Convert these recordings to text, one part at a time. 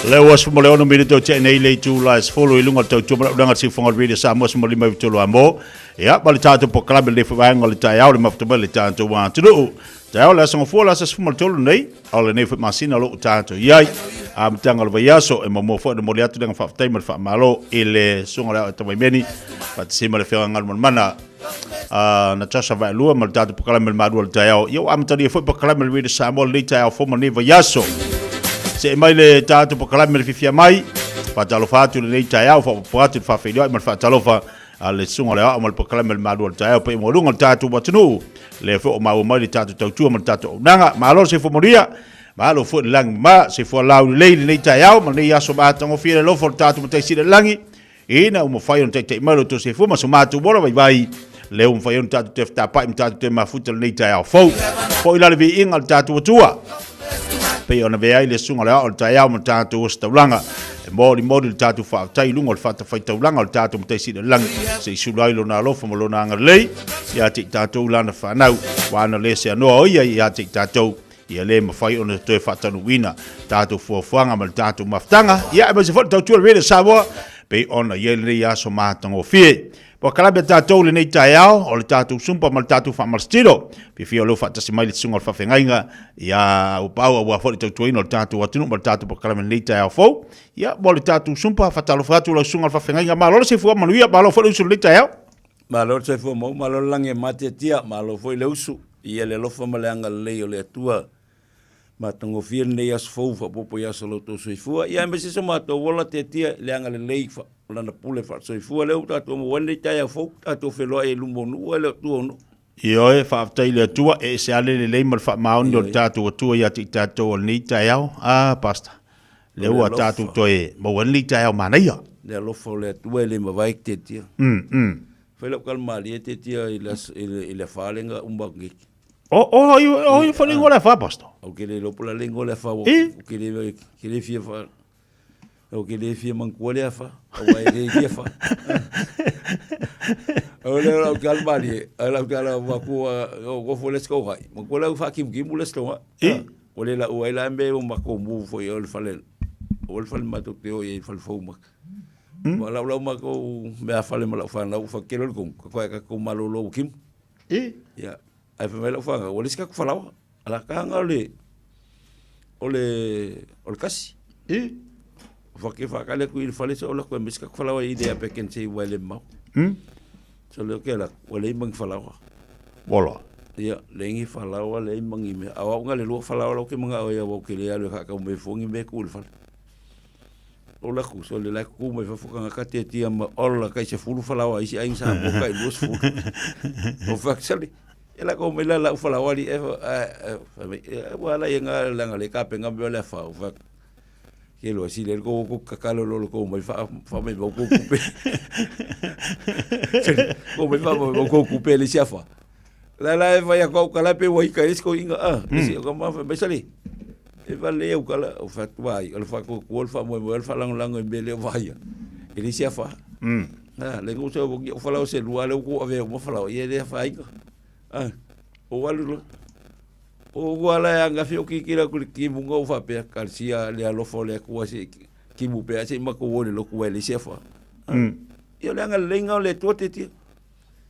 Le ua 16 minute o tea nei le itula e 10 i luga o le tautua ma le auaunaga a le Siufofoga o le Radio Samoa 15 i Amo. Ia, ma le tatou polokalame le vaega o le taeao le mafuta mai le tatou atunuu. Taeao le aso gafua le aso 13 nei, o lenei foi masina o lo o tatou i ai. Amataga o le vaiaso e muamua foi ona momoli atu le agaga faafetai ma le faamalo i le susuga o le Ao Tavaimeni, faatasi ma le Afioga Galumalemana Natasha Vaelua ma le tatou polokalame le Malu o le Taeao. Ia ua amatalia foi polokalame le Radio Samoa lenei taeao fou ma lenei vaiaso. See mai le tatou polokalame le fifia mai. Faatalofa atu lenei taeao, faapopo atu le faafeiloai ma le faatalofa a le susuga o le Aoao ma le polokalame le Malu o le Taeao paia maualuga o le tatou atunuu. Lea foi o maua mai le tatou tautua ma le tatou auaunaga. Malo le soifua manuia. Malo foi le lagi mama, soifua laulelei lenei taeao ma lenei aso matagofie le alofa o le tatou Matai Sili i le lagi. Ina ua mafai ona taitai mai lo outou soifua ma so matou ola vaivai, lea ua mafai ona tatou toe fetapai ma tatou toe mafuta lenei taeao fou. Foi la le viiga o le tatou Atua, pei ona avea ai le susuga o le Aoao o le taeao ma le tatou ositaulaga, e molimoli le tatou faafetai i luga o le fatafaitaulaga o le tatou Matai Sili i le Lagi, se i sula ai lona alofa ma lona agalelei ia te i tatou lana fanau, ua ana le seanoa o ia ia te i tatou. Ia le mafai ona toe faataunuuina tatou fuafuaga ma le tatou mafutaga, ia aemaise foi le tautua le Radio Samoa pei ona i ai lenei aso matagofie. Polokalame a tatou lenei taeao o le tatou sumpa ma le tatou faamalositino. Fiafia o leo faatasi mai le susuga o le faafeagaiga ia Upau aua foi le tautuaina o le tatou atunuu ma le tatou polokalame lenei taeao fou. Ia mo le tatou sumpa, faatalofa atu lau susuga o le faafeagaiga. Malo le soifua manuia, malo foi le usu lenei taeao. Malo le soifua maua, malo le lagi e matiatia, malo foi le usu i le alofa ma le agalelei o le Atua. Matagofie lenei aso fou faaopoopo i aso o lo outou soifua. Ia aemaise so matou ola tiatia i le agalelei o Lana pule faasoifua lea ua tatou maua ai lenei taeao fou, tatou feloai ai i luma o nuu ae le o tua o nuu. Ioe, faafetai i le Atua, e ese lava le lelei ma le faamaoni o le tatou Atua ia te i tatou o lenei taeao. Ah, Pastor, lea ua tatou toe maua ai lenei taeao manaia. Le alofa o le Atua e le mavae ki tiatia. Fai lau kala malie tiatia i le, i le afa le nga umba ki. O, o, o, o, fai le ingoa le afa, Pastor. O ke le lopo la le ingoa le afa, o ke le, ke le fia fa. Ou ke le fia manatua le afa, aua e le fia fa. O le lau te almalie, a lau te ala matua, o gofo le sko hai. Matua lau whakimukimu le sko hai. O le lau ai la me o mako mu foi o le fale. O le fale matou te o i fale fou maka. Ma lau lau mako mea fale ma lau whanau whakelo le kongu. Ka koe ka kou malolo o kimu. Ia, ai whamai lau whanau, o le sika kuwhalawa. Ala kanga o le o le o le kasi. I. Fa ke fa kale ku il fale so la ku mes ka falawa i le ape ken sei wale mau. So le ke la wale mang falawa. Wala. Ia, le ngi falawa le mangi me. Awa nga le lua falawa lo ke manga o ia wo ke le alu ka ka me fongi me ku le fale. O la ku so le la ku me fa fuka nga ka te tia ma ola kai se fulu falawa isi ai sa mo kai lua fulu. O fa sali. E la ko mai la la ufa la wali e fa wa la yenga la ngale ka penga me le fa fa ke lo si le ko ko ka lo lo ko mai fa fa mai ko ku pe ko mai fa mai ko ku pe le sia fa la la e fa ya ko ka la pe wa ka es ko inga a si ko ma fa mai sali e fa le u ka la o fa tu ai o le fa ko ko fa mo mo fa lang lang me le va ya e le sia fa Ah, le ngo se o fa la o se lua le ko ave o fa la ye le fa inga. Ah, o alu lo. O ua la anga fi o ki ki la ku ki munga o fa pe kalsia le alofa le ku ase ki mu pe ase ma ko wo le lo ku le se fa. Ia le anga le inga le tua te ti.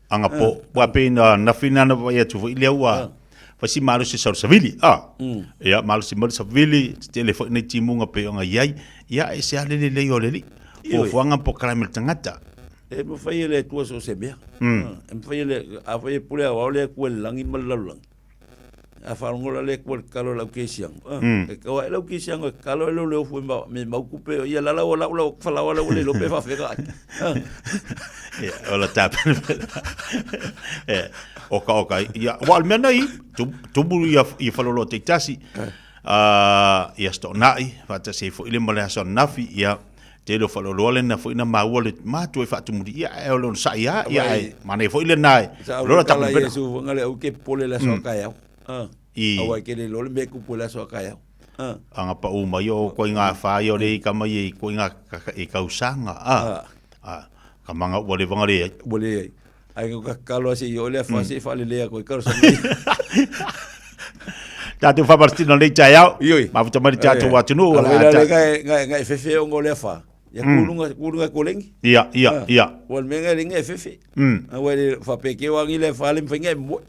Anga po, wa pe na na fina na vai atu foi lea ua fai si malo se sau savili. Ah. Ia malo si malo savili, te le foi nei timunga pe onga iai. Ia e se ale le lei o le li. Fuafuaga po kalame le tagata. E mafai e le Atua so o se mea. E mafai e le, afai e pule aoao le Atua i le lagi ma le lalolagi. A faalogo la le Atua i le tatalo a le aukerisiano, e tau ae le aukerisiano e tatalo ai le ofu e me mau tupe, ia lala ua lau lau falaoa lau le iloa pe faafefea ka ai. Ia, o la tapena. Oka oka, ia, wa o le mea nei, tumu ia, ia faloloa teitasi, ia sto'ona'i, faatasi ai foi le ma le aso ananafi, ia, tele o faleoloa lena foi na maua le matua e faatumuli ia ae o le onosai lava ia ae manaia foi lena e Sa au lola kala tapena Iesu fanga le au ke popole le aso a taeao. Ah. I. Aua e ke le iloa le mea e tupu i le aso a taeao. Ah. Anga pau mai o koe ngā whā i o le i ka mai i koe ngā i kausaga a. Ah. A ka manga ua le wanga le ai. Ua le ai. Ai ka kalo ase i o le afa se whalelea koe kalo sa mai. Tātou whamartino nei taeao. Ioi. Mafuta mai tātou atunuu. A wera le ngai ngai ngai fefe o ngole afa. Ia kulunga kulunga kolengi. Ia, ia, ia. Ua le mea ngai le ngai fefe. A ua le whapeke o angi le whale mwhainga e moe.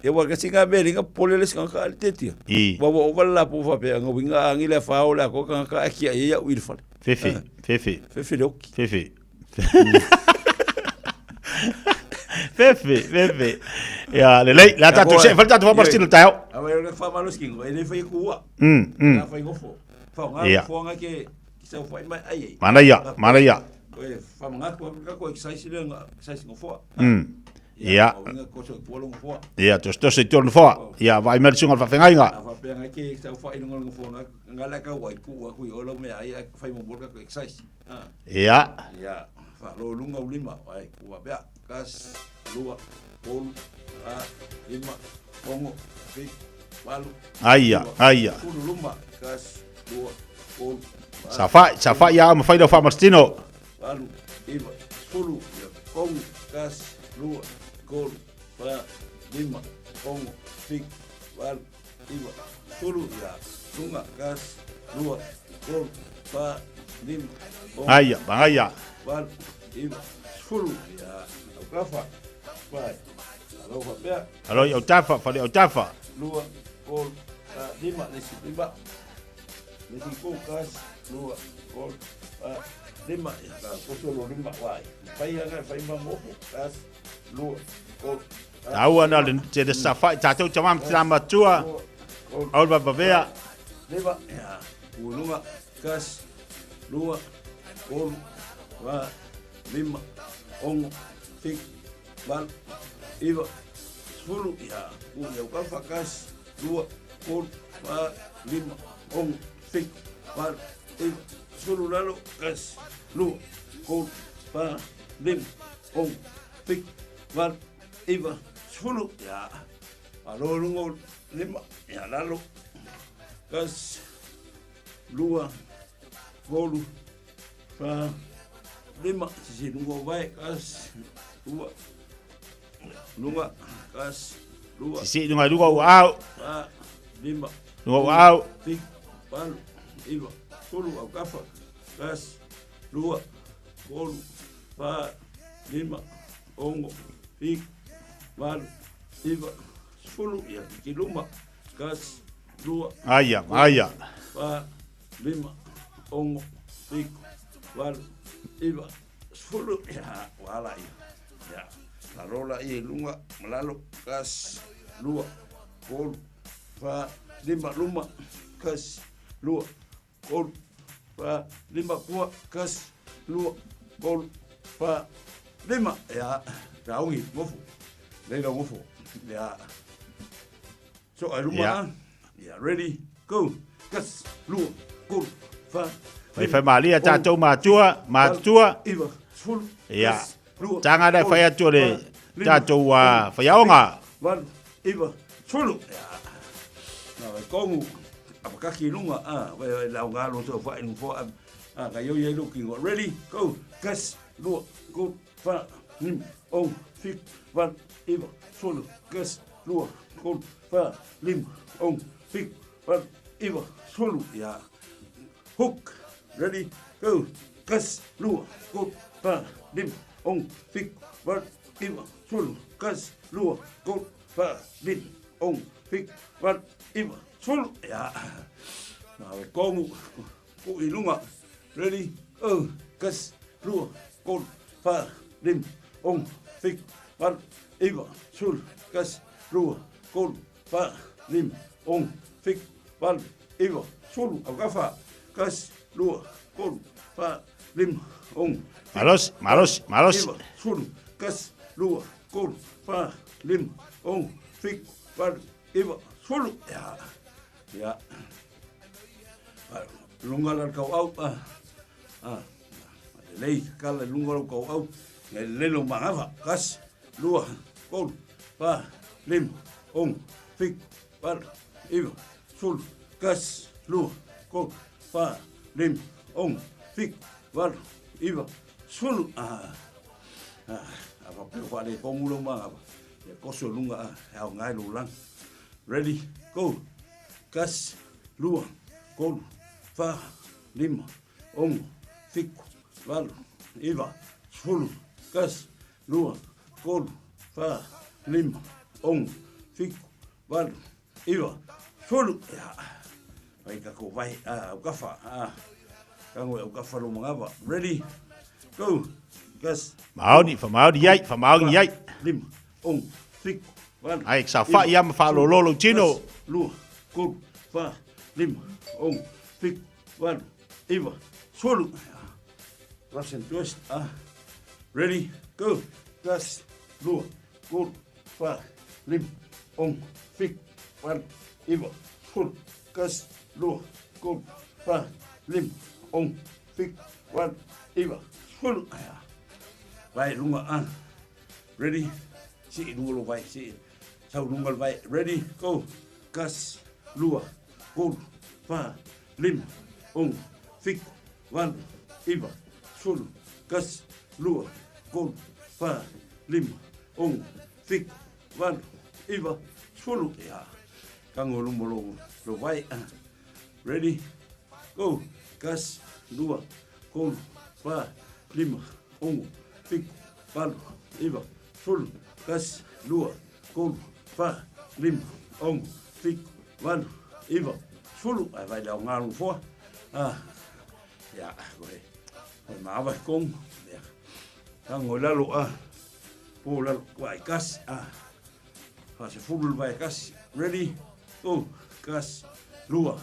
Ia ua kasi ngā mea ringa pole le singa ka le tetia. I. Ua ua ova le lapu whape anga winga angi le whao le ako kanga ka aki a ia ui le whale. Fefe, fefe. Fefe le oki. Fefe. Fefe, fefe. Ia, lelei, le a tātou se, whale tātou whamartino taeao. A wai o le whamalo skingo, e le whai kua. A whai ngofo. Whaonga, Ia. whaonga ke, ki sau whai mai ai ai. Mana ia, mana ia. Koe, whamanga kua, ka koe saisi le nga, saisi ngofoa. Ia. O winga koso kua lo ngofoa. Ia, tos tos i tōna whoa. Ia, vai mai le sunga le whawhengainga. A whapea nga ke sau whai lunga ngofoa nga, nga la ka wai kua kui o lo mea ai, a whai mo ka koe saisi. Ia. Ia, wha lo lunga ulima, wai kua pea, kas, lua, polu, a, lima, ongo, fik, walu, Aia, aia. Fulu luma, kas, lua, polu, a, Sa whai, sa whai ia ma whai lau whamartino. Walu, iwa, sefulu, ia, kongu, kas, lua, kolu, fa, lima, ongo, fik, walu, iwa, sefulu, ia, lunga, kas, lua, kolu, fa, lima, ongo, Aia, aia. walu, iwa, sefulu, ia, aukafa, wai, alofa pea, Alo i autafa, whale autafa. lua, kolu, fa, lima, lesi, lima, lesi kou, kas, lua, kolu, fa, lima, ia, ka koso lo lima, wai, whai anga, whai mangofo, kas, lua, kolu, fa, Taua na le te le sa whai, tātou tamam te rā matua. lua, kolu, Au le vavavea. lima, ia, kulunga, kas, lua, kolu, fa, lima, ongo, fik, valu, iwa, sefulu, ia, ku ia ukafa, kas, lua, kolu, fa, lima, ongo, fik, valu, iwa, sefulu, lalo, kas, lua, kolu, fa, lima, ongo, fik, valu, iwa, sefulu, ia, alo lunga, lima, ia, lalo, kas, lua, kolu, fa, lima, sisi lunga o vai, kas, lua, lunga, kas, lua, Sisi lunga lunga o au. fa, lima, Lunga o au. fik, valu, iwa, sefulu, au kafa, kas, lua, kolu, fa, lima, ongo, fik, valu, iwa, sefulu, ia, kiki luma, kas, lua, Aia, aia. fa, lima, ongo, fiku, valu, iwa, sefulu, ia, wala ia. Ia, lalo la ia i lunga, ma lalo, kas, lua, kolu, fa, lima, luma, kas, lua, kolu, fa, lima, kua, kas, lua, kolu, fa, lima, ia, raungi, ngofu, leila ngofu, ia. So, ai luma, Ia. ah. Ia, ready, go, kas, lua, kolu, fa, Whai whai malia tātou mātua, mātua. iwa, sefulu, Ia. kas, lua, Tanga le kolu, whai atu le fa, lima, tātou whaiaonga. valu, iwa, sefulu. Ia. Nā, wai kongu, apakaki i lunga, ah, wai wai lau ngā lo tau whai ngu fo, ah, ka iau iai luki ngō. Ready, go, kas, lua, kolu, fa, lima, ongo, fik, valu, iwa, sefulu, kas, lua, kolu, fa, lima, ongo, fik, valu, iwa, sefulu. Ia. Hook, ready, go, kas, lua, kolu, fa, lima, ongo, fik, valu, iwa, sefulu, kas, lua, kolu, fa, lima, ongo, fik, valu, iwa, sefulu. Ia. Nā, wai kongu, ku i lunga, ready, go, kas, lua, kolu, fa, lima, ongo, fik, valu, iwa, sefulu, kas, lua, kolu, fa, lima, ongo, fik, valu, iwa, sefulu, au kafa, kas, lua, kolu, fa, lima, ongo, Malos, malos, malos. iwa, sefulu, kas, lua, kolu, fa, lima, ongo, fik, valu, iwa, sefulu. Ia, ia. Lunga la kau au, ah, ah, lei, kala lunga la kau au, ngai lelo mangafa, kas, lua, kolu, fa, lima, ongo, fik, valu, iwa, sefulu, kas, lua, kolu, fa, lima, ongo, fik, valu, iwa, sefulu. Ah, ah, apa pe whare kongu lo mangafa, ia koso lunga, ah, au ngai lo lang. Ready, go. Tasi, lua, tolu, fa, lima, ono, fitu, valu, iva, sefulu. Tasi, lua, tolu, fa, lima, ono, fitu, valu, iva, sefulu. Ia, fai tatou vae, autafa, tago e autafa lou manava. Ready, go. Tasi, Maoni, faamaoni ai, faamaoni ai. lima, ono, fitu, valu, Ai, saofa'i lava ma faalōlō lou tino. Tasi, lua, tolu, fa, lima, ono, fitu, valu, iva, sefulu. Russian twist. Ready, go. Tasi, lua, tolu, fa, lima, ono, fitu, valu, iva, sefulu. Tasi, lua, tolu, fa, lima, ono, fitu, valu, iva, sefulu. Vae i luga, Ready, sii i luga lou vae, sii, sau i luga le vae. Ready, go. Tasi, lua, tolu, fa, lima, ono, fitu, valu, iva, sefulu. Tasi, lua, tolu, fa, lima, ono, fitu, valu, iva, sefulu. Ia, tago i luma o lou vae. Ready, go. Tasi, lua, tolu, fa, lima, ono, fitu, valu, iva, sefulu. Tasi, lua, tolu, fa, lima, ono, fitu, valu, iva, sefulu. Ae vae le aoga le nofoa. Ia, koe, koe maava i kongu. Ia, tago i lalo, po i lalo, vae tasi, faasefulu le vae tasi. Ready, go. Tasi, lua,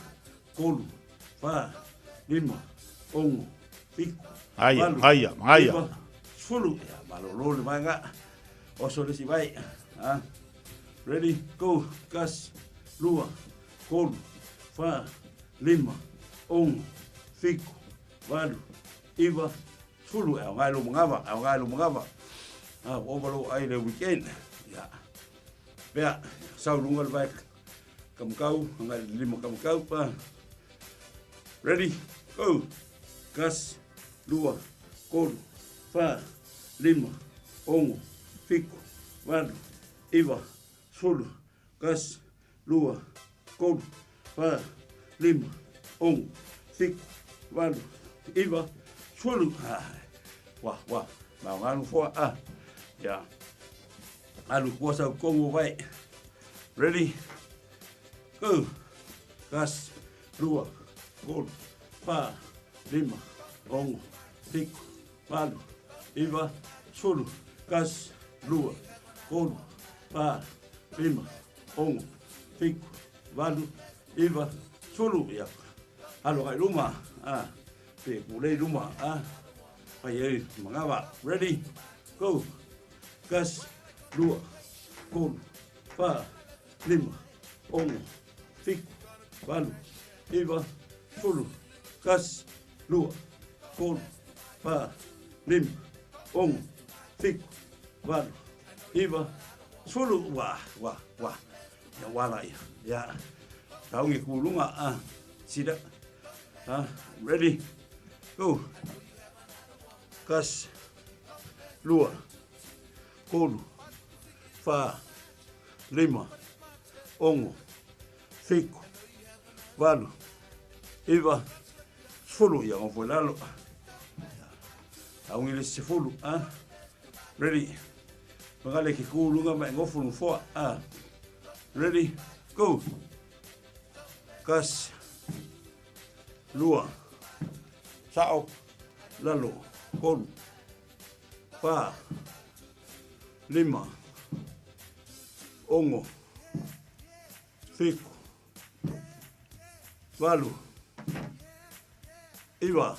tolu, fa, lima, ono, fitu, Aia, valu, aia, aia. iva, sefulu. Ia, malolo le vaega. Oso le isi vae. Ready, go. Tasi, lua, tolu, fa, lima, ono, fitu, valu, iva, sefulu. E aoga i lou manava, e aoga i lou manava. Ua ova lou ai i le weekend. Ia, pea, sau i luga le vae kamakau, agai i le lima kamakau. Ready, go. Tasi, lua, tolu, fa, lima, ono, fitu, valu, iva, sefulu. Tasi, lua, tolu, fa, lima, ono, fitu, valu, iva, sefulu. Ua, ua, maoga nofoa. Ia, alu i tua sau kongo vae. Ready, go. Tasi, lua, tolu, fa, lima, ono, fitu, valu, iva, sefulu. Tasi, lua, tolu, fa, lima, ono, fitu, valu, iva, sefulu. Ia, alu agai i luma, pe pulei i luma, fai ai manava. Ready, go. Tasi, lua, tolu, fa, lima, ono, fitu, valu, iva, sefulu. Tasi, lua, tolu, fa, lima, ono, fitu, valu, iva, sefulu. Ua, ua, ua. Ia ua laia. Ia, taogi ku i luga, sida. Ready, go. Tasi, lua, tolu, fa, lima, ono, fitu, valu, iva, sefulu. Ia gofo i lalo. Taogi le isi sefulu. Ready. Magale ke ku i luga ma e gofo le nofoa. Ready, go. Tasi, lua, sao, lalo, tolu, fa, lima, ono, fitu, valu, iva,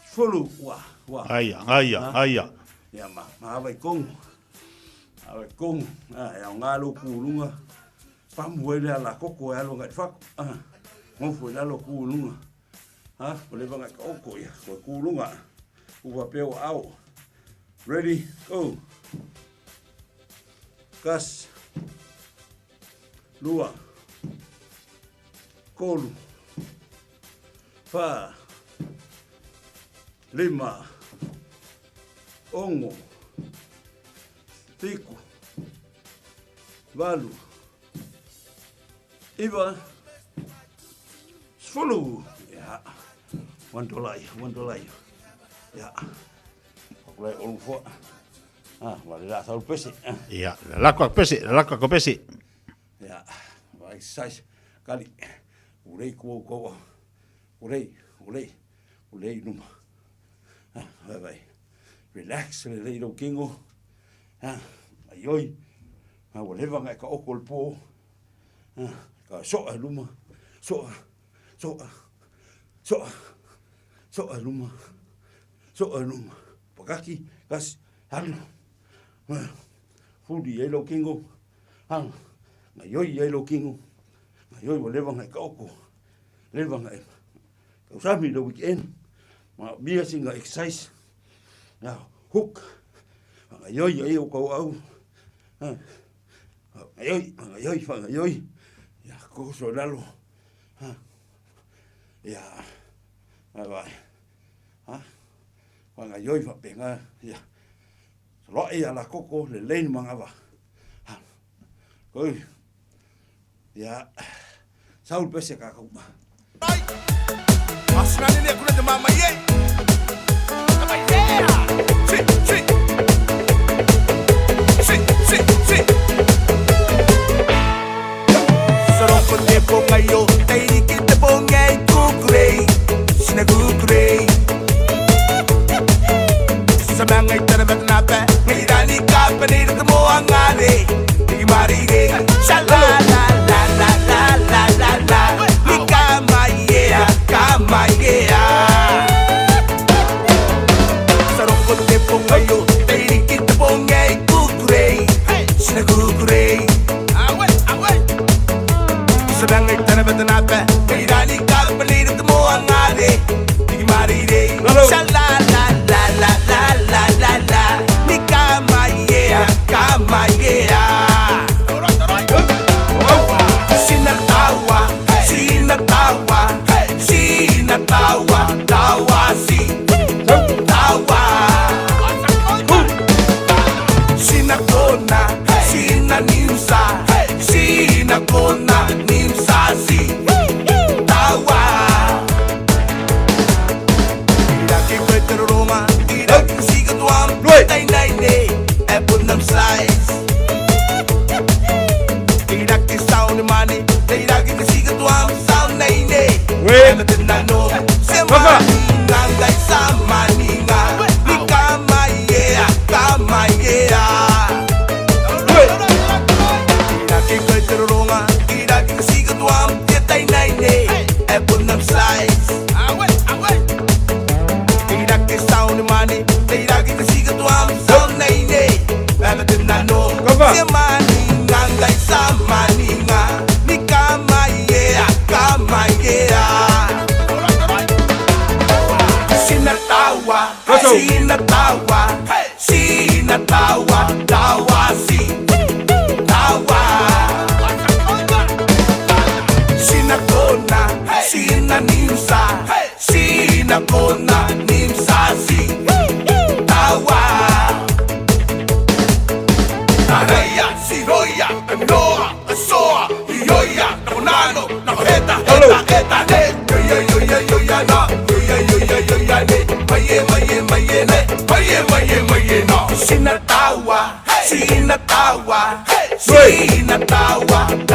sefulu. Ua, ua. Aia, aia, aia. Ia, ma, maava i kongu. Maava i kongu. E aoga lou ku i luga. Pamu ai le ala koko e alu agai i le fako. Gofo i lalo ku i luga. Ua leva ona e taoto, ia, toe ku i luga. Ku faapea ua ao. Ready, go. Tasi, lua, tolu, fa, lima, ono, fitu, valu, 9, 10. Ia. One dollar, one dollar. Ia. Fakulai olu foa. Ah, wa le la sau pese. Ia, la lako ak pese, la lako ak pese. Ia, wa exercise kali. Urei ku ko. Urei, urei, urei numa. Ah, vai vai. Relax le lei lou kingo. Ah, ai oi. Ah, ua leva ngai ka oko le po. Ah, ka soa luma. Soa, soa, soa, soa luma. Soa luma. Pakaki, kasi, alu. Ah, fuli ai lou kingo. Ah, ngai oi ai lou kingo. Ngai oi ua leva ngai ka oko. Leva ngai Tausami le weekend, ma mia singa exercise. Na hook. Whangaioi ai o kau au. Whangaioi, whangaioi, whangaioi. Ia, koso lalo. Ia, vai vai. Ha? Whangaioi whapenga. Ia. Saloa ia la koko le lane mangava. Ha. Koi. Ia, Saul pese ka kau.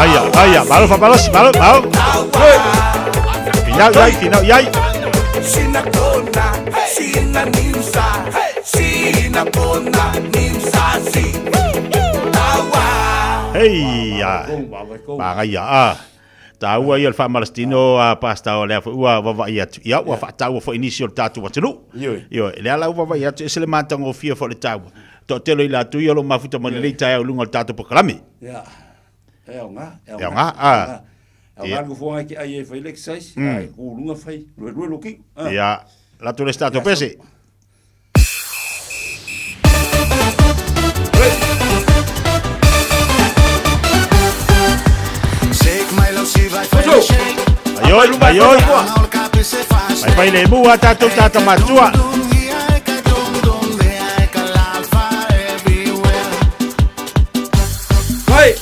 Aia, aia, malo fa malo, malo, malo. Finau iai, finau iai. Hei, magaia a. Taua ia le faamalositino a Pastor o lea foi ua vavaai atu. Ia, ua faataua foi nisi o le tatou atunuu. Ioe, lea la ua vavaai atu, ese le matagofie foi o le taua. Toatele o i latou ia o lo o mafuta mai lenei taeao i luga o le tatou polokalame. Ia, e aoga, e aoga. A. E aoga le nofoaga e te ai e fai le exercise, mm. Ai, ku lunga fai, lue lue loki. Ia, latou le tatou pese. Aioi, aioi. Vai fai le mua tatou tata matua. Vai!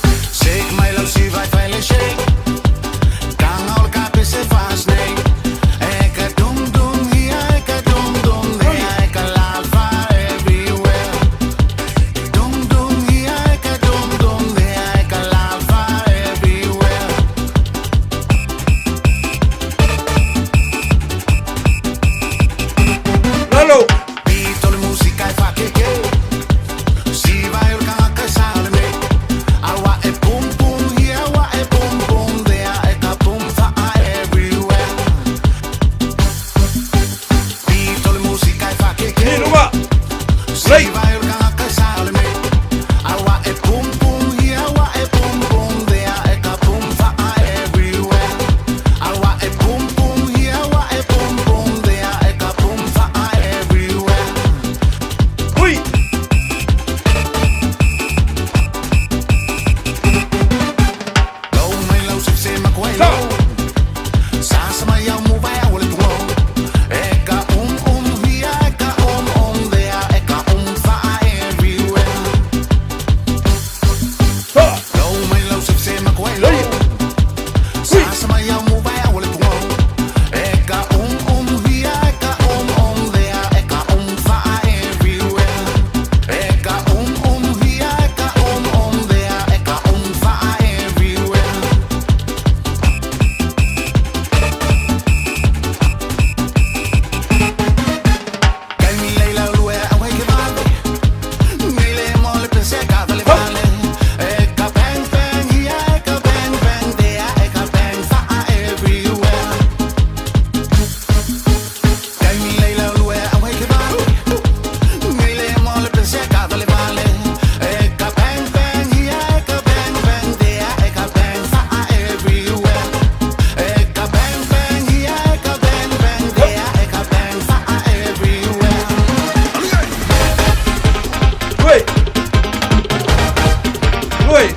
Lui.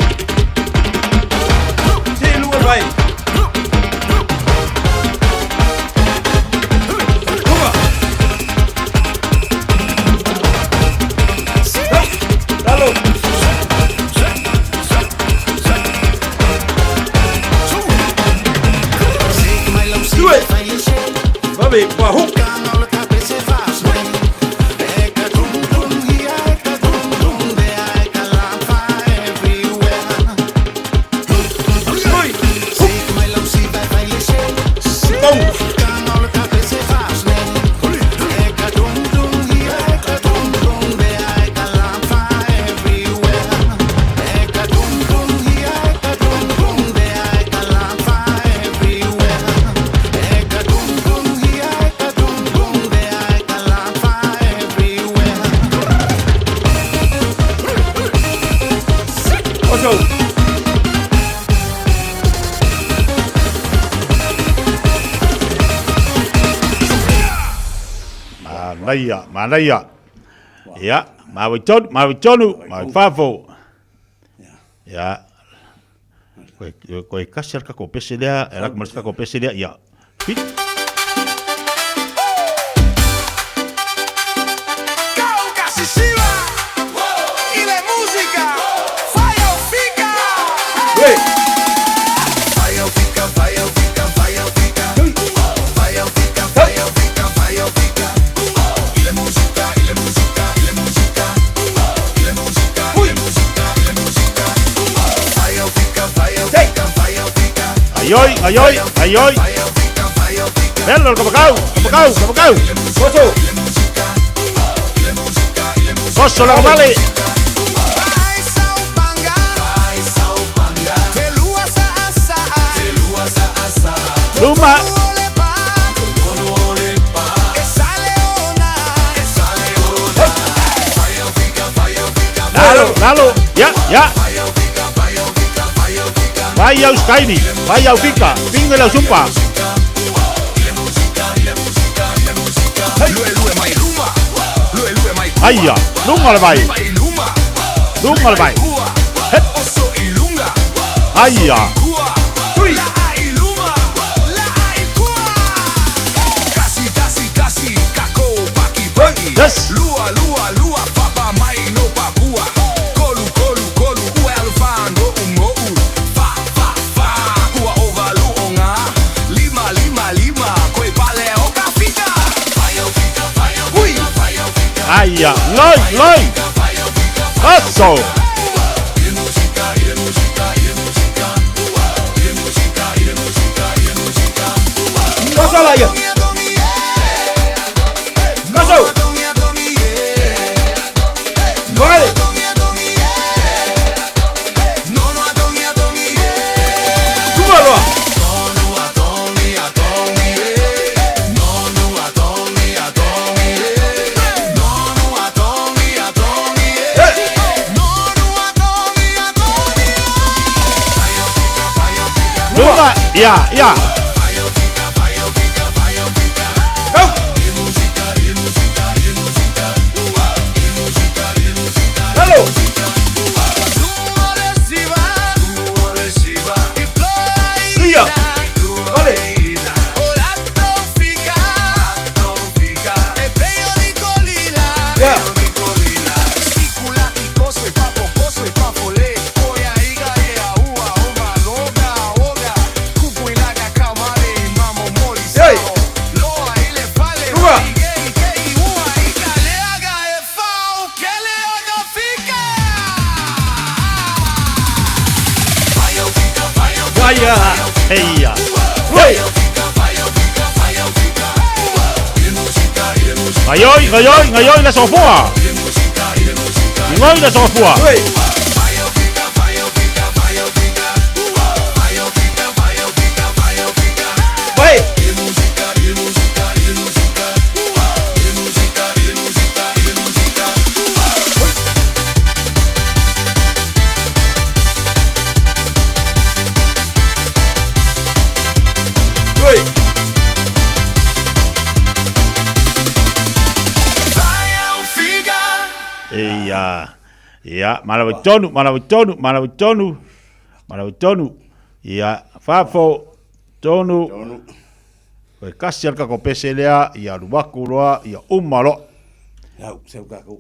Si luga vai. Luga. Lalo. Lui. Vave, pahu. Lui. Bom. Oso. Manaia, manaia. Ia, maui tonu, maui tonu, maui fafo. Ia. Koe, koe kasi al kako pese lea, e lak mas kako pese lea, ia. Fit. Lui. Aioi, aioi, aioi. Bello il Capacau, Capacau, Capacau. Oso. Cosso la vale. Luma. Lalo, lalo. Ya, ya. Vai au Skyri, vai au Fika, pingo la sumpa. Aia, lunga le vai. Lunga le vai. Hep. Aia. Tui. Yes. Aia, loi, loi. Osso. Oso la ia. Oso. Vale. Luga loa. Luma, ya, ya. Go. Lalo. Lia. Vale. Ya. Hey. Luga. Aia, eia. Lui. Gaioi, gaioi, gaioi la sofua. Gaioi la sofua. Lui. Vai. Lui. Eia. Ia, malawa i tonu, malawa i tonu, malawa i tonu, malawa i tonu. Ia, fafo, tonu. Tonu. Koe kasi al kako pese lea, ia luaku loa, ia uma loa. Au, seu kako.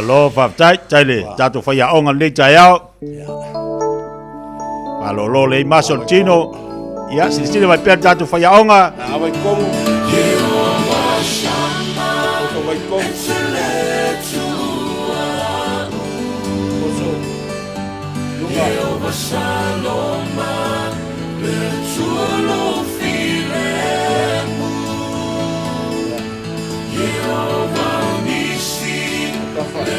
Malo, faafetai, tai le tatou faiaoga lenei taeao. Faalolo le maso le tino. Ia, silasila mai pea le tatou faiaoga. Na vai komu. Oso vai komu. Oso. Lunga. Tafa.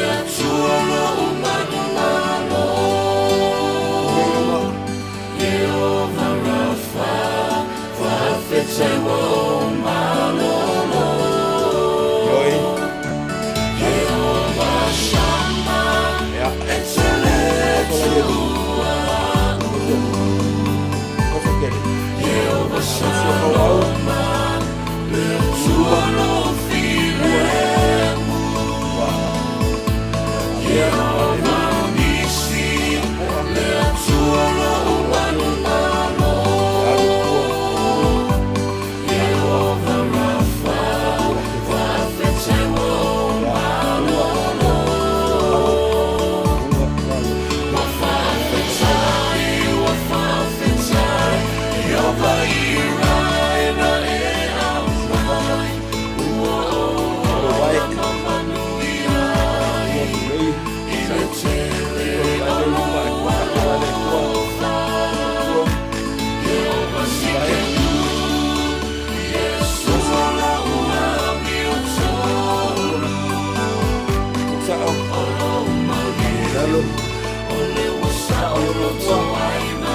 Lua, lua, lima.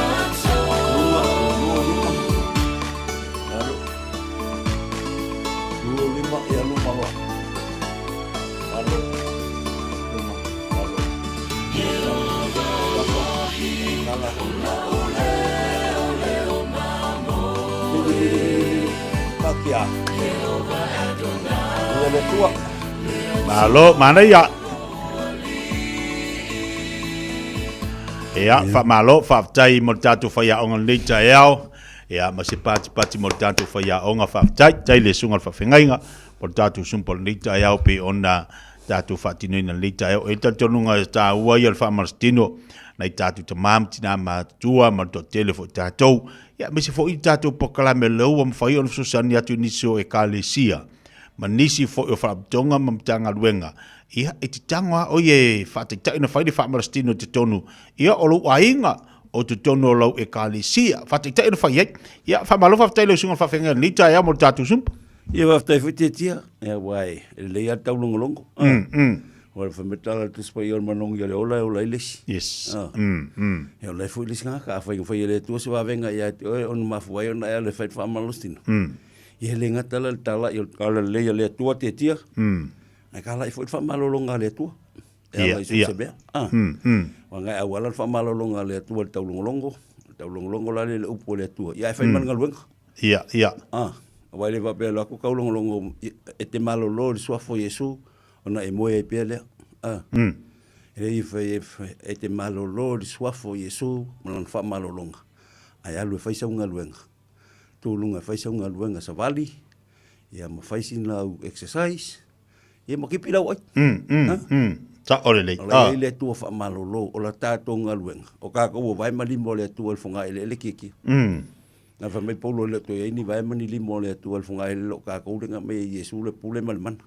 Lalo. Lua, lima, ia luma loa. Lalo. Luma, lalo. Kala. Kakia. Ua le tua. Malo, manaia. Ia, faamalo, faafetai mo le tatou faiaoga lenei taeao. Ia, ma se patipati mo le tatou faiaoga, faafetai. Tai le susuga i le faafeagaiga mo le tatou sumpa o lenei taeao pei ona tatou faatinoina lenei taeao. E i ai le talitonuga e taua ia o le faamalositino nai tatou tama ma tina matutua ma le toatele foi o tatou. Ia, aemaise foi le tatou polokalame lea ua mafai ona fesoasoani atu i nisi o Ekalesia ma nisi foi o Faalapotopotoga ma Matagaluega, ia, e te tago lava oe e faataitai ona fai le faamalositino i totonu, ia, o lou aiga, o totonu o lau Ekalesia, faataitai ona fai ai. Ia, faamalo faafetai i lau Susuga i le Faafeagaiga i lenei taeao mo le tatou sumpa. Ia, faafetai foi Tiatia, ia, aua e lelei lava le taulogologo. Aua le fai mai le tala a le Tusi Paia o le manogi o le ola e ola ai le isi. Yes. E ola ai foi le isi tagata. Afai na fai e le Atua se vavega ia te oe ona mafua ai ona e alu e fai le faamalositino. Ia e le gata la i le talai o le tala lelei a le Atua Tiatia, ae talai foi le faamalologa a le Atua. E ala i so o se mea. Aua na e auala le faamalologa a le Atua i le taulogologo, le taulogologo la lea i le upu a le Atua, ia ae fai ma le galuega. Ia, ia. Aua e le faapea e alu atu taulogologo e te malolo i le suafa o Iesu ona e moe ai pea lea. E le i fai e te malolo i le suafa o Iesu ma lana faamalologa, ae alu e fai sau galuega. Tu luga e fai sau galuega savali, ia ma fai sina au exercise, ia ma kipi lau ai. Sao lelei. O la e i ai le Atua faamalolo, o la tatou galuega, o tatou ua vae ma lima o le Atua i le fogaeleele kiekie. Na fai mai Paulo e le o toe i ai ni vae ma ni lima o le Atua i le fogaeleele o tatou lea na aumai e Iesu le pule ma le mana.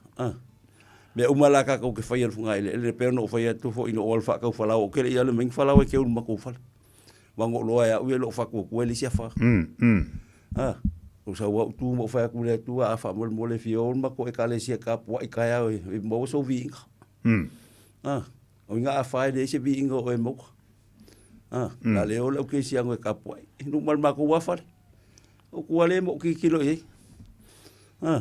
Mea uma la tatou te faia i le fogaeleele, e pei ona ou fai atu foi ina ua ou alu faatau falaoa, ou te le i alu e aumai ni falaoa e teu i le matou fale. Aua na ou iloa e au ia e le o faatuatua e le isi afa. A, ou sau au tu ma ou fai atu i le Atua, a faamolemole e fia o le matou Ekalesia e tapuai taeao e maua sou viiga. A, o ina afa e leai se viiga o oe e maua. A, o le a le o le au kerisiano e tapuai. E nuu ma le matou lava fale. Ou tu lava lea ma ou tilotilo i ai. A,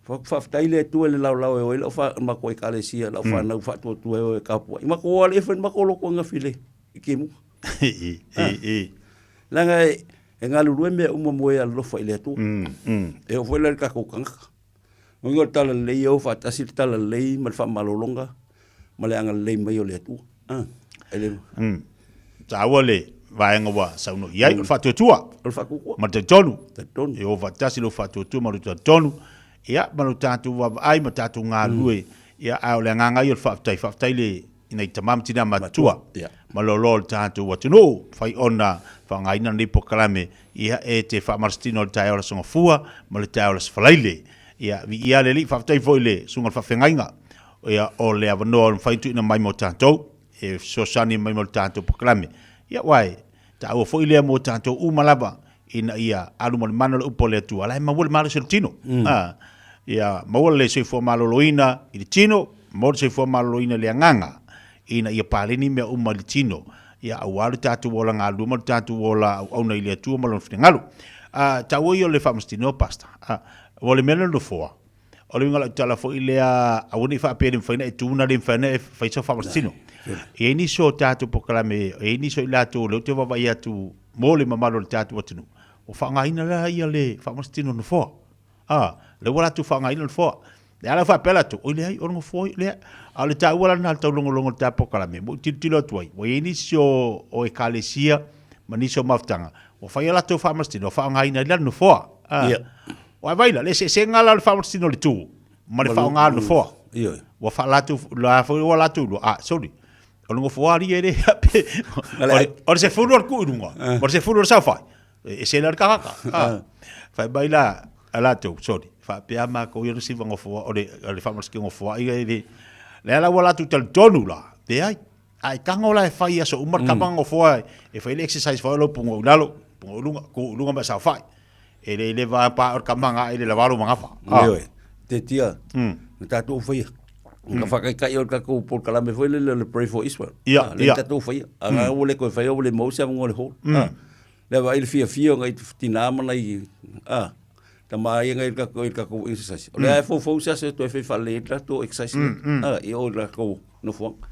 faafetai i le Atua i le laolao e o ai lau matou Ekalesia, lau fanau faatuatua e o e tapuai. Matou o lava lea e fai le matou lotu ananafi i Timuga. Leaga e galulue mea uma mo e alolofa i le Atua. E oo foi la i le tatou tagata. O le talalelei e o faatasi le talalelei ma le faamalologa ma le agalelei mai o le Atua. E le... Taua le vaega ua saunoa i ai, o le faatuatua. O le faatuatua. Ma le talitonu. Talitonu. E o faatasi lou faatuatua ma lou talitonu. Ia, ma lo tatou vaavaai ma tatou galulue. Ia, a o le agaga ia o le faafetai. Faafetai le i nai tama ma tina matutua ma loaloa o le tatou atunuu, mafai ona faaaogaina lenei polokalame ia e te faamalositino i le taeao o le Aso Gafua ma le taeao o le Aso Faraile. Ia, viia le Alii, faafetai foi i le susuga i le faafeagaiga ia o le avanoa o le mafai ona tuuina mai mo tatou e fesoasoani mai mo le tatou polokalame. Ia, aua e taua foi lea mo tatou uma lava ina ia alu ma le mana o le upu a le Atua, la e maua le malosi o le tino. Ia maua le soifua maloloina i le tino, maua le soifua maloloina i le agaga, ina ia paleni mea uma i le tino, ia aua lo tatou ola galulue ma lo tatou ola auauna i le Atua ma Lona finagalo. Taua ia o le faamasinoa, Pastor. Ua le mea lea o le nofoa, O le uiga o lau tala foi lea, aua ne i faapea e le mafai ona e tu na le mafai ona e fai sau faamasino. E i ai nisi o tatou polokalame, e i ai nisi o i latou o lea ou te vaavaai atu mo le mamalu o le tatou atunuu, ua faaaogaina la ia le faamasino nofoa. A, lea ua latou faaaogaina le nofoa. Le a la faapea latou, oi leai, o le nofoa ia, lea. A o le taua la lena o le taulogologo i le ta polokalame, ua ou tilotilo atu ai, ua i ai nisi o ekalesia ma nisi o mafutaga, ua fai a latou faamasino, ua faaaogaina ai la le nofoa. A, Ua vaai la, le eseesega la o le faamasino o le tu ma le faaaoga o le nofoa. Ioe. Ua faalatou, la foi ua latou iloa, ah, sorry, o le nofoa alii e le hape. O le sefulu o le tuu i luga, ma le sefulu o le saofai, e ese la le tagata. Ah. Fai mai la, a latou, sorry, faapea matou ia le siva nofoa, o le, o le faamasino nofoa ia e le, lea la ua latou talitonu la, leai, a e tago la e fai i aso uma le tama nofoa e fai le exercise foi o lou pugo i lalo, pugo i luga, tu i luga ma e saofai. E le leva pa o le tama na e le lava lo magafa. Ioe, te tia, na tatou faia. Ka whakaikai o le tatou polokalame foi lele o le Pray for Israel. Ia, Ah, le ia. tatou whaia. A ngā ua le koe whaia ua le mau se avangoa le hall. Ah, le vai le fiafia o ngai tina ma nai, ah, tama ia ngai le tatou exercise. O le ae foufou se aso e toe whai whale i le tatou exercise. Ah, i o le tatou nofoanga.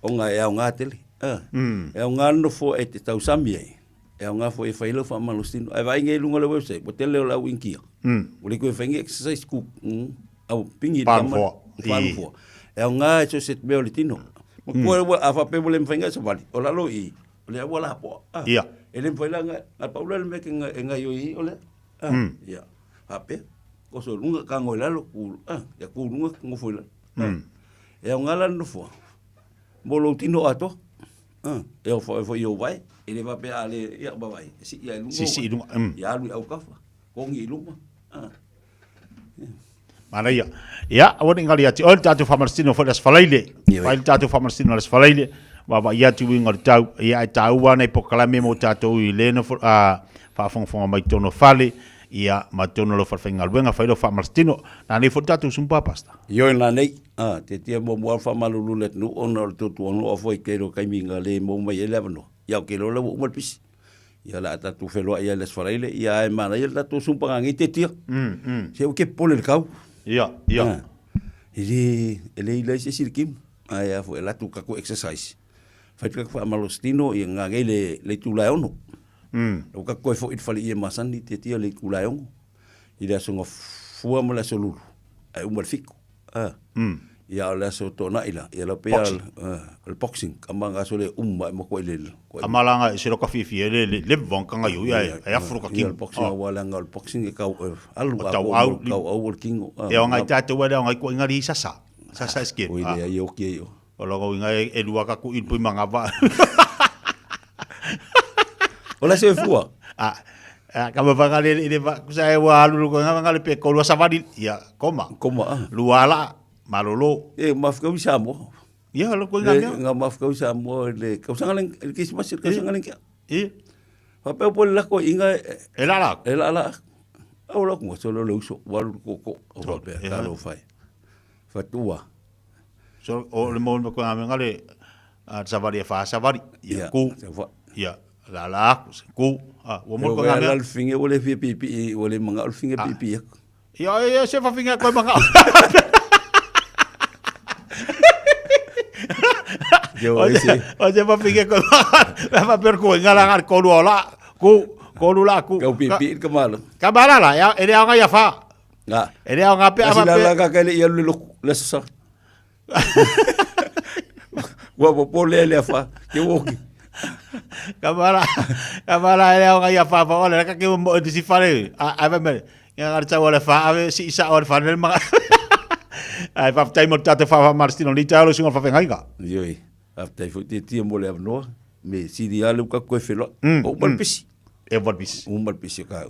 O ngā e ao ngā tele. Ah, e ao ngā nofo e te tausami ai. E aoga foi e fai lau faamalositino. Ae vaai nei i luga o le website, ua tele o le au Inikia. Ua le toe fai ni exercise ku, au pingi i le tama. Whānufoa. Whānufoa. E aoga e so se mea o le tino. Ma kua ua, a faapea ua le mafai ngai savali, o lalo i i, o lea ua lapoa. Ah, Ia. E le mafai la ngai, na pau la le mea ke ngai, e ngaioi ai o lea. Ah, ia. Faapea. Oso i luga, kago i lalo, ku, ah, ia ku i luga, nofo i lalo. Ah. E aoga la le nofoa mo lou tino atoa. E o foi foi o vai, e le faapea a le, ia ua vai, e sii ai i luga. Sii i luga, Ia alu i aukafa, kogi i luma. Manaia. Ia, aua ne i ngali atu. Oe le tatou faamalositino foi le Aso Faraile. Fai le tatou faamalositino le Aso Faraile. Vaavaai atu uiga o le tau. Ia, e taua nai polokalame mo tatou i le nofo, a, faafogafoga mai totonu o fale, ia, ma totonu o lau falefaigaluega, fai lau faamalositino. Nanei foi le tatou Zumba, Pastor. Ioe nanei, a, tietie muamua lava faamalulu i le atunuu ona o le tuatuanoa foi i tele o taimi na le maua mai ai le avanoa. Ia ou te iloa la ua uma le pisi. Ia o le a tatou feloai ai i le Aso Faraile, ia ae manaia le tatou Zumba nanei tietia. Se ua te popole i le tau. Ia, ia. A, e le, e le ila ai se isi i le timu. Ae a foi, alu atu tatou exercise, fai le tatou faamalositino, ia nanei le, le itula e 6. Ua tatou toe foi i le faleie masani tietia le itula e 6. I le Aso Gafua ma le Aso Lulu, ae uma i le 7. A. Ia a o le Aso Toonai la, ia la pei a o le boxing, ka ma aso le uma e matua i le Ama la nga se loka fiafia le le le vong ka ngai ia e afro ka Ia king. le boxing aua leaga o le boxing e kau e alu O tau au, kau au o le kingo. E o ngai tatou e o ngai ko ingari sasa. Sasa eske. Oi le ai oki ai o. O logo inga e lua ka ku il pui manga va. O la se fua. A ka ma vanga le le va kusa e wa alu ko nga nga le pe ko lua savali ia koma. Koma a. Lua ala malolo. E mafukau i Samoa. Ia lo ko nga mea. Nga mafukau i Samoa le kausaga le le Krismasi le kausaga le kia. I. Faapea po le lako inga e la la. E la la. Au la ko solo le uso walu ko ko o faapea ka lo fai. Fatua. So o le mo ko nga mea le savali e fa savali. Ia ku. Ia la la ku. A ua mo ko nga mea. La finge o le fia pipi o le manga o le finge pipi. Ia ia se fa finge ko manga. Yo ese. O se fa finge ko manga. Fa per ko nga la nga ko lu la ku ko lu la ku. Kau pipi ka malo. Ka mala la ia e le anga ia fa. Nga. E le anga pe ama pe. La ka ka le ia le le sa. Ua popo le le fa ke woki. Ka mala ka mala e le anga ia fa fa o le ka ke mo e si fa le. A a me Ia ngā tau o le wha ave si isa o le wha nele mga. Ai whaftai mo tātou wha wha marstino ni tālo sunga whawhengainga. Ioi, whaftai fo te tia mo le avanoa, me siri ale uka koe wheloa. O umal pisi. E umal pisi. Umal pisi o ka.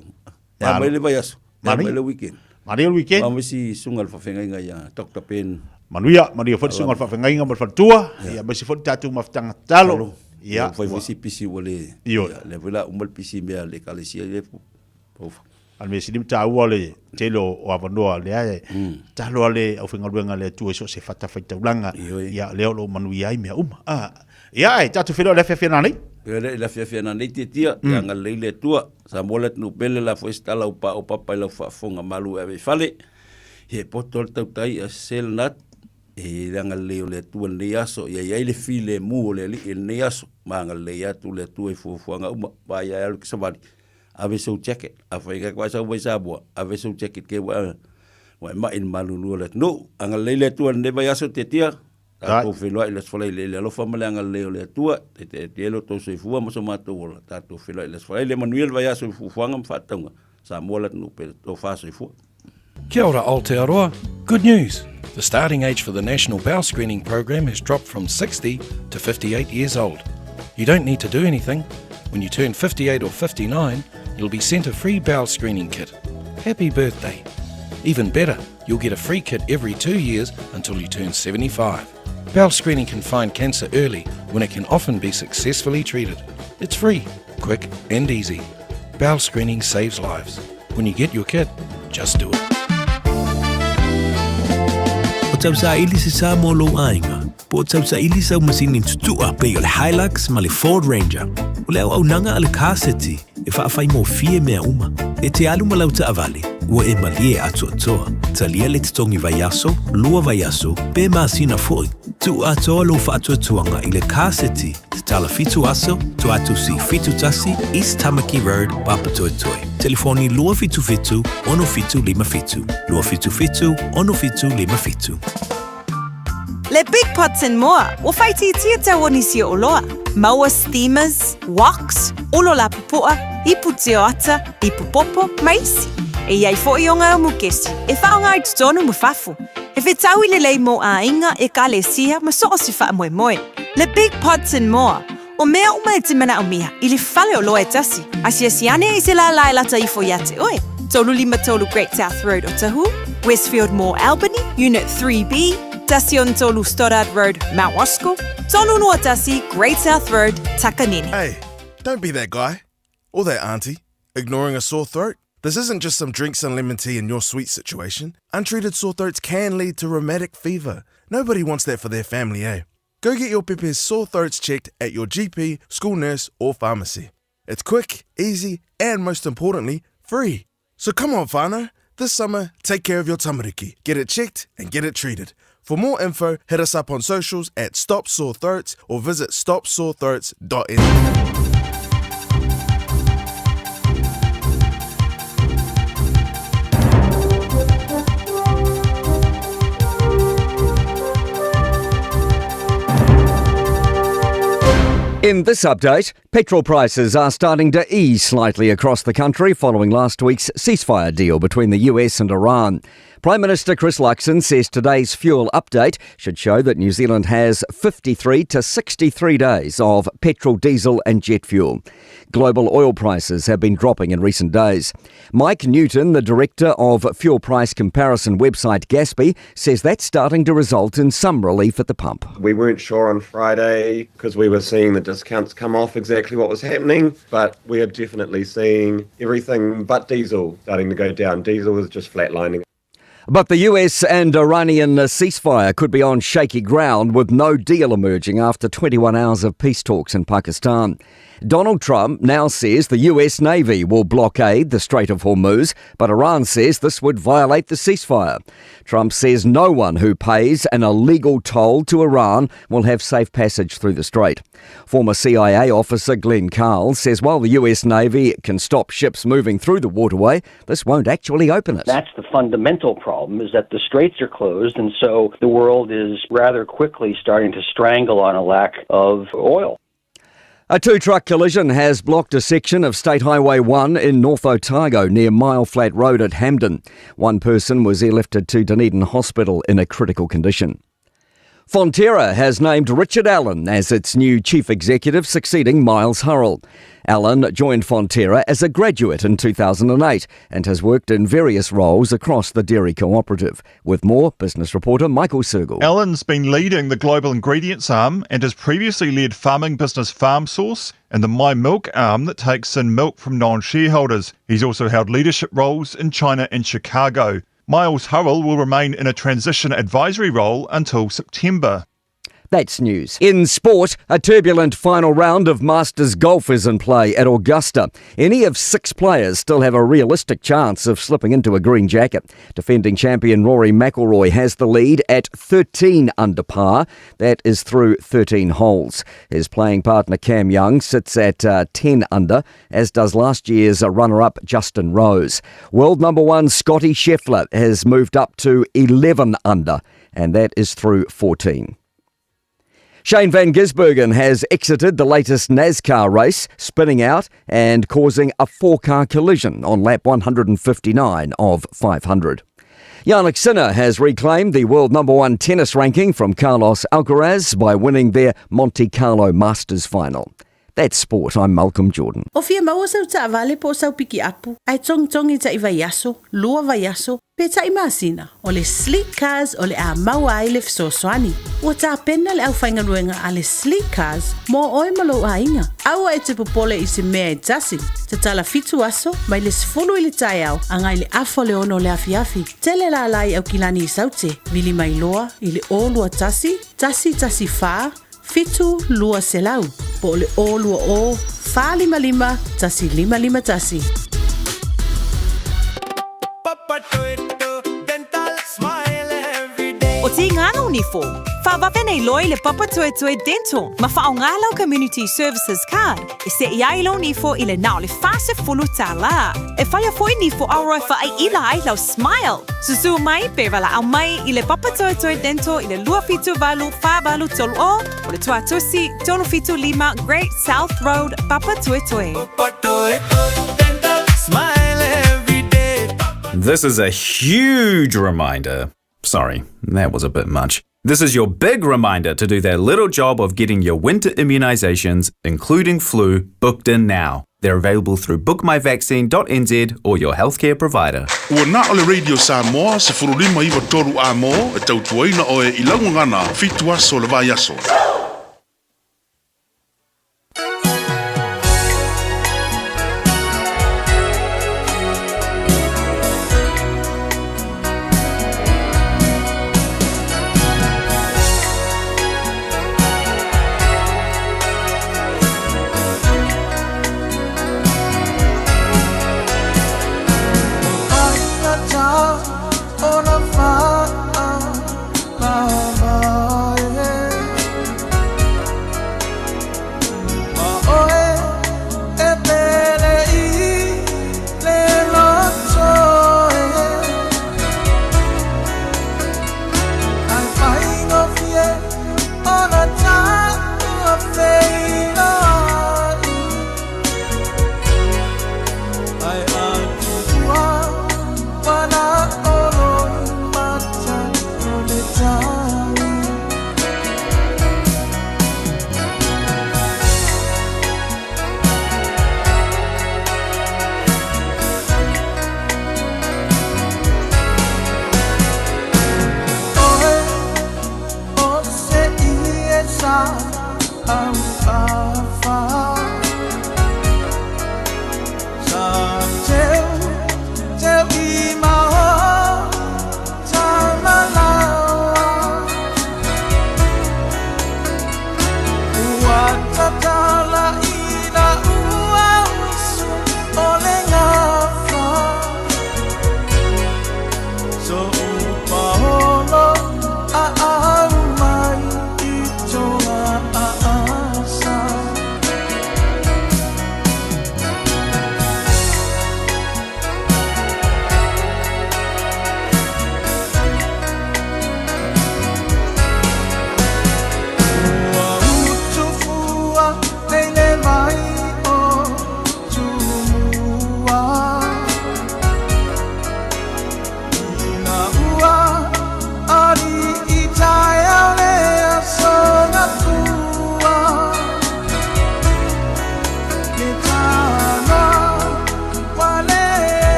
E a mai le vai aso. E a mai le weekend. Mani le weekend. Mama si sunga le whawhengainga ia Dr. Ben. Manuia, manuia fo sunga le whawhengainga mo le whantua. Ia mai si fo tātou mawhtanga talo. Ia. Whai fo si pisi ua le. Ioi. Le wila umal pisi mea le kalesia le Ofa. A le mea sili ma taua le tele o avanoa lea e talo a le aufaigaluega a le Atua i so o se fatafaitaulaga, ia lea o lo o manuia ai mea uma. A, ia ae, tatou feiloai i le afiafi nanei. Feiloai i le afiafi nanei Tietia, ia agalelei le Atua. Samoa le atunuu pele la foi se tala ua paopapa papa i lau faafofoga malu e ave i fale. Ia e poto le tautai a sese lena atu. E le agalelei o le Atua i lenei aso, ia i ai le filemu o le Alii i lenei aso, ma agalelei atu le Atua i fuafuaga uma, vaai ae alu ki savali. Ave sou jacket, afai ka koe sau mai Samoa, ave sou jacket ke ua ua e mai i le malulu o le atunuu. Agalelei le Atua i lenei vaiaso Tietia, tatou feiloai i le Aso Faraile i le alofa ma le agalelei o le Atua, taitaia lo outou soifua ma so matou ola, tatou feiloai i le Aso Faraile, manuia le vaiaso i fuafuaga ma faatauga. Samoa le atunuu pele, tofa soifua. Kia ora Aotearoa, good news! The starting age for the National Bowel Screening Program has dropped from 60 to 58 years old. You don't need to do anything. When you turn 58 or 59, you'll be sent a free bowel screening kit. Happy birthday! Even better, you'll get a free kit every two years until you turn 75. Bowel screening can find cancer early when it can often be successfully treated. It's free, quick, and easy. Bowel screening saves lives. When you get your kit, just do it. tausaili se sa mo lou aiga, po o tausaili sau masini tutua pei o le Hilux ma le Ford Ranger, o le auaunaga a le Car City e faafaigofie mea uma. E te alu ma lau taavale, ua e malie atoatoa. Talia le totogi vaiaso, lua vaiaso, pe masina foi. Tuu atoa lou faatuatuaga i le Car City, tatala 7 aso, Tuatusi 71, East Tamaki Road, Papatoetoe. Telefoni 277 6757, 277 6757. Le Big Pots and More, ua faaitiitia tau o nisi o oloa. Maua steamers, woks, olo lapopoa, ipu tioata, ipu popo, ma isi. E i ai foi o ngā mukesi e whaonga ai totonu ma fafo. E whetau i lelei mō āinga, ekalesia ma so o se whaamoemoe. Le Big Pots and More, o mea uma e te manaomia i le fale oloa e tasi. Asiasi ane i se lālā e lata ifo iā te oe. 353 Great South Road Otahuhu, Westfield Mall Albany, Unit 3B, 13 Stoddard Road, Mount Roskill, 321 Great South Road, Takanini. Hey, don't be that guy or that auntie ignoring a sore throat. This isn't just some drinks and lemon tea in your sweet situation. Untreated sore throats can lead to rheumatic fever. Nobody wants that for their family, eh? Go get your pepe's sore throats checked at your GP, school nurse, or pharmacy. It's quick, easy, and most importantly, free. So come on, whānau. This summer, take care of your tamariki. Get it checked and get it treated. For more info, hit us up on socials at Stop Sore Throats or visit stopsorethroats.nz. In this update, petrol prices are starting to ease slightly across the country following last week's ceasefire deal between the US and Iran. Prime Minister Chris Luxon says today's fuel update should show that New Zealand has 53 to 63 days of petrol, diesel and jet fuel. Global oil prices have been dropping in recent days. Mike Newton, the director of fuel price comparison website Gaspy, says that's starting to result in some relief at the pump. We weren't sure on Friday because we were seeing the discounts come off exactly what was happening, but we are definitely seeing everything but diesel starting to go down. Diesel is just flatlining. But the US and Iranian ceasefire could be on shaky ground with no deal emerging after 21 hours of peace talks in Pakistan. Donald Trump now says the US Navy will blockade the Strait of Hormuz, but Iran says this would violate the ceasefire. Trump says no one who pays an illegal toll to Iran will have safe passage through the strait. Former CIA officer Glenn Carl says while the US Navy can stop ships moving through the waterway, this won't actually open it. That's the fundamental problem, is that the straits are closed, and so the world is rather quickly starting to strangle on a lack of oil. A two-truck collision has blocked a section of State Highway 1 in North Otago near Mile Flat Road at Hamden. One person was airlifted to Dunedin Hospital in a critical condition. Fonterra has named Richard Allen as its new chief executive, succeeding Miles Hurrell. Allen joined Fonterra as a graduate in 2008 and has worked in various roles across the dairy cooperative. With more, business reporter Michael Sergel. Allen's been leading the global ingredients arm and has previously led farming business Farm Source and the My Milk arm that takes in milk from non-shareholders. He's also held leadership roles in China and Chicago. Miles Hurrell will remain in a transition advisory role until September. That's news. In sport, a turbulent final round of Masters Golf is in play at Augusta. Any of six players still have a realistic chance of slipping into a green jacket. Defending champion Rory McIlroy has the lead at 13 under par. That is through 13 holes. His playing partner Cam Young sits at 10 under, as does last year's runner-up Justin Rose. World number one Scottie Scheffler has moved up to 11 under, and that is through 14. Shane Van Gisbergen has exited the latest NASCAR race, spinning out and causing a four-car collision on lap 159 of 500. Jannik Sinner has reclaimed the world number one tennis ranking from Carlos Alcaraz by winning their Monte Carlo Masters final. That's sport. I'm Malcolm Jordan. O fia maua sau taavale po o sau pikiapu, ae togitogi taʻi vaiaso, lua vaiaso, pe taʻi masina, o le Sleek Cars o le a maua ai le fesoasoani. Ua tapena le aufaigaluega a le Sleek Cars mo oe ma lou aiga. Aua e te popole i se mea e tasi. Tatala fitu aso, mai le 10 i le taeao agai le afa o le 6 o le afiafi. Tele lala i Aukilani i Saute, vili mai loa i le 021 114 7200 po o le 020 455 1551. O Tīngana o Nifo, whawawe nei loa i le Papatoetoe Dental ma whaonga lau Community Services Card e seʻi ai lou nifo i le na o le $40. E whaia foi nifo aroa e whaai ila ai lau smile. Susu mai pe valaau mai i le Papatoetoe Dental i le 278 4830 o le Tuatusi 375 Great South Road, Papatoetoe. This is a huge reminder. Sorry, that was a bit much. This is your big reminder to do that little job of getting your winter immunisations, including flu, booked in now. They're available through bookmyvaccine.nz or your healthcare provider. Ua na o le Radio Samoa 1593 a mo e tautuaina oe i lau gagana fitu aso o le vaiaso.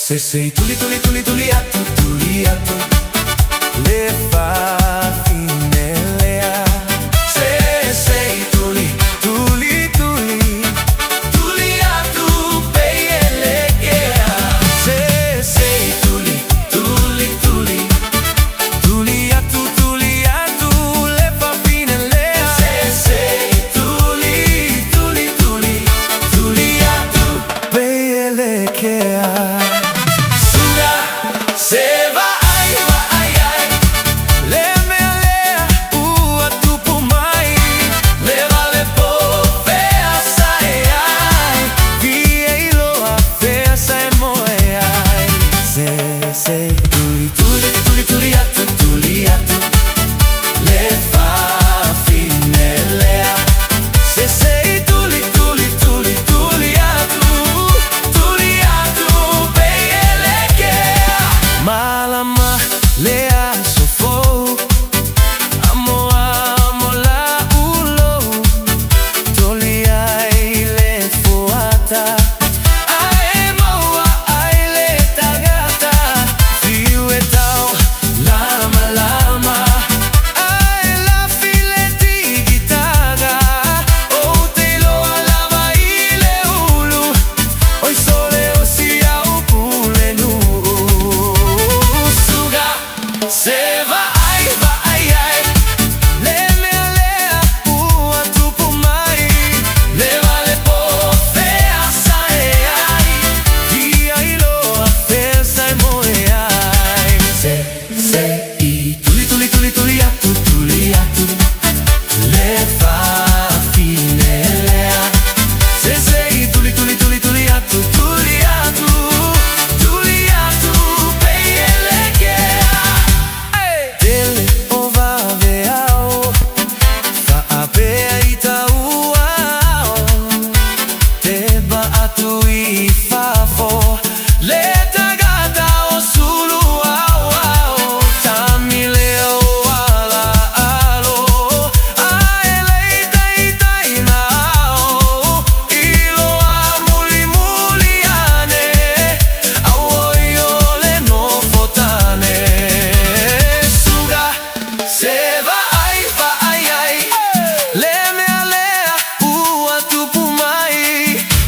Se se tuli tuli tuli tuli atu tuli atu le fafine lea. Se se tuli tuli tuli tuli atu peielekea. Se se tuli tuli tuli tuli atu tuli atu le fafine lea. Se se tuli tuli tuli tuli atu peielekea. Suga se vaai vaai ai le mea lea ua tupu mai le vale po fea sa e ai fia iloa fea sa e moe ai. Se se tuli tuli tuli tuli atu tuli atu le fafine lea. Se se tuli tuli tuli tuli atu tuli atu peielekea. Malama le aso fou amo amo la ulou toli ai le fuata ae maua ai le tagata fiu e tau lamalama ae lafi le tigitaga ou te iloa lava i le ulu oi sole o si au pulenuu. Suga se vaai vaai ai le mea lea ua tupu mai le vale po fea sa e ai fia iloa fea sa e moe ai. Se se i tuli tuli tuli tuli atu tuli atu le fafine lea. Se se i tuli tuli tuli tuli atu tuli atu tuli atu peielekea. Tele o vaveao faapea i tauao teba atu i fafo le tagata o sulu aoao tamile o ala alo ae lei taitai na ao iloa mulimuli ane auoi o le nofo tane. Suga se vaai vaai ai le mea lea ua tupu mai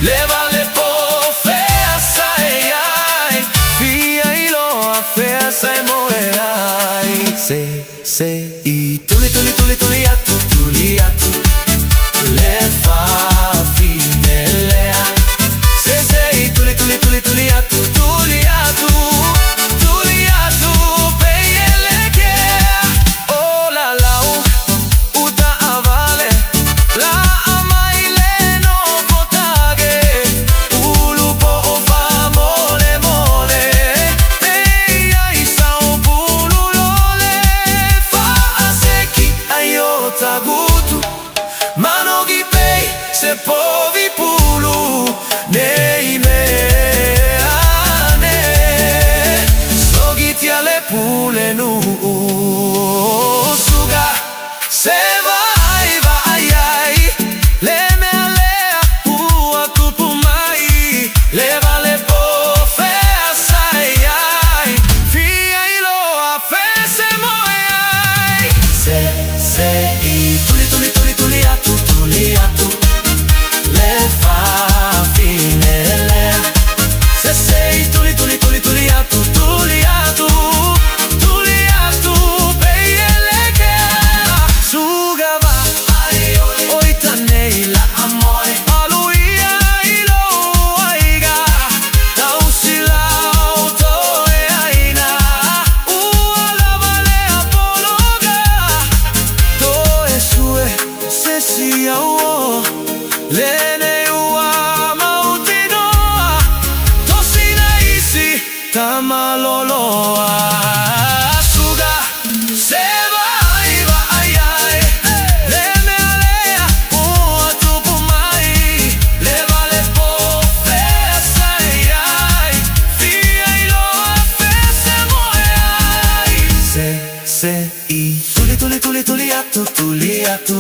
le vale po fea sa e ai fia iloa fea sa e moe ai. Se se i tuli tuli tuli tuli atu tuli atu le fafine lea. Se se i tuli tuli tuli tuli atu tuli atu tuli atu peielekea. O lalau uta avale la amai le nofo tage ulu po o mole mole te ia i sao pulu lole faaseki ai o tagutu manogi pei se povi pulu nei mea ane sogitia le pule nuu. Suga se vaai vaai ai le mea lea ua tupu mai le vale po fea sa e ai fia iloa fea se moe ai. Se se i tuli tuli tuli tuli atu tuli atu le fafine lea. Se se i tuli tuli tuli tuli atu tuli atu tuli atu peielekea. Suga va oi tanei la amoe aluia ilo aiga tausilau toe aina ua lava lea pologa toe sue se si auo lenei ua mautinoa tosina isi tamaloloa. Suga se vaai vaai ai le mea lea ua tupu mai le vale po fea sa e ai fia iloa fea se moe ai. Se se i tuli tuli tuli tuli atu tuli atu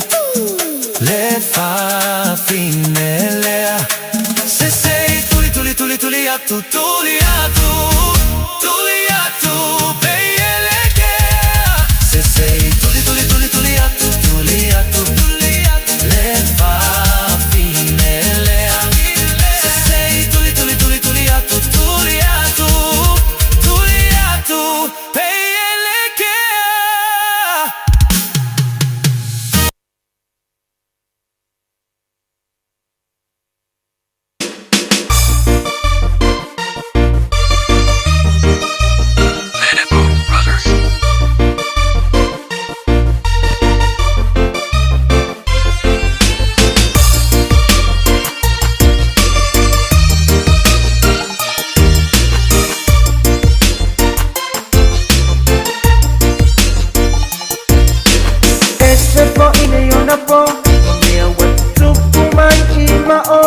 le fafine lea. Se se i tuli tuli tuli tuli atu, tuli atu, tuli atu, pei e le kea. Se se tuli tuli tuli tuli atu, tuli atu, tuli atu, le fafine lea. Se se tuli tuli tuli tuli atu, tuli atu, tuli atu, pei e le kea. E se foʻi nei ona pō O mea ua tutupu mai i maʻo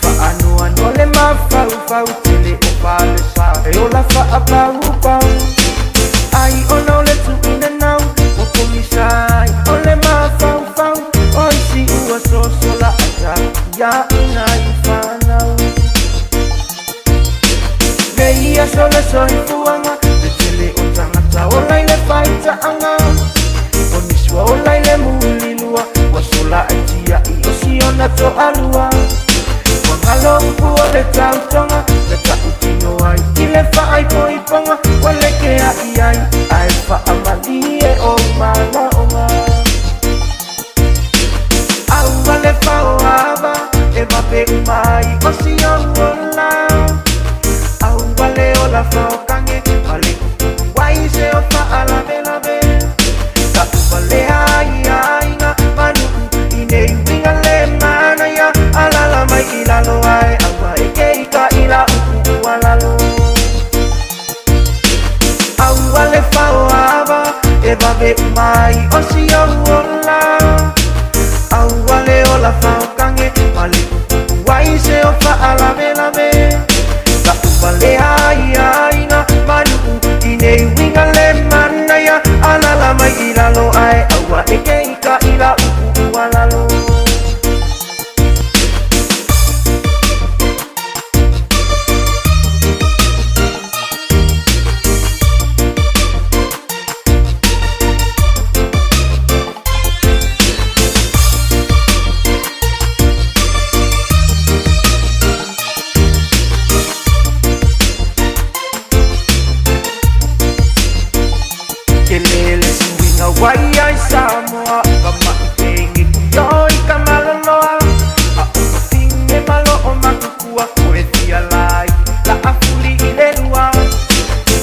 Faanoanoa le mafaufau Tele o falesa e ola faapaupau Ai ona o le tuuina nau Ua pogisa ai o le mafaufau O isi ua sosola ata Ia ina i fanau Nei aso le soifuaga Le tele o tagata ola i le faitaaga O nisi ua ola i le mulilua Ua sola ai tiaʻi o siona toalua Ua galo upu o le tautoga Na taʻutino ai i le faaipoipoga Ua lekeaʻi ai ae faamalie o malaoga Aua le faoava e vape uma ai o si ou ola Aua le ola faokage ma le kukuku ai se o faalavelave Taʻuvalea ai aiga manuu i nei uiga le manaia Alala mai i lalo ae aua e ke i ka ila upu ua lalo Aua le faoava e vave uma ai o si ou ola Aua le ola faokage ma le kukuku ai se o faalavelave Taʻuvalea ai aiga manuu i nei uiga le manaia Alala mai i lalo ae aua e ke i ka ila upu ua lalo Ke lele suiga wai ai Samoa Ka maʻi pege ki o i ka maloloa A o ka finge malo o makukua Ko e fia lai la afuli i le lua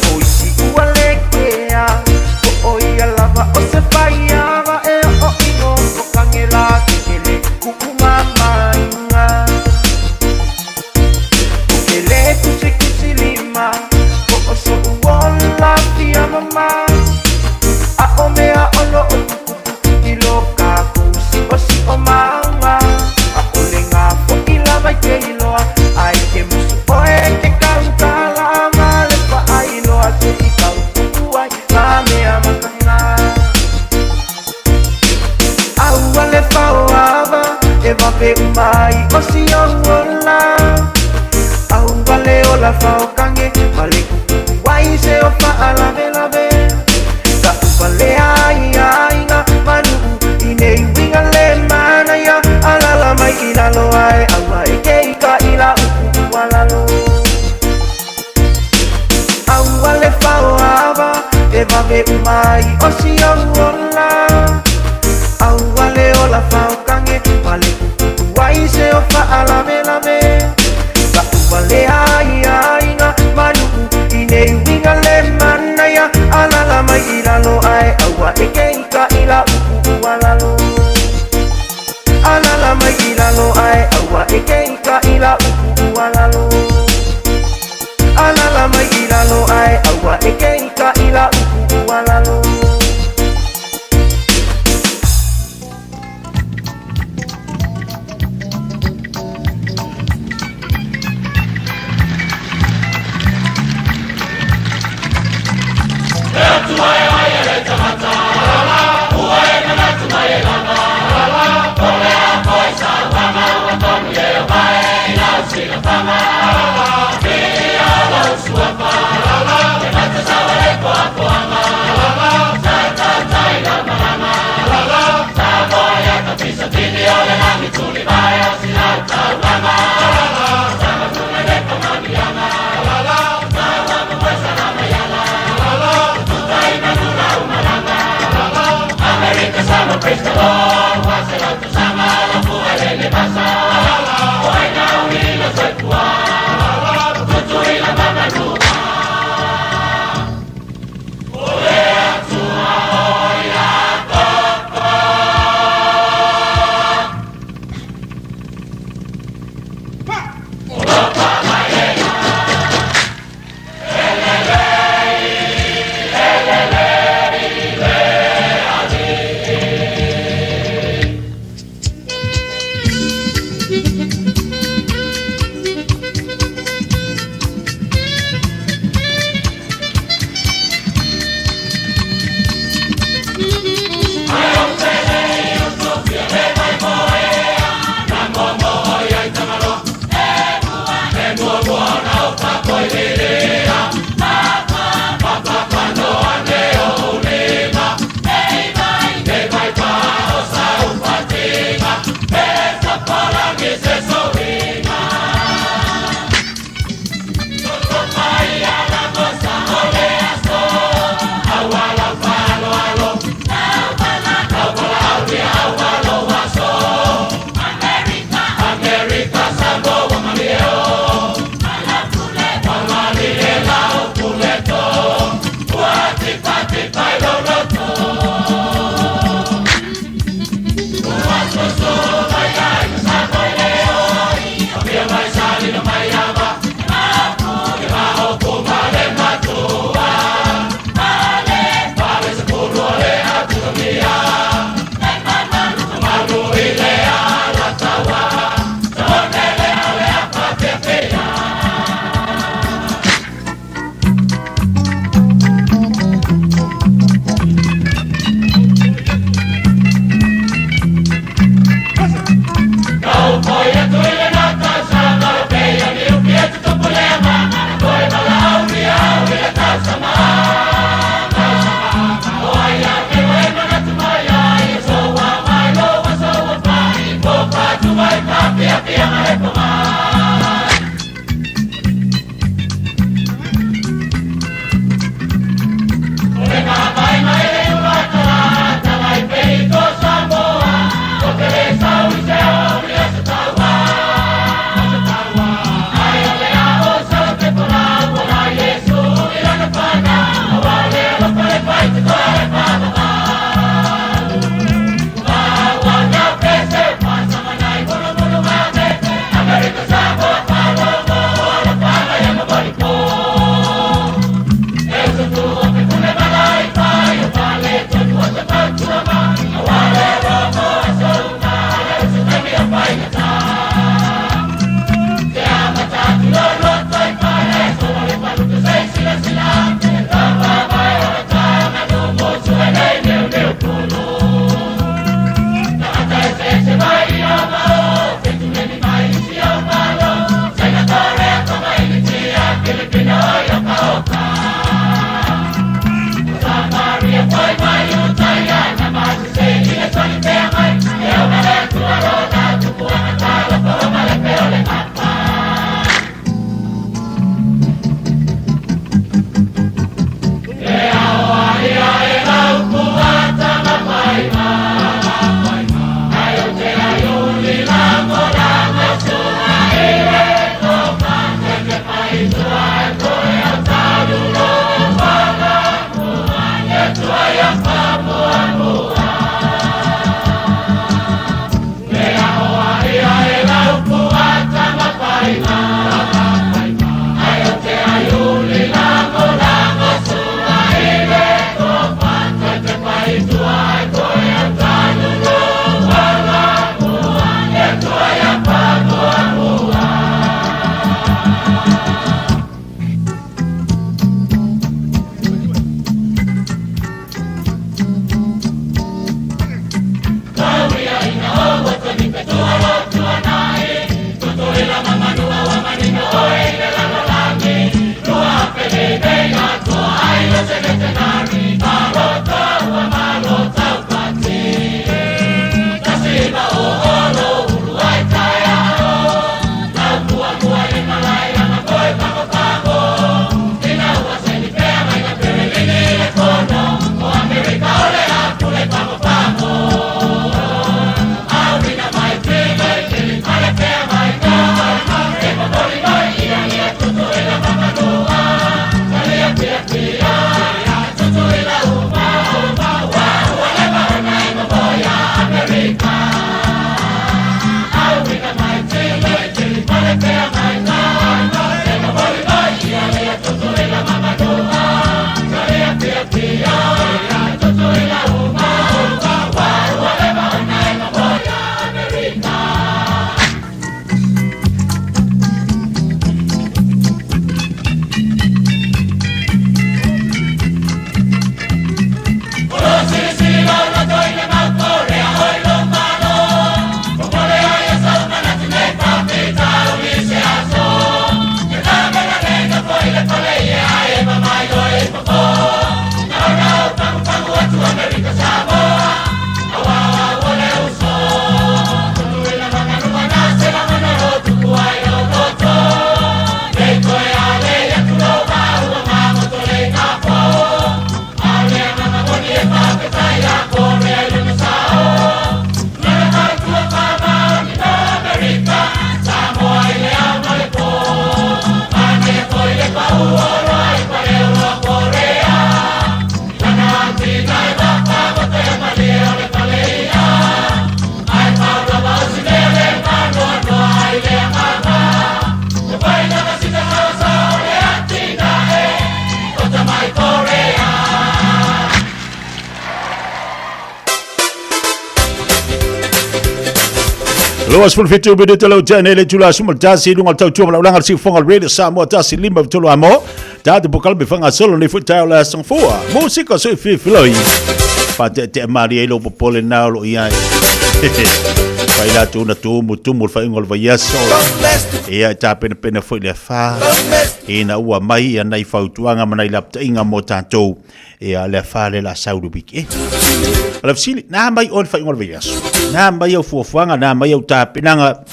O isi ua le kea O o ia lava o se faiava E o ino o kangela ke kele kuʻu mamainga O ke le kusikusi lima Po o soʻu ola fia mama A o mea ono o tuputupu i lo kākou siʻosiʻo maga A o le gafoʻi lava i ke iloa Ai ke musu oe ke kaukala Ma le faailoa se i kaukuku ai ma mea makaga Aua le faoava e vave uma ai o si ou ola Aua le ola faokage ma le kukuku ai se o faalavelave Taʻuvalea ai aiga manuu i nei uiga le manaia Alala mai i lalo ae aua e ke i ka ila upu ua lalo Aua le faoava e vave uma ai o si ou ola Aua le ola faokage ma le kukuku ai se o faalavelave Taʻuvalea ai aiga manuu i nei uiga le manaia Alala mai i lalo ae aua e ke i ka ila upu ua lalo Alala mai i lalo ae aua e ke i ka ila upu ua lalo Alala mai i lalo ae aua e ke i ka ila upu ua lalo Ua 27 minute lau tene le tula suma tasi lunga tau tua laulanga si fonga radio Samoa tasi lima tolo amo tatu pokal me fanga solo ni futa la sang fua musika so fi filoi pa te te mari e lo popole na lo ia Pai la tu na tu mu tu mu fa ingol va yaso ia ta pena pena foi le fa ina ua mai ia nei fautuaga ma nai lapataiga mo tatou ia le afa le la sau le wiki. O le fesili, na mai oe le faaiuga o le vaiaso? Na mai au fuafuaga, na mai au tapenaga,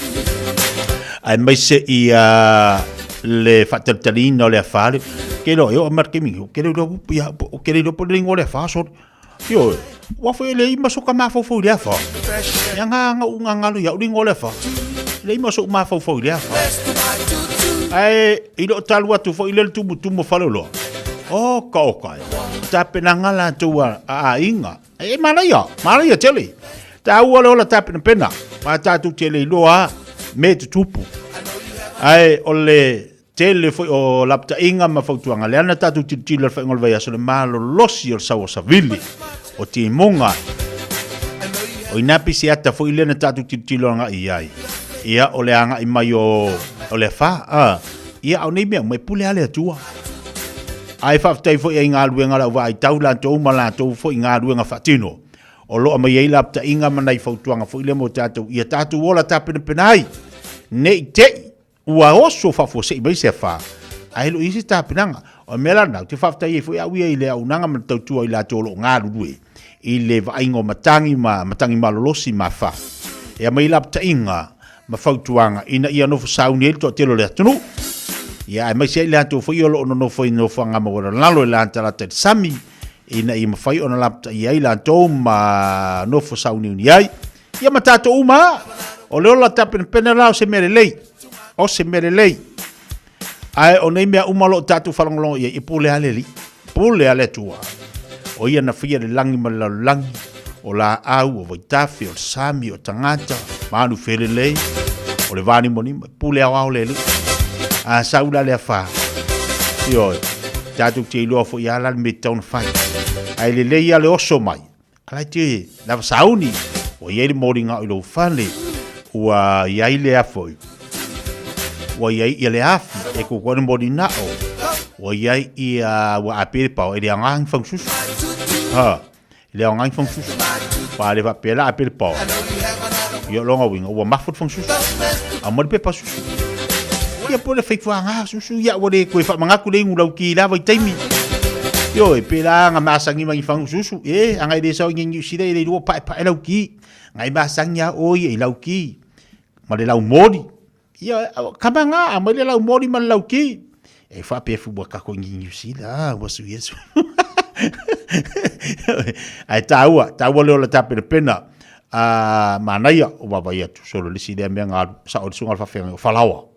aemaise ia le faatalitaliina o le afa le, ke iloa e oo mai le taimi nei, ke le iloa ia, ke le iloa po o le igoa o le afa sole. Ioe, ua foi e leai ma soka mafaufau i le afa. Ia nga nga u nga ngalo ia le igoa o le afa. Leai ma so'u mafaufau i le afa. Ae i loo talu atu foi le tumutumu o Faleoloa. Oka oka e. Tapenaga latou a aiga. E manaia, manaia tele. Taua le ola tapenapena. Ma tatou te le iloa me tutupu. Ae o le tele foi o lapataiga ma fautuaga lea na tatou tilotilo i le faaiuga o le vaiaso le malolosi o le sau o savili o timuga o ina pisi ata foi lea na tatou tilotilo agai i ai ia o le agai mai o o le afa a ia o nei mea uma e pule a le Atua ae faafetai foi ai galuega lau vaai tau latou ma latou foi galuega faatino o lo o aumai ai lapataiga ma nai fautuaga foi lea mo tatou ia tatou ola tapenapena ai ne i te i Ua oso faafuasei mai se afa, ae le o i ai se tapenaga. O le mea la lena, ou te faafetai ai foi au ia i le auaunaga ma le tautua i latou o lo o galulue i le vaaiga o matagi ma matagi malolosi ma afa e aumai ai lapataiga ma fautuaga ina ia nofo sauni ai le toatele o le atunuu. Ia, aemaise ai latou foi o lo o nonofo i nofoaga maualalalo i latalata i le sami ina ia mafai ona lapataia ai latou ma nofo sauniuni ai. Ia ma tatou uma lava. O le ola tapenapena la o se mea lelei. O se mea lelei. Ae o nei mea uma o lo o tatou faalogologo i ai, e pule lava le Alii. Pule lava le Atua. O ia na faia le lagi ma le lalolagi, o laau, o vaitafe, o le sami, o tagata, manu felelei, o le vanimonimo, e pule aoao le Alii. A sau la le afa, ioe, tatou te iloa foi lava la le mea e tatau ona fai. Ae lelei lava le oso mai, Ala te lava sauni, ua iai le moliga i lou fale, ua iai le afoi, ua iai ia le afi, e koko le molinao, ua iai ia ua ape le pao, e le aoga ni faususu. Ha, e le aoga ni faususu. Pa le faapea la ape le pao. Ia longa uiga, ua mafu le faususu. A mo le pepa susu. Ia po le faifuaga susu ia ua le koe faamanatu le igu lau ki lava i taimi. Ioe, pe la nga masangi ma ni fangu susu, e, anga i le sao i ngi usile i le lua pae pae lau ki. Ngai masangi a oi i lau ki. Ma le lau moli. Ia, kama nga, a mai le lau moli ma le lau ki. E whaapea fu ua kako i ngi usile, ah, ua su yesu. Ai tāua, tāua le ola tāpena pena, a manaia o vavai atu, solo le si lea mea ngā sa o le sunga le whawhenga o whalawa.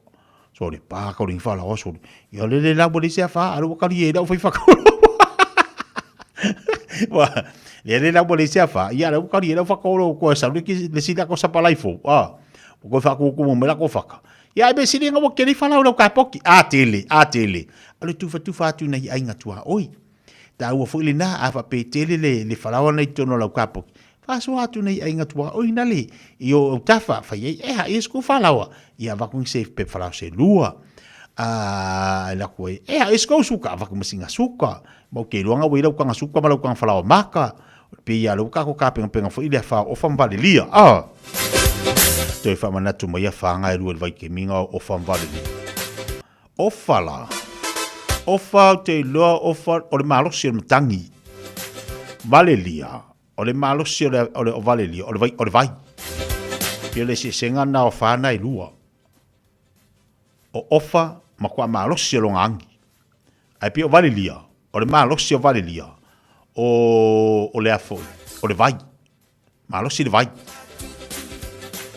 Sole, pa ka ringi whalawa sole. Ia le le la le se afa, alu ka ri e lau whai whakaolo. Wa, le le la le se afa, ia lau ka ri e lau whakaolo ko sa le ki le si la ko sa palai fo. Ah, ko whaku ko mo la ko whaka. Ia e be sili nga wa keri whalau lau ka poki. A tele, a tele. Alu tufa tufa atu nei ainga tua oi. Tāua foi lena, a whapetele le, le whalawa nei tono lau ka poki. Faasoa atu nei aiga tuaoi na le i o autafa fai ai eha ia sku falaoa ia avaku ni se pe falao se lua a e laku ai eha ia sku suka avaku masinga suka ma o ke luanga wei lau kanga suka ma lau kanga falaoa maka pe ia lau kako ka penga penga foi le fa ofa mvalelia a toe faamanatu mai ia whanga e lua le vaikemiga o ofa mvalelia ofa la ofa o te iloa ofa o le malosi o le matangi valelia O le malosi o le, o le ovalelia, o le vai, o le vai. Pia le eseesega na o whana e lua. O ofa ma kua malosi o longa angi. Ai pia o valelia, o le malosi o valelia, o, o le afoi, o le vai. Malosi le vai.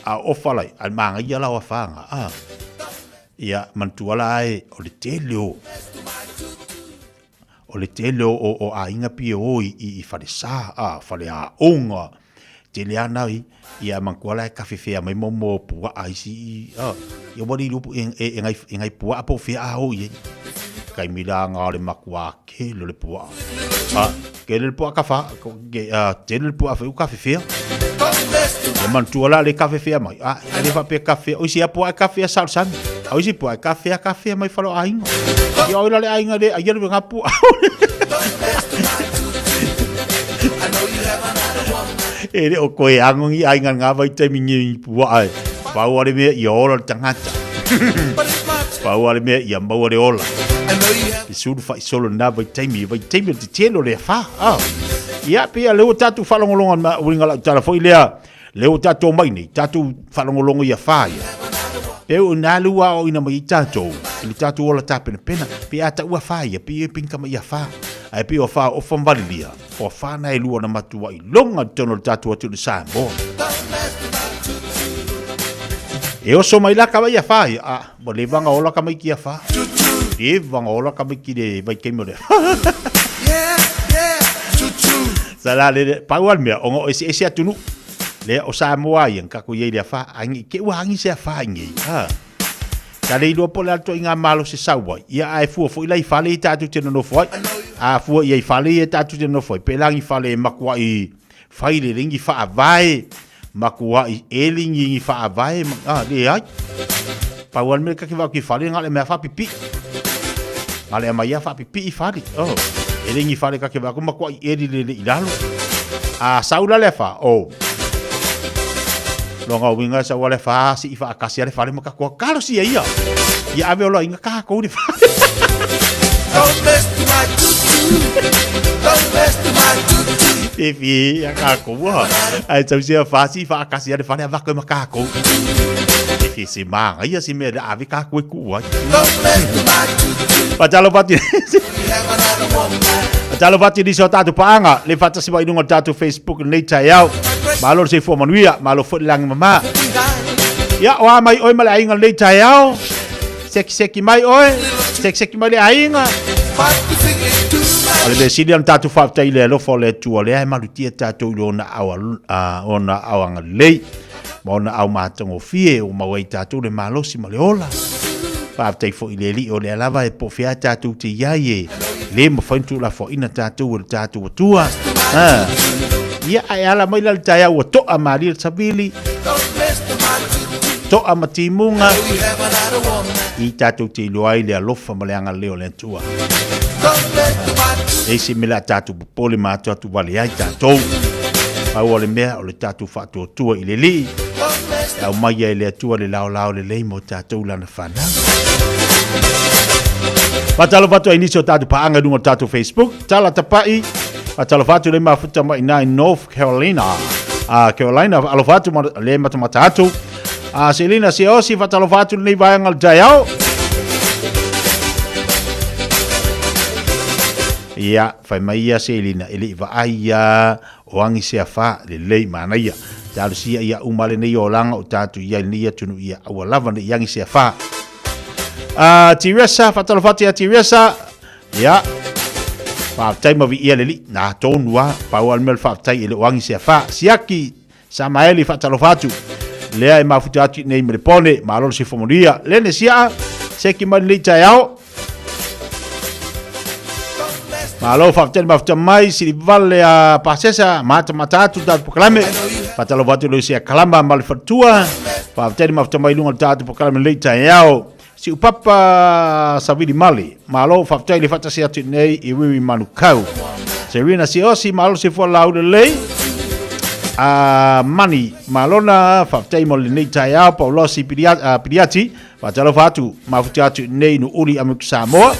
A ofa lai, a maangaia la o awhaanga. Ah. Ia, manatua la ai, o le tele o, O le tele o, o, o aiga pia o i, i, i falesa, a, faleaoga, tele ana i, ia manatua la e kafefea mai mo mo puaa isi i, a, ia ua le iloa po e, e, e ngai, e ngai puaa po o fea a o i ai. Taimi la nga o le makuā kele o le puaa. A, kele le puaa ka wha, ke, a, tele le puaa wheu kafefea. Ia manatua la le kafe fea mai. A, e le faapea kafe, o isi apo ai kafe a salo sami. A o isi po ai kafe a kafe mai falo aiga. Ia oi la le aiga le ai le ngapu. E le o koe angongi aiga ngā vai taimi ngi pua ai. Pau ale mea ia ola le tangata. Pau ale mea ia maua le ola. Te sulu fai solo nā vai taimi, vai taimi o te telo le wha. Ah. Ia, pia le ua tātou whalongolonga ma uringa lau tala foi lea, le ua tātou mai nei, tātou whalongolonga ia wha ia. Pe o nā lua o ina mai i tātou, i le tātou ola tā pena pena, pe a ta ua wha ia, pe ia pinka mai ia wha. Ai pe o wha o whamwarilia, o wha na e lua na matua i longa tono le tātou atu le Samoa. E oso mai la ka mai ia wha ia, a, mo le vanga ola ka mai ki ia wha. Le vanga ola ka mai ki le vai keimo le. Sa la le pau al mea, onga o ese ese atunu. Le o Samoa ia, ka ko iei le wha, angi, ke ua angi se a wha ingi. Ha. Ka le iloa po le alto i ngā malo se sau ai. Ia ae fua foi lai fale i tātou te nonofo ai. A fua ia i fale ia tātou te nonofo ai. Pelangi fale e makua i whai le ringi whaavae. Makua i elingi ngi whaavae. Ah, le ai. Pau al mea kake wau ki fale, ngā le mea whapipi. Ngā le mai ia whapipi i fale. Oh. E ringi fale kake wau, makua i eli le le i lalo. A saula le wha, oh. Longa winga sa wale wha si i whaakasi ale fale maka kua kalo si ia. Ia ave ola inga kaha kou le fale. Don't mess with my tutu. Don't mess with my tutu. Fifi, ia ka kou ha. Ai tau sia wha si i whaakasi ale fale avako e maka kou. Fifi si maanga ia si mea le ave ka koe ku ai. Don't mess with my tutu. Patalo pati. Have another woman. Talo fati nisi o tātou paanga, le whatasi mai lunga o tātou Facebook nei tai au. Malo le seifua manuia, malo foi le langi mama. Ia, o a mai oi ma le ainga nei tai au. Seki seki mai oi, seki seki mai le ainga. O le mea sili ana tātou whaatai le alofa o le Atua, lea e malutia tātou i lona au, ona au agalelei, ma ona au matagofie, o mau ai tātou le malosi ma le ola. Whaatai foi le li o le alava e po whia tātou te iai e le mawhai tu la ina tātou o le tātou atua. Ha. Ia ai ala mai la le tai au toa maria le savili, toa ma timunga, i tātou te iloa ai le alofa ma le agalelei o le Atua. E isi mea la tātou popole ma atu atu wale ai tātou. Pau o le mea o le tātou whaatuatua i le lii. E au mai ai le Atua le lao lao le lei mo tātou lana whanau. Whatalo whatu ai nisi o tātou paanga runga o tātou Facebook. Tala tapai. Whatalo whatu le mafuta mai nā i North Carolina. Carolina, alo whatu ma le matamata atu. Selina Siosi, whatalo whatu nei vaenga le taiao. Ia, whai mai ia Selina, e le i vaai ia o angi sea wha, le lei mana ia. Tālu sia ia umale nei o langa o tātu ia nei ia tunu ia aua lava nei angi sea wha. Tiresa, whatalo whatu ia Tiresa. Ia, whaatai mawi ia le li, nā tōnu a, pau al mea le whaatai e le o angi sea wha. Siaki, Samaeli whatalo whatu. Lea e mafuta atu nei me le pone, malo se fomonia. Lene sia, seki mai nei tai ao. Malo whaatai mafuta mai, siri vale a pasesa, mata mata atu tātu pokalame. Whatalo whatu le sia kalama ma le whatua. Whaatai mafuta mai lunga tātu pokalame nei tai ao. Si upapa Savili Mali, malo whaatai le whatasi atu nei i wiwi manukau. Serena Siosi, malo se fua lau le lei. Mani Malona, whaatai mo le nei tai ao, Paulosi Piriati, whatalo whatu, mafuta atu nei nu uri amuku Samoa.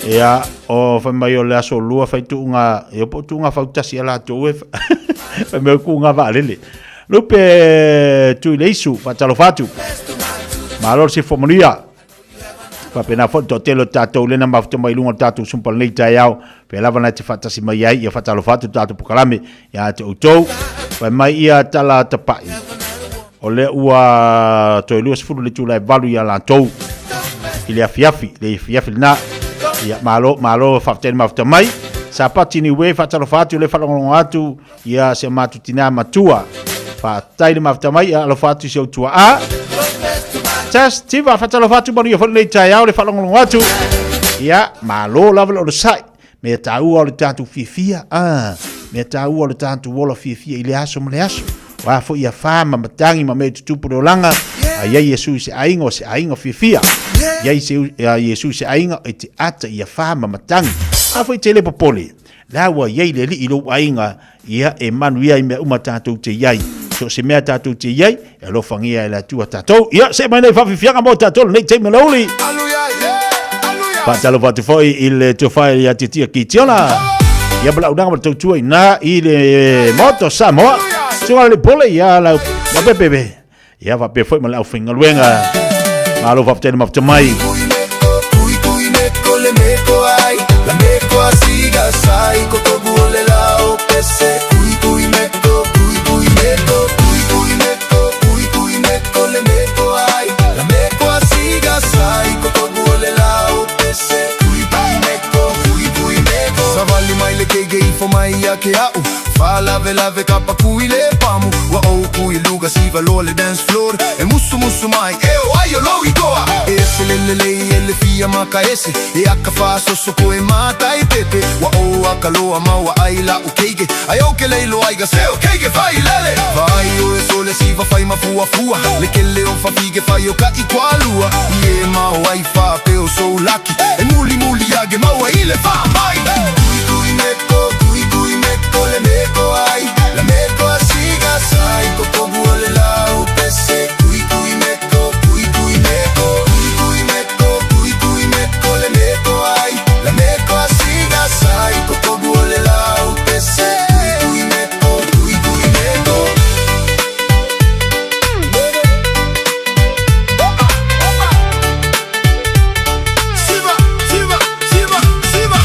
Ia, o whai mai o le aso lua whai tuunga, e opo tuunga whautasi a lātou e, whai mai o kuunga waalele. Lupe tui le isu, whatalo whatu. Malo se fomonia. Whapena fo to telo tātou lena mafuta mai lunga tātou sumpal nei tai ao. Pe lava na te whatasi mai ai, ia whatalo whatu tātou pokalame, ia te outou. Whai mai ia tala tapai. O le ua toi lua sefulu le tula e valu ia lātou. I le afiafi, le afiafi lena. Ia malo, malo whapatene mafuta mai. Sa pati ni we whatalo whatu le whalongolongo atu. Ia se matu tina matua. Whatai le mafuta mai, ia alofa atu se utua a. Test, tiva, whatalo whatu manu ia whanei tai ao le whalongolongo atu. Ia, malo lava le oro sai. Mea tāua o le tātou fiafia, ā, mea tāua o le tātou ola fiafia i le aso ma le aso. O a foi ia whā ma matangi ma mea tutupu le olanga, a iai Iesu i se aiga o se aiga fiafia. Iai se, a Iesu i se aiga e te ata ia whā ma matangi. A foi te le popole, la ua iai le alii i lou aiga, ia e manuia i mea uma tātou te iai. So se mea tātou te iai, e alofangia e le Atua tātou. Ia, se mai nei whawhiwhianga mō tātou lenei taimi o le uli. Whātalo whātu foi i le tuawhai i a Titia ki Tiona. Ia ma lau nanga ma le tautua i nā i le moto Samoa. Sunga le pole ia lau ma pepe. Ia whapea foi ma le au whaingaluenga. Malo whapatele mawhita mai. Savali mai le keige ifo mai ia ke a'u Faalavelave ka paku i le pamu Ua ou ku i luga siva loa le dance floor E musu musu mai e o ai o lou itoa E ese le lelei e le fia maka ese E aka faasoso koe matai pepe Ua ou aka loa ma ua ai la'u keige Ai o ke lei loa iga se o keige fai lele Vai o e sole siva fai mafuafua Le kele o fafige fai o ka i kualua I e ma o ai fa pe o sou laki E muli muli age maua i le fa mai Kui kui meko, kui kui meko le meko ai La meko a siga sai Kokobu o le lau pese Kui kui meko, kui kui meko Kui kui meko, kui kui meko le meko ai La meko a siga sai Kokobu o le lau pese Kui kui meko, kui kui meko Siva, siva, siva, siva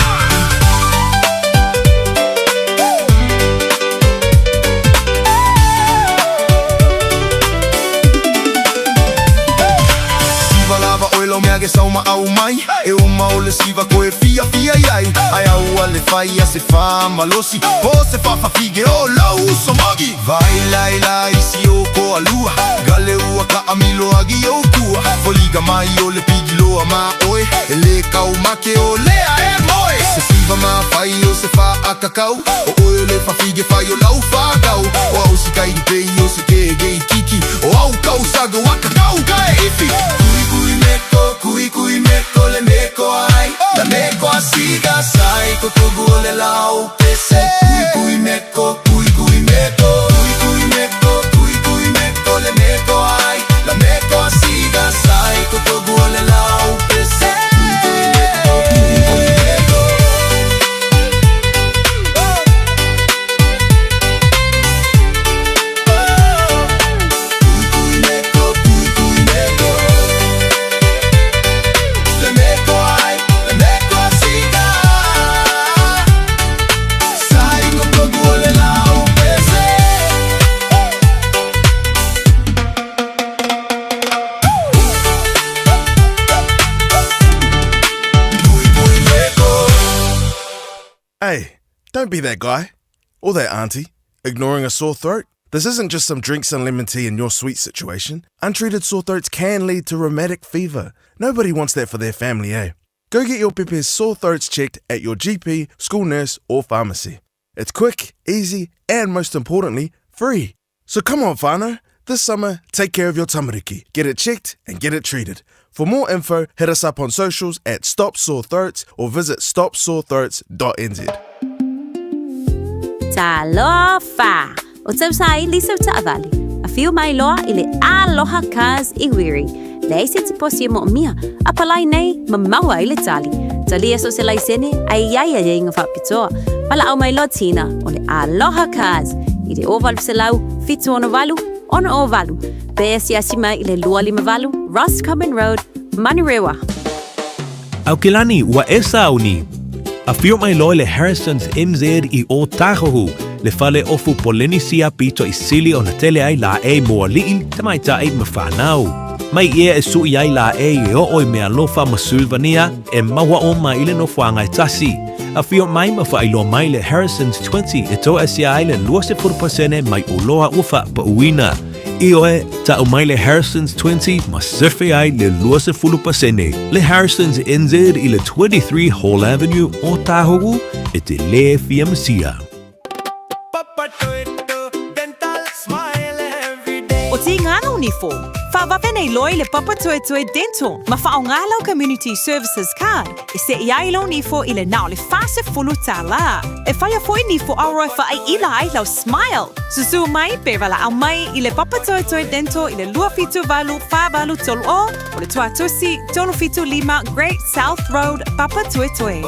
Siva lava oe lau mea ge sau ma au mai E uma o le siva koe fia fia iai Ai au a le fai a se fa malosi Po se fa fa fige o lau uso magi Vai lai lai si o ko alua Gale ua ka amilo agi o kua Foliga mai o le pigi loa ma oe E le kau make o lea e moe Se siva ma fai o se fa akakau O oe o le fa fige fai o lau fa kau O au si kai pei o se ke gei kiki O au kau sago akakau ka e ifi Kui kui meko, kui kui meko le meko ai La meko a siga sai Ko togu o le lau pese Kui kui meko, kui kui meko Kui kui meko, kui kui meko le meko ai La meko a siga sai Ko togu o le lau pese Kui kui meko, kui kui meko Kui kui meko, kui kui meko Le meko ai, le meko a siga Sai ko togu o le lau pese Kui kui meko Hey, don't be that guy. Or that auntie. Ignoring a sore throat. This isn't just some drinks and lemon tea in your sweet situation. Untreated sore throats can lead to rheumatic fever. Nobody wants that for their family, eh? Go get your pepe's sore throats checked at your GP, school nurse, or pharmacy. It's quick, easy, and most importantly, free. So come on, whānau. This summer, take care of your tamariki. Get it checked and get it treated. For more info, hit us up on socials at Stop Sore Throats or visit stopsorethroats.nz. Talofa! O tausaili sau taavale. Afio mai loa i le Aloha Cars i Wiri. Leai se tiposi e moomia, a palai nei ma maua ai le tali. Talia so se laisene a i ai aiaiga faapitoa. Valaau mai loa Tina o le Aloha Cars i le 0800 768 608 pe asiasi mai i le 258 Roscommon Road, Manurewa. Aukilani, ua e sauni. Afio mai loa i le Harrison's MZ i Ōtāhuhu, le fale ofu Polenisia pito i sili ona tele ai lāʻei mo aliʻi, tamaitai ma whānau. Mai ia e suʻi ai lāʻei e oo i mealofa ma Sulvania e maua oma i le nofoaga e tasi. Afio mai ma faailoa mai le Harrison's 20 e toasia ai le 20% mai oloa ua faapauina. Ioe, ta'u mai le Harrison's 20 ma sefe ai le 20%. Le Harrison's NZ i le 23 Hall Avenue, Ōtāhuhu, e te lē fia masia. O Tīngana o Nifo, whawawe nei loa i le Papatoetoe Dental ma whaonga lau Community Services Card e seʻi ai lou nifo i le na o le 40 tālā. E whaia foi nifo auro e whaaiila ai lau smile. Susu mai pe valaau mai i le Papatoetoe Dental i le 278 483 o o le Tuatusi 375 Great South Road, Papatoetoe.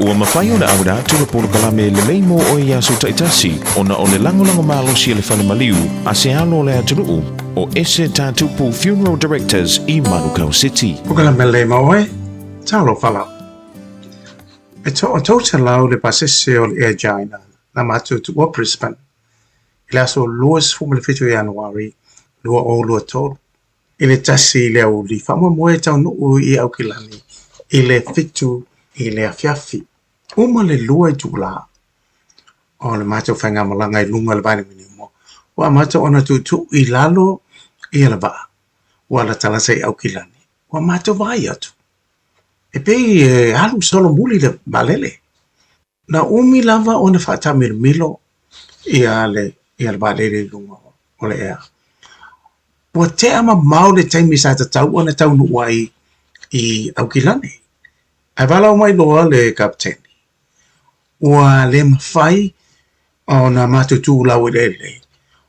Ua mafai ona auina atu le polokalame lelei mo oe i aso taitasi ona o le lagolago malosi a le fale maliu a se alo o le atunuu o Ese Tatupu Funeral Directors i Manukau City. Polokalame lelei mo oe, talofa lava. E toa 300 le pasese o le Air China na matou tuua Brisbane i le aso 27 o Ianuari 2023 i le 1 i le aoauli faamoemoe e taunuu i Aukilani i le 7 i le afiafi. Uma le 2 itula o le matou faigamalaga i luga o le vailimanimo, ua amata ona tuutuu i lalo ia le vaa ua latalata i Aukilani. Ua matou vaai atu, e pei e alu solomuli le vaalele. Na umi lava ona faataamilomilo ia le ia le vaalele i luga o le ea. Ua tea mamao le taimi sa tatau ona taunuu ai i Aukilani. Ae valaau mai loa le kapeteni, ua le mafai ona matou tu laueleele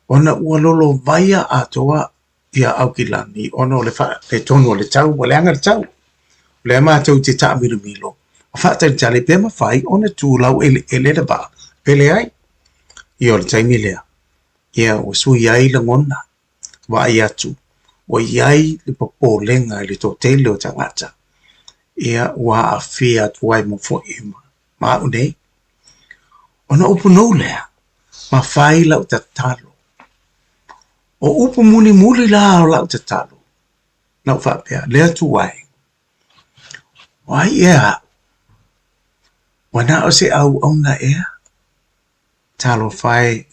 ona ua lolovaia atoa ia Aukilani ona o le faaletonu o le tau, ua leaga le tau. O lea matou te taamilomilo ma faatalitali pe mafai ona tu laueleele le vaa pe leai. Ia o le taimi lea, ia ua sui ai lagona, vaai atu, ua i ai le popolega i le toatele o tagata, ia ua aafia atu ai ma foi ma au nei. Ona upu nou lea, ma fai lau tatalo. O upu mulimuli la o lau tatalo, na ou faapea, Le Atua e, o ai ea aʻu? Ua na o se auauna ea? Talofa e i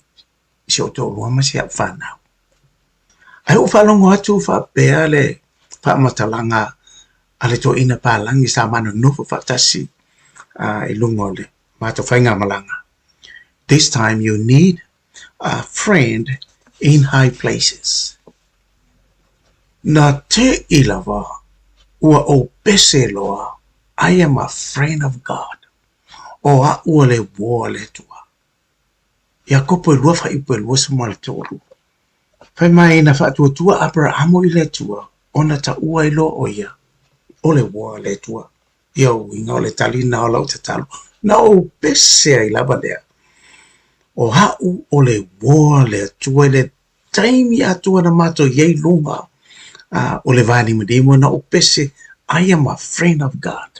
si ou toalua ma si au fanau. Ae ua ou faalogo atu faapea le faamatalaga a le toeaina palagi sa ma nonofo faatasi i luga o le matou faigamalaga, This time you need a friend in high places. Na teʻi lava ua ou pese loa, I am a friend of God. O aʻu o le uō a le Atua. Iakopo e lua faaiupu e 23. Fai mai na faatuatua Aperahamo i le Atua ona taua ai loa ʻo ia o le uō a le Atua. Ia uiga o le talina o lau tatalo, na ou pese ai lava lea. O aʻu o le uō a le Atua i le taimi atoa na matou i ai i luga o le vānimanima na ou pese, I am a friend of God.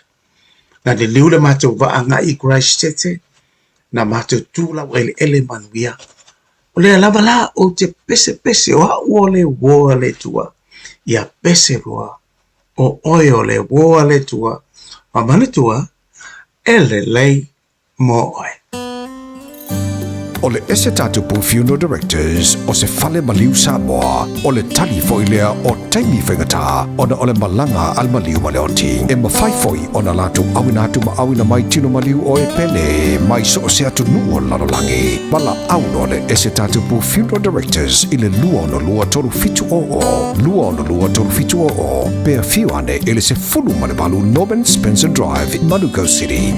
Na liliu le matou vaa agai i Christchurch, na matou tu laueleele manuia. O lea lava la ou te pesepese o aʻu o le uō a le Atua, ia pese loa o oe o le uō a le Atua, ma manatua e lelei mo oe. O le Ese Tatupu Funeral Directors o se fale maliu Samoa, o le tali foi lea o taimi faigata ona o le malaga a le maliu ma le oti. E mafai foi ona latou auina atu ma auina mai tino maliu o e pele mai so o se atunuu o le lalolagi. Valaau loa le Ese Tatupu Funeral Directors i le 262 3700, 262 3700, pe afio ane i le 18 Norman Spencer Drive, Manukau City.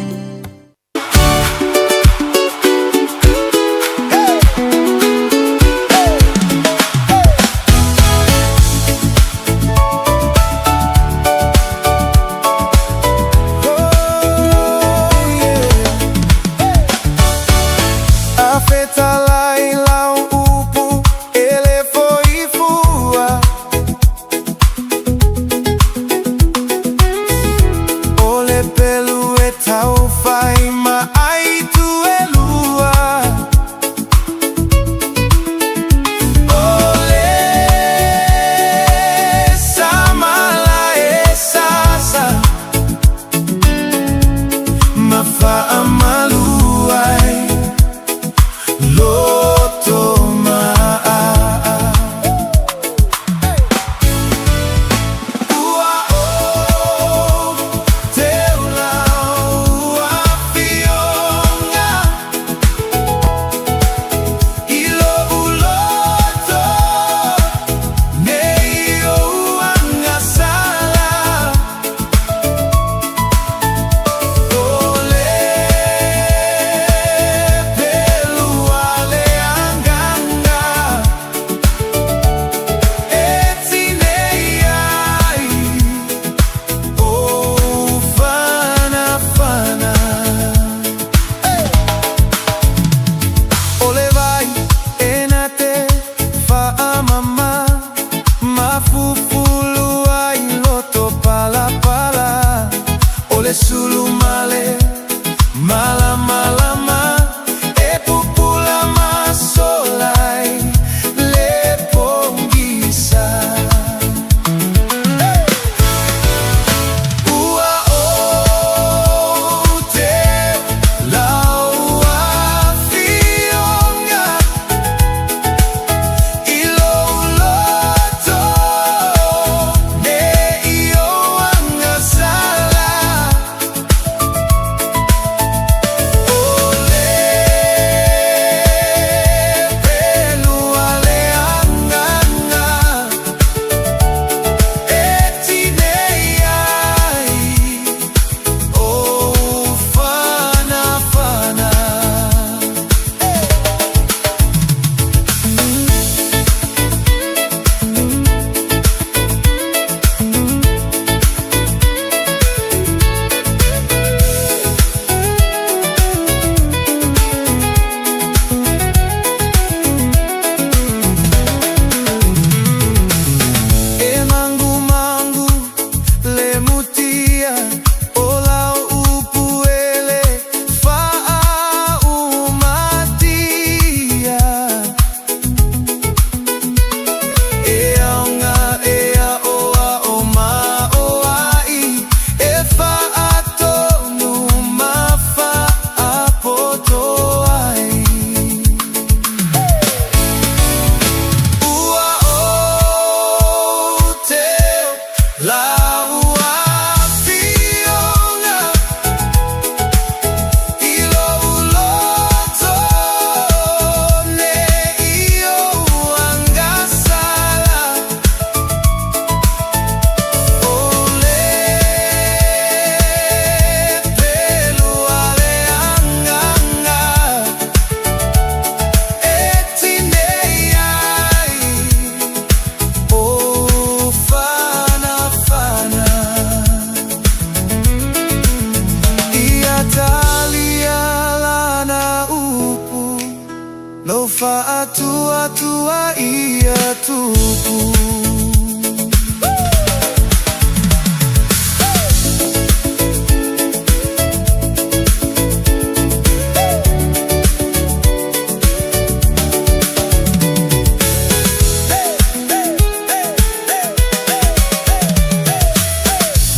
Atuatua ia tupu.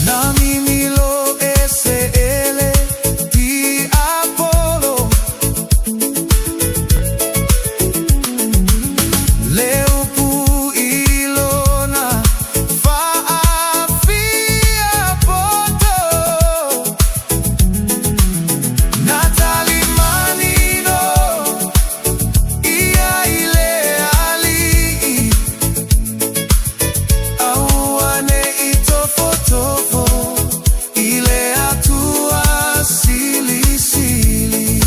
Na mimilo e se ele ti Apollo Le upu i lona faafia poto Na talimanino ia i le alii Aua ne i tofotofo i le Atua Silisili.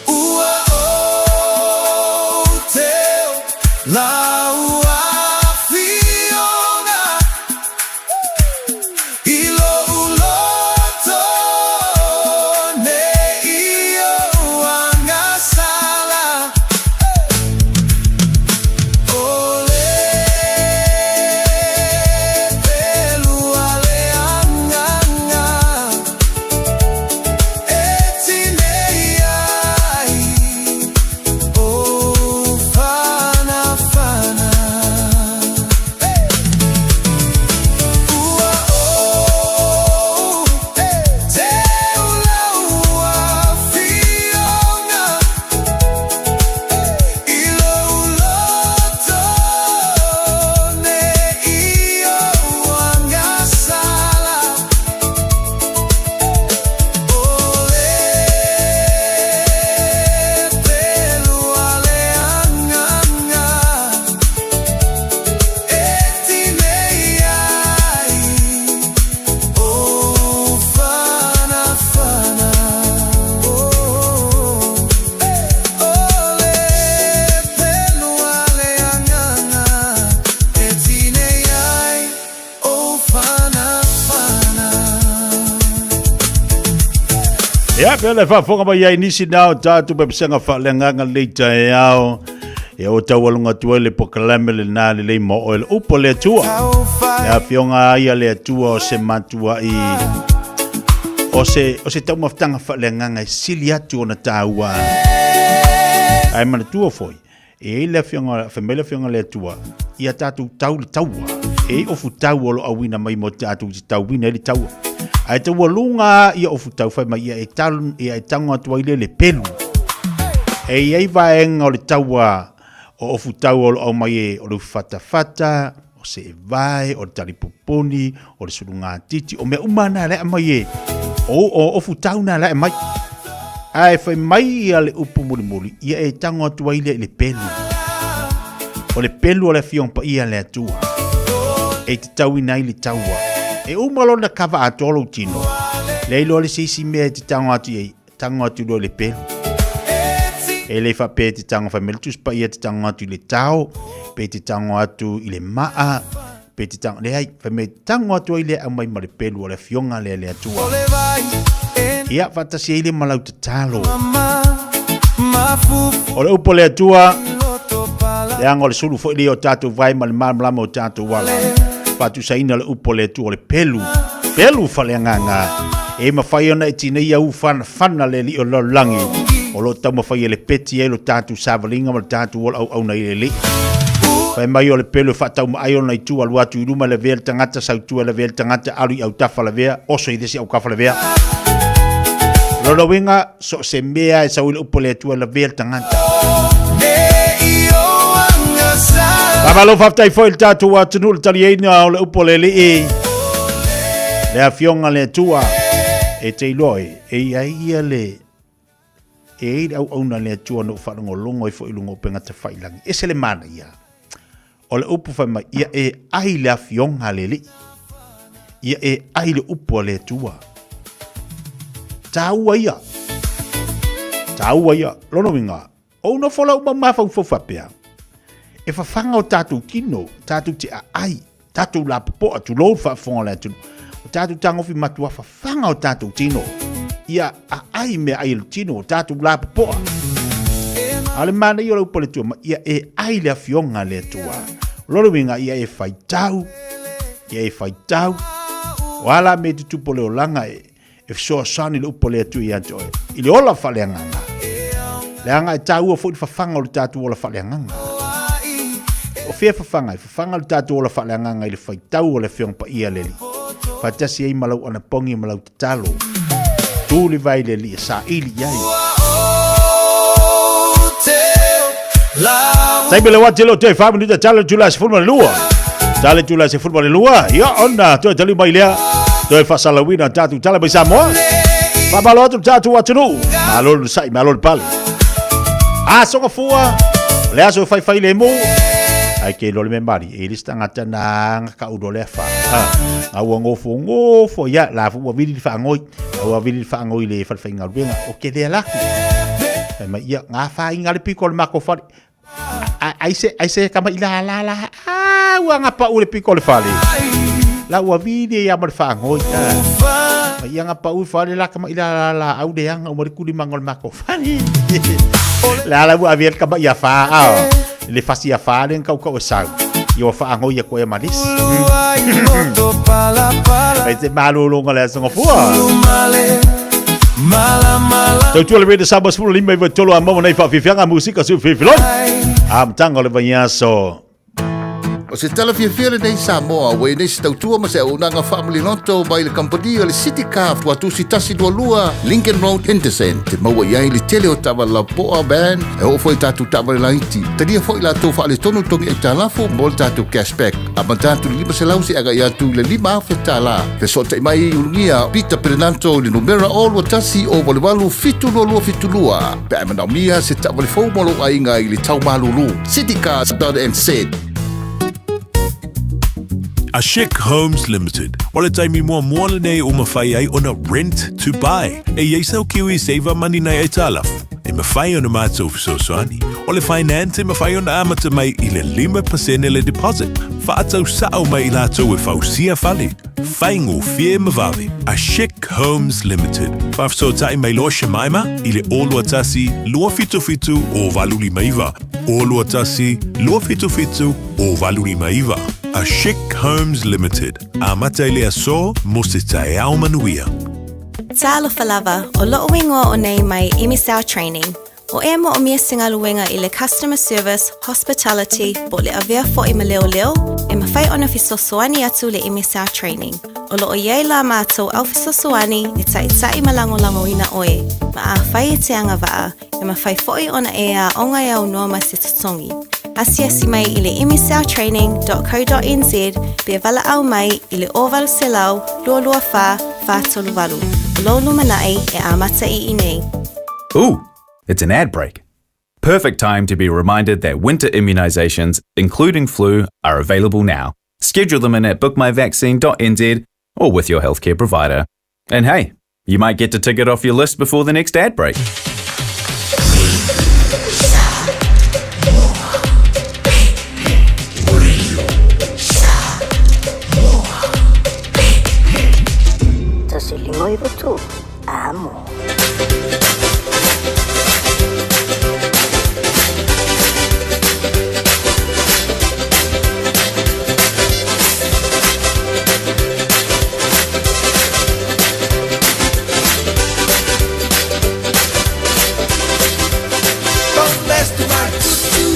Ua ou teu lau afioga i lou loto ne i ou agasala. O le pelu a le agaga e tinei ai ou fanafana. Ua ou teu lau afioga i lou loto ne i ou agasala. O le pelu a le agaga e tinei ai ou fanafana. O le pelu a le agaga e tinei ai ou fanafana. Ia, pea le faafofoga mai ai nisi na o tātou pepesega faaleagaga lenei taeao. Ia o taualuga atu ai le polokalame lena lelei mo oe le upu a le Atua. Le afioga ai a le Atua o se matuai o se, o se taumafataga faaleagaga e sili atu ona tāua. Ae manatua foi, e i ai le afioga, fai mai le afioga a le Atua, ia tātou tau le taua. E i ai ofu tau o lo auina mai mo tātou i te tauina ai le taua. Ae taualuga ia ofu tau fai mai ia e talu, ia e tango atu ai le le pelu. E i ai vaega o le taua o ofu tau o lo au mai e o le ufifatafata, o seevae, o le talipupuni, o le sulugatiti, o mea uma na le aumai e o, o ofu tau na le aumai. Ae fai mai ia le upu mulimuli, ia e tango atu ai lea i le pelu. O le pelu o le Afioga Paia a le Atua. E te tauina ai le taua. E uma lona kava atoa lou tino. Leai loa le se isi mea e te tango atu i ai, tango atu loa i le pelu. E le faapea e te tango fai mai le Tusi Paia e te tango atu i le tao, pe te tango atu i le maa, pe te tango, leai, fai mai tango atu ai le aumai ma le pelu o le Afioga lea le Atua. Ia, faatasi ai le ma lau tatalo. O le upu a le Atua, leaga o le sulu foi lea o tatou vai ma le malamalama o tatou ala. Faatusaina le upu a le Atua o le pelu, pelu faaleagaga, e mafai ona e tineia u fanafana le alii o le lalolagi, o lo o taumafai e lepeti ai lo tatou savaliga ma le tatou ola auauna i le Alii. Fai mai o le pelu e faataumaai ona itu alu atu i luma lavea le tagata, sau i tua lavea le tagata, alu i autafa lavea, oso i le isi aukafa lavea. Lona uiga, so o se mea e sau i le upu a le Atua lavea le tagata. Faamalo faafetai foi i le tatou atunuu le taliaina o le upu a le Alii. Le afioga le Atua e te iloa e, e i ai ia le e i ai le auauna a le Atua na ou faalogologo ai foi i luga o upega tafailagi. Ese le manaia o le upu fai mai, ia e ai le afioga a le Alii. Ia e ai le upu a le Atua. Tāua ia. Tāua ia. Lona uiga, o ou nofo lau mau mafaufau faapea, e fafaga o tatou tino, tatou te aai, tatou lapopoa, tulou le faafofoga o le atunuu, o tatou tagofi matua fafaga o tatou tino. Ia aai meaai a le tino o tatou lapopoa. A o le manaia o le upu a le Atua, ia e ai le afioga a le Atua. O lona uiga, ia e faitau, ia e faitau. O a la mea e tutupu o le olaga e, e fesoasoani le upu a le Atua ia te oe, i le ola faaleagaga. Leaga e taua foi le fafaga o le tatou ola faaleagaga. O fea fafaga ai? Fafaga le tatou ola faaleagaga i le faitau o le Afioga Paia a le Alii, faatasi ai ma lau anapogi ma lau tatalo. Tu le vai le Alii e saili i ai. Taimi le wati lo toe 5 minuta tala tula 12. Tala tula 12. Ia ona toe tali mai lea. Toe faasalauina tatou tala mai Samoa. Faamalo atu le tatou atunuu. Malo le sai, malo le pale. Aso gafua, o le aso e faifai lemu. Ai ke lo le mea e le se tagata na ga ka ulo le afa. A ua ngofo ngofo ia la fu ua vili le faangoi. Ua vili le faangoi le falefaigaluega o ke lea laku. Fai mai ia ngā whainga le piko o le mako fale. Ai se ai se kama i la la la a ua ngapa u le piko o le fale. La ua vili ia ma le faangoi. Ma ia ngapa u fale la kama i la la la au le anga uma le kuli manga o le mako fale. La la ua avia le kama ia wha a. Le fasi ia wha le kau kau e sau. Ia ua faangoi ia koe ma lisi. Ai te malolo le aso ngafua. Tautua le Radio Samoa 15 i tolu a momo nei whawhiwhianga musika su whiwhiloi. A mtanga o le vaiaso. O se tala fiafia lenei Samoa, ua i nei se tautua ma se auaunaga faamaliloto mai le kamupani o le City Car Tuatusi 122 Lincoln Road, Henderson. Te maua i ai le tele o taavale lapoa, van, e oo foi i tatou taavale laiti. Talia foi latou faaletonu togi aitalafu mo le tatou cashback. Amata atu i le 500 seia agai atu i le $5,000. Fesootai mai i Ulugia Peter Perenanto i le numera 021 088 7272 pe a e manaomia se taavale fou mo lou aiga i le tau malulu. Citycars.nz. A Chic Homes Limited. O le taimi muamua lenei ua mafai ai ona rent to buy. E i ai sau Kiwi Saver Money nai aitalafu. E mafai ona matou fesoasoani. O le finance e mafai ona amata mai i le 5% le deposit. Faatau sao mai i latou e fausia fale. Faigofie ma vave. A Chic Homes Limited. Faafesootai mai loa Shemaima i le 021 277 0859. 021 277 0859. A Chic Homes Limited. Amata i le aso mo se taeao manuia. Talofa lava, o lo'u igoa o nei mai MSL Training. O ea mo'omia se galuega i le Customer Service, Hospitality, po o le avea fo'i ma leoleo, e mafai ona fesoasoani atu le MSL Training. O lo o i ai la matou au fesoasoani e ta'ita'i ma lagolagoina oe, ma afai e te agava'a, e mafai fo'i ona e aoga e aunoa ma se totogi. Asiasi mai i le msltraining.co.nz pe valaau mai i le 0800 224 438. O lou lumanai e amata i inei. Ooh, it's an ad break. Perfect time to be reminded that winter immunisations, including flu, are available now. Schedule them in at bookmyvaccine.nz or with your healthcare provider. And hey, you might get to tick it off your list before the next ad break. Amo. Don't mess to my tutu.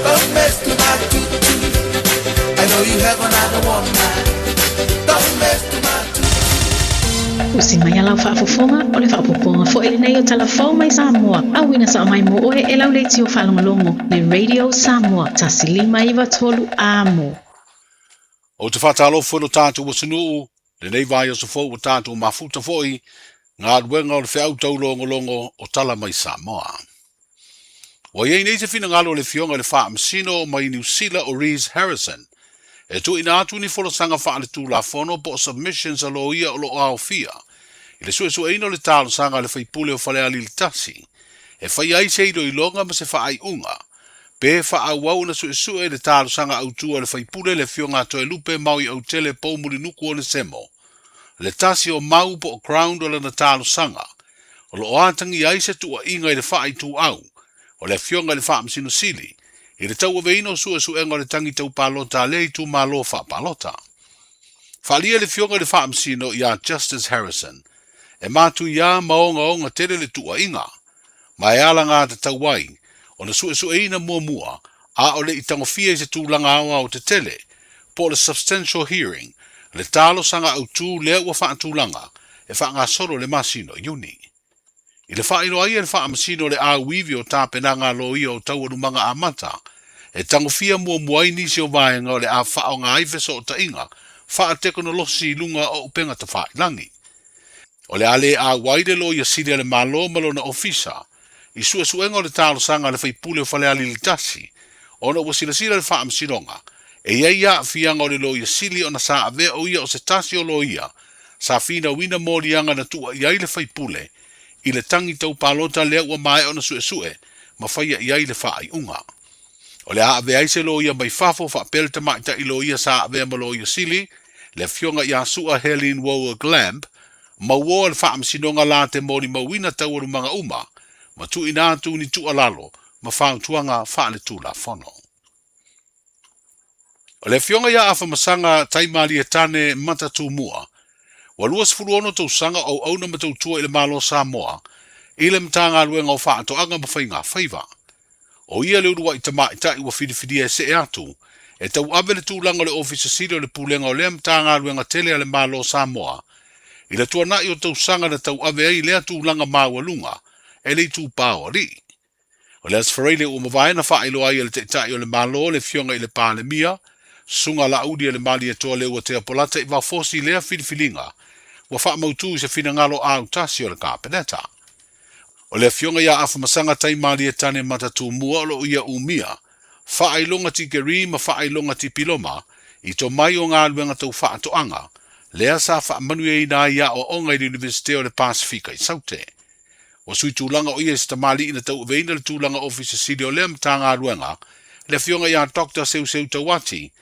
Don't mess to my tutu. I know you have another woman. Don't mess to my Usi mai a lau faafofoga, o le faaopoopoga foi lenei o Tala Fou mai Samoa, auina sao mai mo oe e lau leitio faalogologo, le Radio Samoa, 1593 Amo. Ou te faatalofa i lo tatou atunuu, lenei vaiaso fou ua tatou mafuta foi galuega o le feau taulogologo o Tala Mai Samoa. Ua i ai nei se finagalo o le Afioga i le Faamasino mai Niu Sila o Rhys Harrison e tuuina atu ni folasaga faaletulafono po o submissions a loia o lo o aofia i le suesueina o le talosaga a le faipule o Falealili 1 e faia ai se iloiloga ma se faaiuga pe faaauau ona suesue le talosaga autu a le faipule le Afioga a Toelupe Maui Autele Poumulinuku Onesemo. Le tasi o mau po o ground o lana talosaga, o lo o atagia ai se tuuaiga i le faaituau o le Afioga i le Faamasino Sili i le tauaveina o suesuega o le tagi tau palota a lea itumalo faapalota. Faaalia e le Afioga i le Faamasino ia Justice Harrison e matuia ma ogaoga tele le tuuaiga, ma e alagatatau ai ona suesueina muamua a o le i tagofia i se tulaga aoao tetele, po o le substantial hearing, le talosaga autu lea ua faatulaga e faagasolo i le masina o Iuni. I le faailoa ai e le Faamasino le auivi o tapenaga a loia o taualumaga amata, e tagofia muamua ai nisi o vaega o le a faaaoga ai fesootaiga faatekonolosi i luga o upega tafailagi. O le a le auai le Loia Sili a le Malo ma lona Ofisa i suesuega o le talosaga a le faipule o Falealili 1 ona ua silasila le Faamasinoga e i ai aafiaga o le Loia Sili ona sa avea o ia o se tasi o loia sa finauina moliaga na tuuaia ai le faipule i le tagi tau palota lea ua maea ona suesue ma faia i ai le faaiuga. O le a avea ai se loia mai fafo faapea le tamaitai loia sa avea ma Loia Sili, le Afioga ia Sua Helene Woa Glamb, mauoa le Faamasinoga la te molimauina taualumaga uma ma tuuina atu ni tuualalo ma fautuaga faaletulafono. O le Afioga ia Afamasaga Taimalietane Matatumua, ua 26 tausaga o auauna ma tautua i le Malo o Samoa i le Matagaluega o Faatoaga ma Faiga Faiva. O ia le uluai tamaitai ua filifilia e see atu e tauave le tulaga o le Ofisa Sili o le Pulega o lea Matagaluega tele a le Malo o Samoa i le tuanai o tausaga na tauave ai lea tulaga maualuga e le itupa o alii. O le Aso Faraile ua mavae na faailoa ai e le Taitai o le Malo le Afioga i le Palemia, Susuga Laaulialemalietoa Leuatea Polata i Vaofosi lea filifiliga ua faamautu i se finagalo autasi o le Kapeneta. O le Afioga ia Afamasaga Taimalietane Matatumua o lo o ia umia faailoga tikeri ma faailoga tipiloma i tomai o galuega tau faatoaga lea sa faamanuiaina ai aoaoga i le Iunivesite o le Pasefika i Saute. Ua sui tulaga o ia i se tamalii na tauaveina le tulaga Ofisa Sili o lea Matagaluega, le Afioga ia Doctor Seuseu Tauati,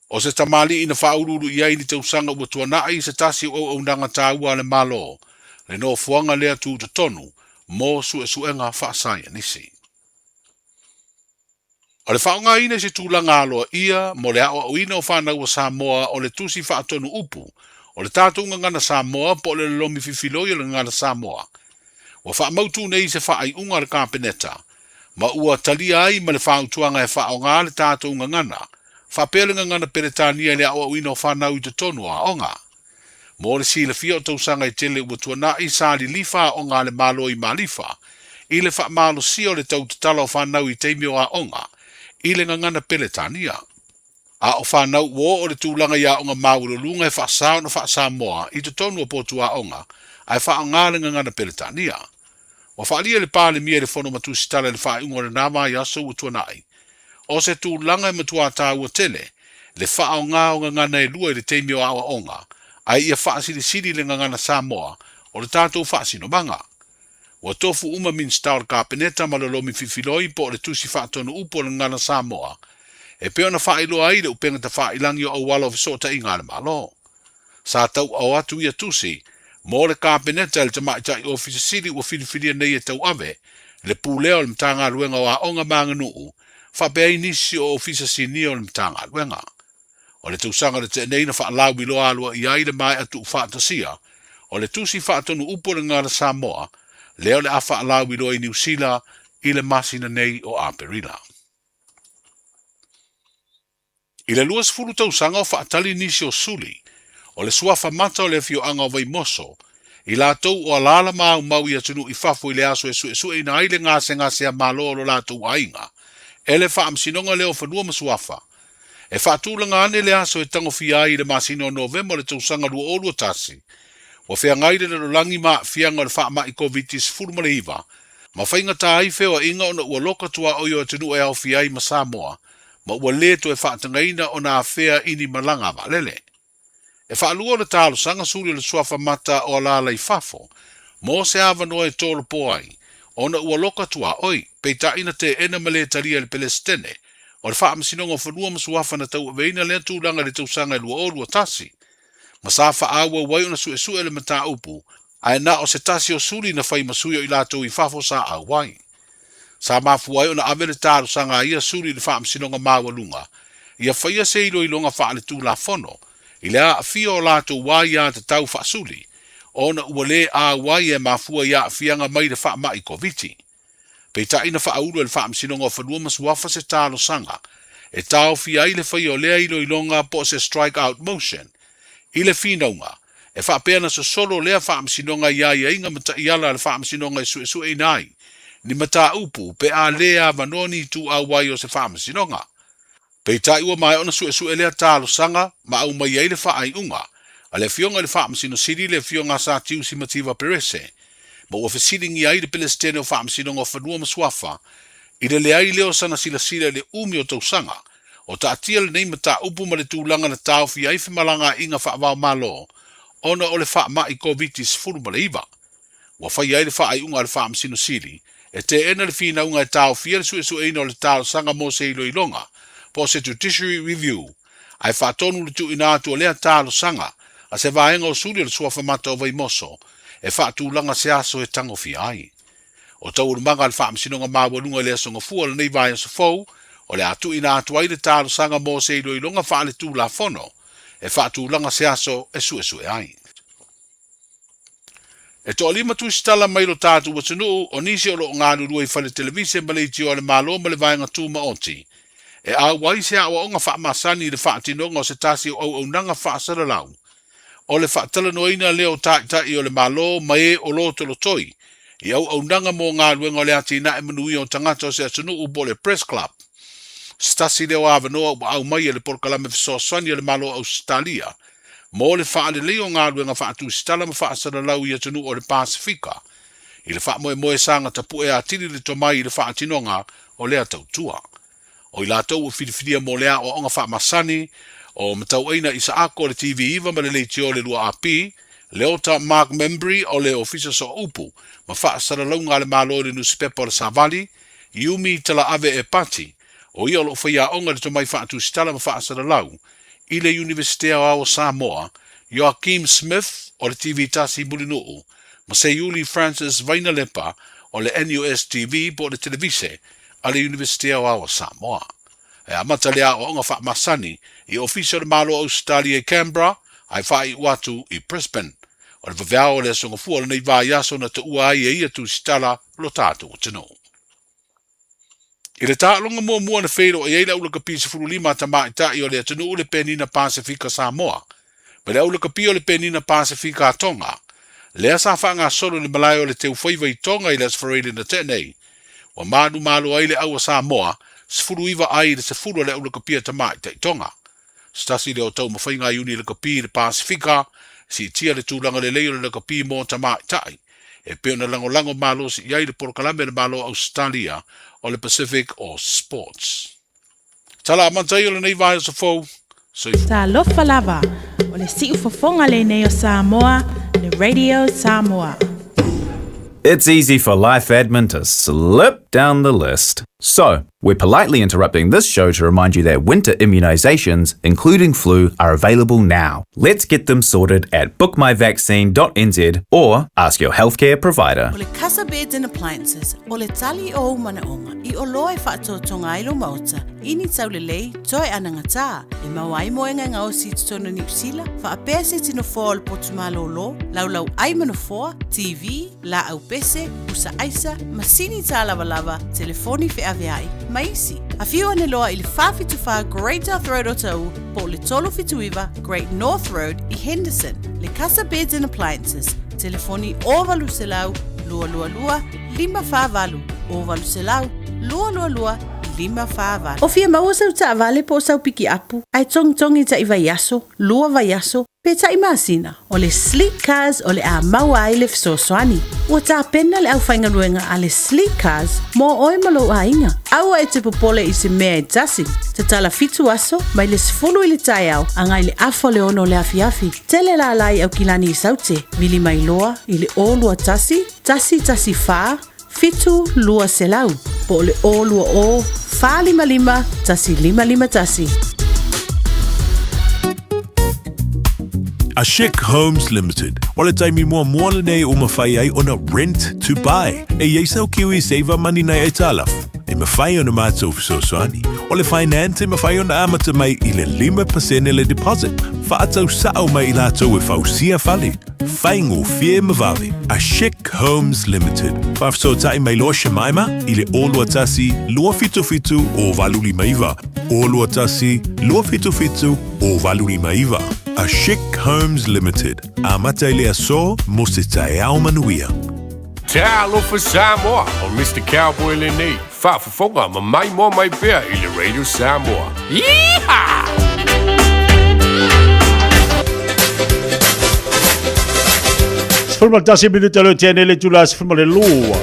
o se tamalii na faauluulu i ai ni tausaga ua tuanai i se tasi o auaunaga taua a le Malo, le nofoaga lea tutotonu mo suesuega faasaienisi. O le faaaogaina i se tulaga aloaia mo le aoaoina o fanau a Samoa o le tusi faatonu upu o le tatou gagana Samoa po o le lolomi fifiloi o le gagana Samoa ua faamautu nei i se faaiuga a le Kapeneta ma ua talia ai ma le fautuaga e faaaoga le tatou gagana faapea le gagana Peretania i le aoaoina o fanau i totonu o aoga. Mo le silafia o tausaga e tele ua tuanai, sa lilifa aoga a le Malo i Malifa i le faamalosia o le tau tatala o fanau i taimi o aoga i le gagana Peretania. A o fanau ua oo le tulaga i aoga maualuluga e faasa ona faa-Samoa i totonu o potu aoga ae faaaoga le gagana Peretania. Ua faaalia e le Palemia i le Fono ma Tusitala i le faaiuga o lena vaiaso ua tuanai, o se tulaga e matua taua tele le faaaoga o gagana e lua i le taimi o aoaoga, ae ia faasilisili le gagana Samoa o le tatou faasinomaga. Ua tofu uma Minisita o le Kapeneta ma lolomi fifiloi po o le Tusi Faatonu Upu o le Gagana Samoa e pei ona faailoa ai le upega tafailagi o auala o fesootaiga a le Malo. Sa tauaao atu ia tusi mo le Kapeneta i le Tamaitai Ofisa Sili ua filifilia nei e tauave le pulea o le Matagaluega o Aoga ma Aganuu faapea ai nisi o Ofisa Sinia o le Matagaluega. O le tausaga na tea nei na faalauiloa aloaia ai le maea tuufaatasia o le Tusi Faatonu Upu o le Gagana Samoa lea o le a faalauiloa i Niu Sila i le masina nei o Aperila. I le 20 tausaga o faatali nisi o suli o le suafa mata o le afioaga o Vaimoso, i latou o alaala ma aumau i atunuu i fafo i le aso e suesueina ai le gasegase malo o lo latou aiga e le Faamasinoga lea o Fanua ma Suafa, e faatulaga ane le aso e tagofia ai i le masina o Novema o le tausaga 2021, ua feagai le lalolagi ma aafiaga o le faamai Koviti-19 ma faigata ai feoaiga ona ua loka tuaoi o atunuu e aofia ai ma Samoa ma ua lē toe faatagaina ona afea i ni malaga a vaalele. E faalua o le talosaga suli o le suafa mata o alaala i fafo mo se avanoa e tolopo ai ona ua loka tuaoi, peitai na teena ma lē talia e le Pelesitene o le Faamasinoga o Fanua ma Suafa na tauaveina lea tulaga i le tausaga e 2021. Ma sa faaauau ai ona suesue le mataupu, ae na o se tasi o suli na fai ma sui o i latou i fafo sa auai. Sa mafua ai ona ave le talosaga a ia suli i le Faamasinoga Maualuga ia faia se iloiloga faaletulafono i le aafia o latou aiatatau faasuli ona ua le auai e mafua i aafiaga mai le faamai Koviti. Peitai na faaulu e le Faamasinoga o Fanua ma Suafa se talosaga e taofia ai le faia o lea iloiloga po o se strike out motion i le finauga e faapea na sosolo lea Faamasinoga i aiaiga ma taiala a le Faamasinoga e suesueina ai ni mataupu pe a le avanoa ni ituauai o se Faamasinoga. Peitai ua maea ona suesue lea talosaga ma aumai ai le faaiuga a le Afioga i le Faamasino Sili le Afioga Sir Tiusi Mativa Perese ma ua fesiligia ai le Pelesitene o Faamasinoga o Fanua ma Suafa i le leai lea o sana silasila i le umi o tausaga o taatia lenei mataupu ma le tulaga na taofia ai femalagaaiga faava-o-Malo ona o le faamai Koviti-19. Ua faia ai le faaiuga a le Faamasino Sili e teena le finauga e taofia le suesueina o le talosaga mo se iloiloga po o se judiciary review ae faatonu le tuuina atu o lea talosaga a se vaega o suli o le Suafa Mata o Vaimoso e faatulaga se aso e tagofia ai. O taualumaga a le Faamasinoga Maualuga i le Aso Gafua o lenei vaiaso fou, o le a tuuina atu ai le talosaga mo se iloiloga faaletulafono e faatulaga se aso e suesue ai. E toalima tusitala mai lo tatou atunuu o nisi o lo o galulue i fale televise ma leitio a le Malo ma le Vaega Tumaoti e auai se aoaoga faamasani i le faatinoga o se tasi o auaunaga faasalalau o le faatalanoaina lea o taitai o le Malo ma e o lotolotoi i auaunaga mo galuega o le atinae manuia o tagata o se atunuu po o le Press Club. Se tasi lea o avanoa ua aumai e le Polokalame Fesoasoani a le Malo o Ausetalia mo le faalelei o galuega faatusitala ma faasalalau i atunuu o le Pasefika i le faamoemoe saga tapue atili le tomai i le faatinoga o lea tautua. O i latou ua filifilia mo le aoaoga faamasani o Matauaina Isaako o le TV9 ma le Leitio o le 2AP, Leota Mark Membrey o le Ofisa Sooupu ma Faasalalauga a le Malo i le Nusipepa o le Savali, Yumi Talaave Epati, o ia o lo o faiaoga i le tomai faatusitala ma faasalalau i le Iunivesite Aoao o Samoa, Joakim Smith o le TV Tasi i Mulinuu, ma Seiuli Francis Vainalepa o le NUS TV po o le Televise a le Iunivesite Aoao o Samoa. E amata le aoaoga faamasani i Ofisa o le Malo o Ausetalia i Canberra ae faaiu atu i Brisbane. O le vaveao o le Aso Gafua o lenei vaiaso na taua ai e ia tusitala lo tatou atunuu. I le taaloga muamua na feiloai ai le aulakapi 15 a tamaitai o le atunuu le Penina Pasefika Samoa ma le aulakapi o le Penina Pasefika a Tonga, lea sa faagasolo i le malae o le Teufaiva i Tonga i le Aso Faraile na tea nei, ua manumalo ai le au a Samoa 19 ai i le 10 a le aulakapi a tamaitai Tonga. Se tasi lea o taumafaiga a Iuni Lakapi i le Pasefika, siitia le tulaga lelei o le lakapi mo tamaitai, e pei ona lagolago malosi i ai le polokalame a le Malo o Ausetalia o le Pacific All Sports. Tala amata ia o lenei vaiaso fou, soifua. Talofa lava, o le siufofoga lenei o Samoa, le Radio Samoa. It's easy for life admin to slip down the list. So, we're politely interrupting this show to remind you that winter immunizations, including flu, are available now. Let's get them sorted at bookmyvaccine.nz or ask your healthcare provider. O le Casa Beds and Appliances, o le tali o ou manaoga, i oloa e faatotoga ai lou maota, i ni taulelei, toe anagatā, e maua ai moega e gaosi i totonu o Niu Sila, faapea se tino foa o le potu malōlō, laulau ai ma nofoa, TV, laau pese, pusa aisa, masini tālavalava, telefoni feaveai, ma isi. Afio ane loa i le 474 Great South Road o Taʻu po o le 379 Great North Road i Henderson. Le Casa Beds and Appliances, telefoni 0800 222 548, 0800 222 548. O fia maua sau taavale po o sau pikiapu, ae togitogi taʻi vaiaso, lua vaiaso, pe taʻi masina, o le Sleek Cars o le a maua ai le fesoasoani. Ua tapena le aufaigaluega a le Sleek Cars mo oe ma lou aiga. Aua e te popole i se mea e tasi. Tatala fitu aso, mai le 10 i le taeao agai le afa o le 6 o le afiafi. Tele lala i Aukilani i Saute, vili mai loa i le 021 114 7200 po o le 020 455 1551. A Chic Homes Limited, o le taimi muamua lenei ua mafai ai ona rent to buy. E i ai sau Kiwi Saver Money nai aitalafu, e mafai ona matou fesoasoani. O le finance e mafai ona amata mai i le 5% le deposit, faatau sao mai i latou e fausia fale. Faigofie ma vave. A Chic Homes Limited. Faafesootai mai loa Shemaima i le 021 277 0859. 021 277 0859. A Chic Homes Limited. Amata i le aso mo se taeao manuia. Talofa Samoa, o Mr. Cowboy lenei, faafofoga ma maimoa mai pea i le Radio Samoa. Yeehaw! 11 minute le tene le tula 12.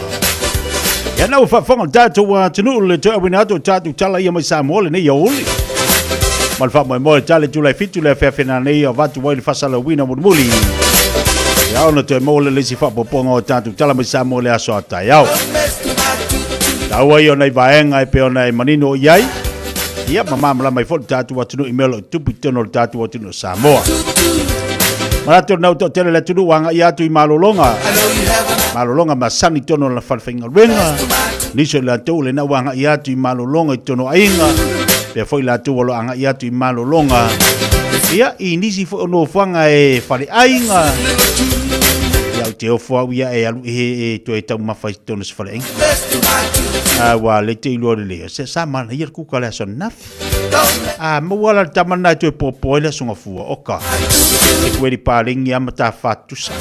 Ia na ua faafofoga le tatou atunuu le toe auina atu o tatou tala ia mai Samoa lenei aoauli. Ma le faamoemoe tale tula e fitu le afeafe nanei avatu ai le faasalauina mulimuli. Ia ona toe maua le isi faaopoopoga o tatou tala mai Samoa le aso a taeao. Taua ia o nai vaega e pei ona e manino i ai. Ia ma malamalama ai foi le tatou atunuu i mea o lo o tupu i totonu o le tatou atunuu o Samoa. Manatu o lenei toatele le atunuu ua agai atu i malologa. Malologa masani i totonu o lana falefaigaluega. Nisi o i latou o lena ua agai atu i malologa i totonu o aiga. Pea foi latou o lo o agai atu i malologa. Ia, i nisi foi o nofoaga e faleaiga. Ia, ou te ofo au ia e alu e, e toe taumafa i totonu o se faleaiga. A ua le te iloa lelei. Se sa manaia le kuka le aso ananafi. A maua la le tama lena e toe popo ai le aso gafua. Oka. E kueli palengi a ma ta fatusa.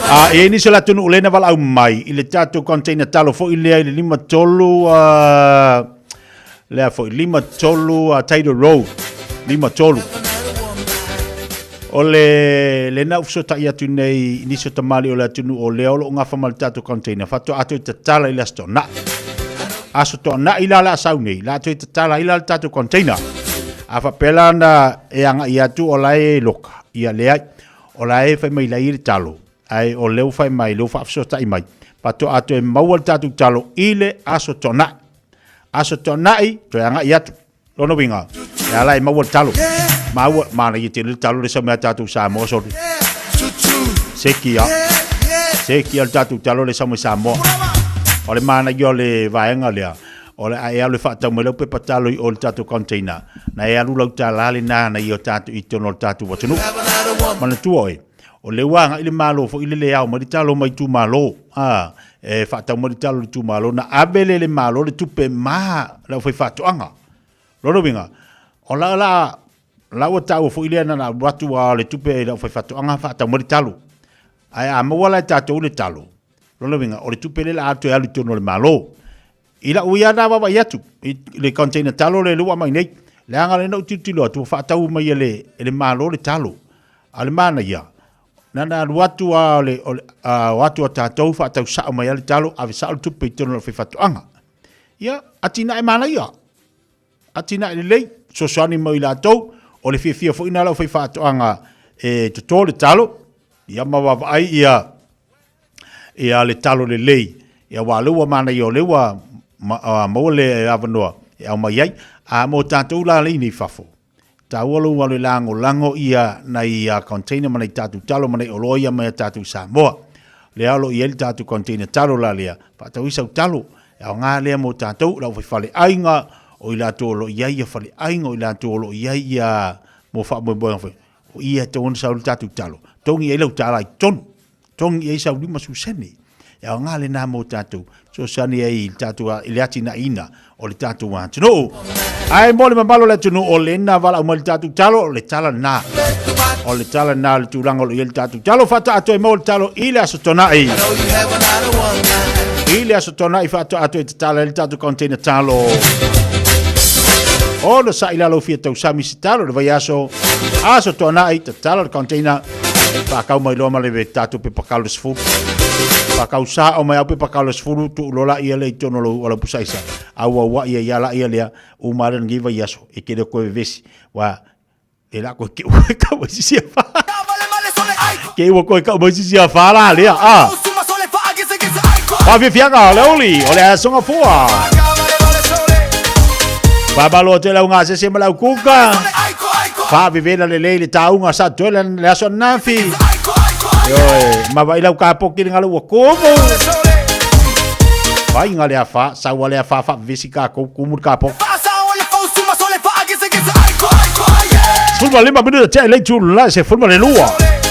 A e nisi o le atunuu lena valaau mai i le tatou container talo foi lea i le 53 lea foi 53 Taylor Road 53 o le lena ua fesotai atu nei i nisi o tamali o le atunuu o lea o lo o gafa ma le tatou container faatoa toe tatala i le Aso Toonai. Aso Toonai la le a sau nei, la toe tatala ai la le tatou container. A faapea la na e agai atu o la e loka, ia leai, o la e fai mai lai le talo, ae o lea ua fai mai, lea ua faafesootai mai, faatoa toe maua le tatou talo i le Aso Toonai. Aso Toonai, toe agai atu. Lona uiga, e ala e maua le talo. Maua, manaia tele le talo le sau mai a tatou Samoa soli. Seki a. Seki a le tatou talo le sau mai Samoa. O le manaia o le vaega lea, o le a e alu e faatau mai lau pepa talo i o i le tatou container, na e alu lau tala lena na i o tatou i totonu o le tatou atunuu. Manatua oe, o lea ua agai le Malo foi lele e ao mai le talo mai itumalo, a, e faatau mai le talo i le itumalo, na ave lea e le Malo le tupe ma le aufaifaatoaga. Lona uiga, o la, la, la ua taua foi lea na alu atu a le tupe i le aufaifaatoaga faatau mai le talo. Ae a maua la e tatou le talo, lona uiga, o le tupe lea o le a toe alu i totonu o le Malo. I lau ia na vaavaai atu i le container talo lea ua aumai nei, leaga lea na ou tilotilo atu ua faatau mai e le, e le Malo le talo. A o le manaia, na na alu atu a o le, o le a, o atu a tatou faatau sao mai a le talo, ave sao le tupe i totonu o le aufaifaatoaga. Ia, atinae manaia, atinae lelei, fesoasoani mo i latou, o le fiafia foi na o le aufaifaatoaga e toto le talo, ia ma vaavaai ia, ia le talo lelei, ia aua o lea ua manaia o lea ua maua le avanoa e aumai ai. A mo tatou la lea i nei fafo, taua lou alu e lagolago ia nai container ma nai tatou talo ma nai oloa ia mai a tatou Samoa. Lea o lo o i ai le tatou container talo la lea, faatau ai sau talo, e aoga lea mo tatou, le aufaifaleaiga, o i latou o lo o i ai ia faleaiga, o i latou o lo o i ai ia mo faamoemoega foi. O i e tatau ona sau le tatou talo, togi ai lau tala i totonu, togi ai sau 50 sene. E aoga lena mo tatou, fesoasoani ai i le tatou, i le atinaeina o le tatou atunuu. Ae mo le mamalu o le atunuu, o lena valaau mai le tatou talo, o le tala lena. O le tala lena o le tulaga o lo o i ai le tatou talo. Faatoa toe maua le talo i le Aso Toonai. I le Aso Toonai faatoa toe tatala ai le tatou container talo. Ono sa'i lalo fia tausami se talo le vaiaso. Aso Toonai tatala le container. Faakau mai loa ma le tatou pepa kalo 10. Faakau sao mai au pepa kalo 10 tuu loa laia lea i totonu o lou, o lau pusaisa. Auauai ai lava laia lea, uma lea lenei vaiaso, e te le o toe vevesi. Ua, e la koe ke ua kau mai sisi afa. Ke ua koe kau mai sisi afa la lea, a. Whawhiwhianga o le uli, o le asoga fua. Whamalo atu e lau ngasese ma lau kuka. Faavevela lelei le tauga a Satuela le aso ananafi. Ioe, ma vai lau kapoki le galo ua kumu. Faiga le afa, saua le afa faavevesi kakou kumu le kapoki. 15 minuta tea i le itula e 12.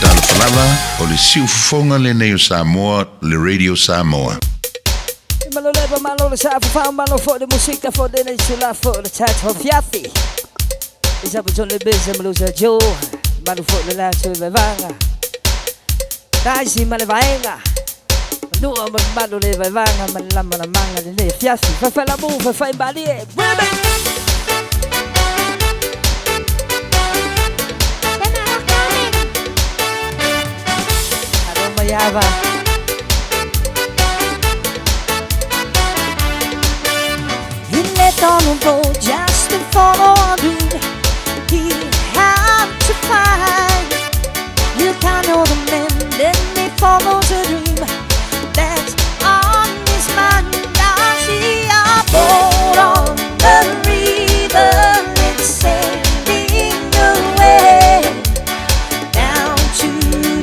Talofa lava, o le siufofoga lenei o Samoa, le Radio Samoa. Malo leva, malo le sa fa malo fo le musika fo le nei sula fo le tato fiafi. Isa bu le beze malo sa jo, malo fo le la tu ve vanga. Dai si male vaenga. Nua ma malo le ve vanga, ma la ma la manga le le fiafi. Fa fa la mu, fa fa imbali. Women. Yava. He left on a boat just to follow a dream. He had to find. You can't know the man, then he follows a dream that's on his mind. I see a boat on the river, it's sailing away down to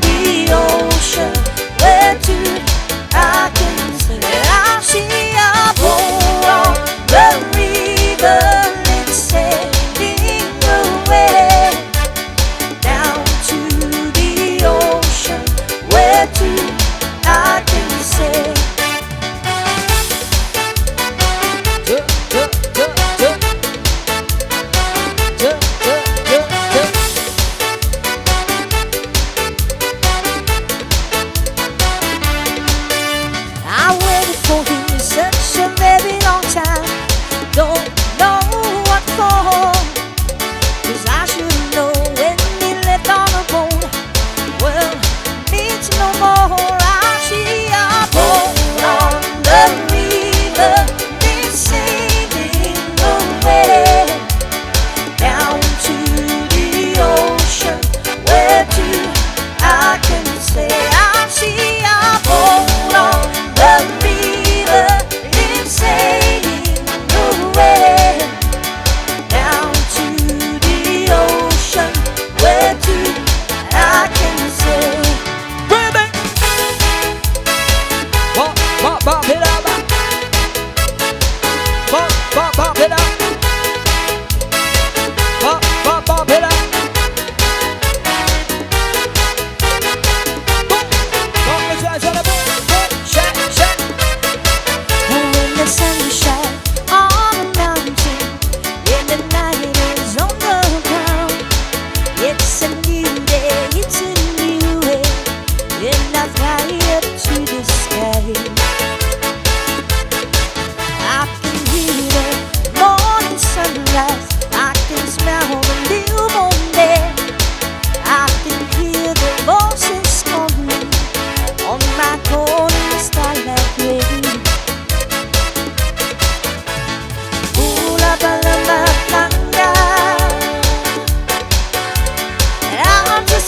the ocean where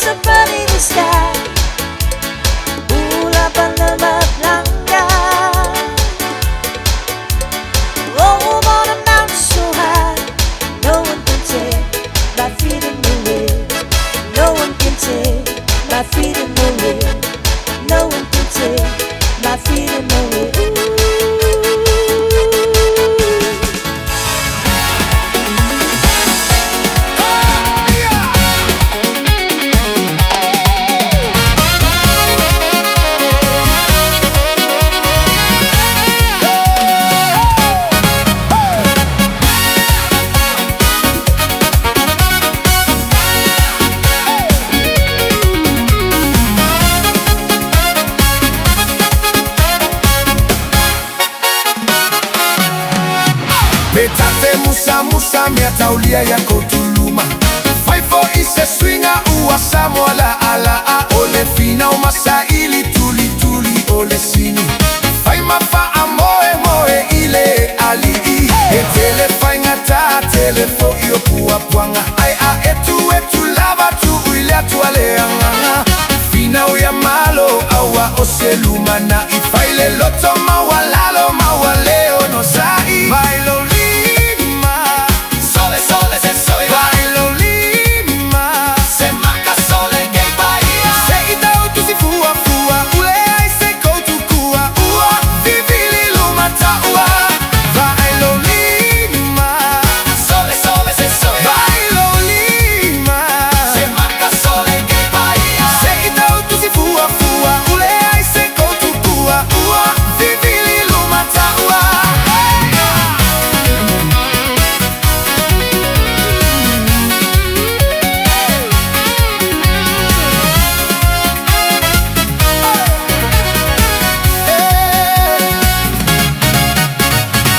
There's a bird in the sky. Ula bala Oh, on a mountain so high, no one can take my freedom away. No one can take my freedom away. No one can take my freedom away. Metate musa musa mea taulia ya kotuluma Faifo ise swinga ua Samoa la ala a ole fina o masaili tuli tuli ole sini Fai mafa a moe moe ile alii E tele faingata tele fo i o pua puanga Ai a etu etu lava tu uile atu ale anganga Fina o ya malo aua o se lumana I faile loto mawalalo mawaleo no sai Vailo lima Sole sole se soy Vailo lima Se maka sole ke paia Se ita utu si fua fua Ule ai se koutu kua Ua vivili luma taua Vailo lima Sole sole se soy Vailo lima Se maka sole ke paia Se ita utu si fua fua Ule ai se koutu kua Ua vivili luma taua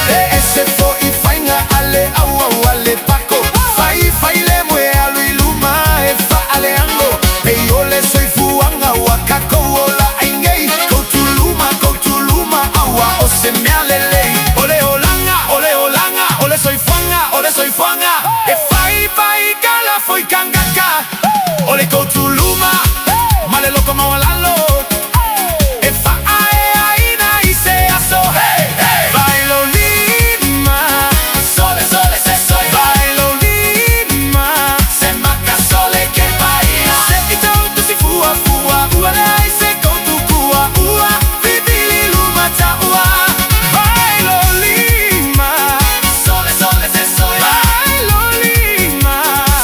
E ese fo i fainga ale au au ale pako Fai fai le moe alu i luma e fa ale ango E ole soifuanga wa kako o la aingei Kotuluma, kotuluma aua o se mea lelei Ole olanga, ole olanga, ole soifuanga, ole soifuanga E fai fai kala foi kangaka Ole kotuluma, male loko mawalalo E fa ae aina i se aso hey, hey. Vailo lima Sole sole se soy Vailo lima Se maka sole ke paia Se ita utu si fua fua Ua le ai se koutu kua Ua vivili luma taua Vailo lima Sole sole se soy Vailo lima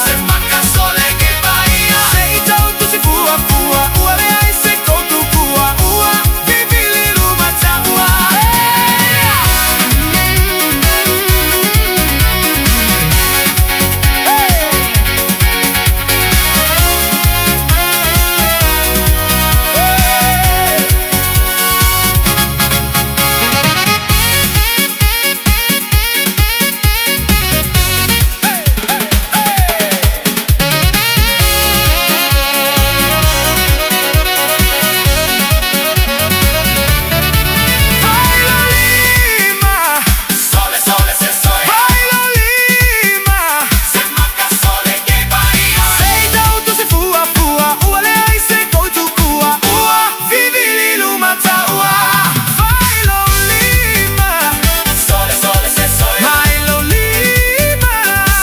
Se maka sole ke paia Se ita utu si fua fua Ua le ai se koutu kua Ua vivili luma taua Bailo lima Sole sole se soy Bailo lima Se maka sole ke paia Se ita utu si fua fua Ua le ai se koutu kua Ua vivili luma taua Bailo lima Sole sole se soy Bailo lima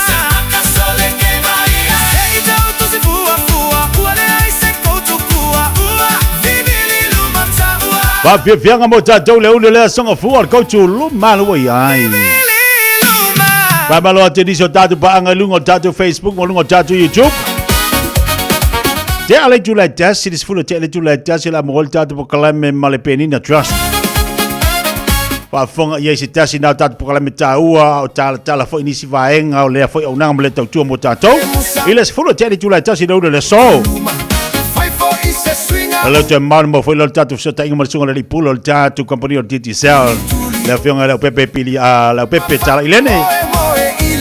Se maka sole ke paia Se ita utu si fua fua Ua le ai se koutu kua Ua vivili luma taua Faafiafiaga mo tatou le uli o le asoga fua o le koutu luma le ua i ai. Faamalo atu i nisi o tatou paaga i luga o le tatou Facebook ma luga o le tatou YouTube. Tea le itula e tasi, le 10 tea le itula e tasi o le a maua ai le tatou polokalame ma le Penina Trust. Faafofoga i ai se tasi na o tatou polokalame taua a o talatala foi nisi vaega o lea foi auaunaga ma le tautua mo tatou. I le 10 tea le itula e tasi le uli o le aso. Fai fo i se swinga Hello te maunu mo foi le tatou fesootaiga ma le susuga i le alii pule o le tatou kamupani o le Digicel. Le afioga i le Leaupepe Pili a Leaupepe Tala Ilene.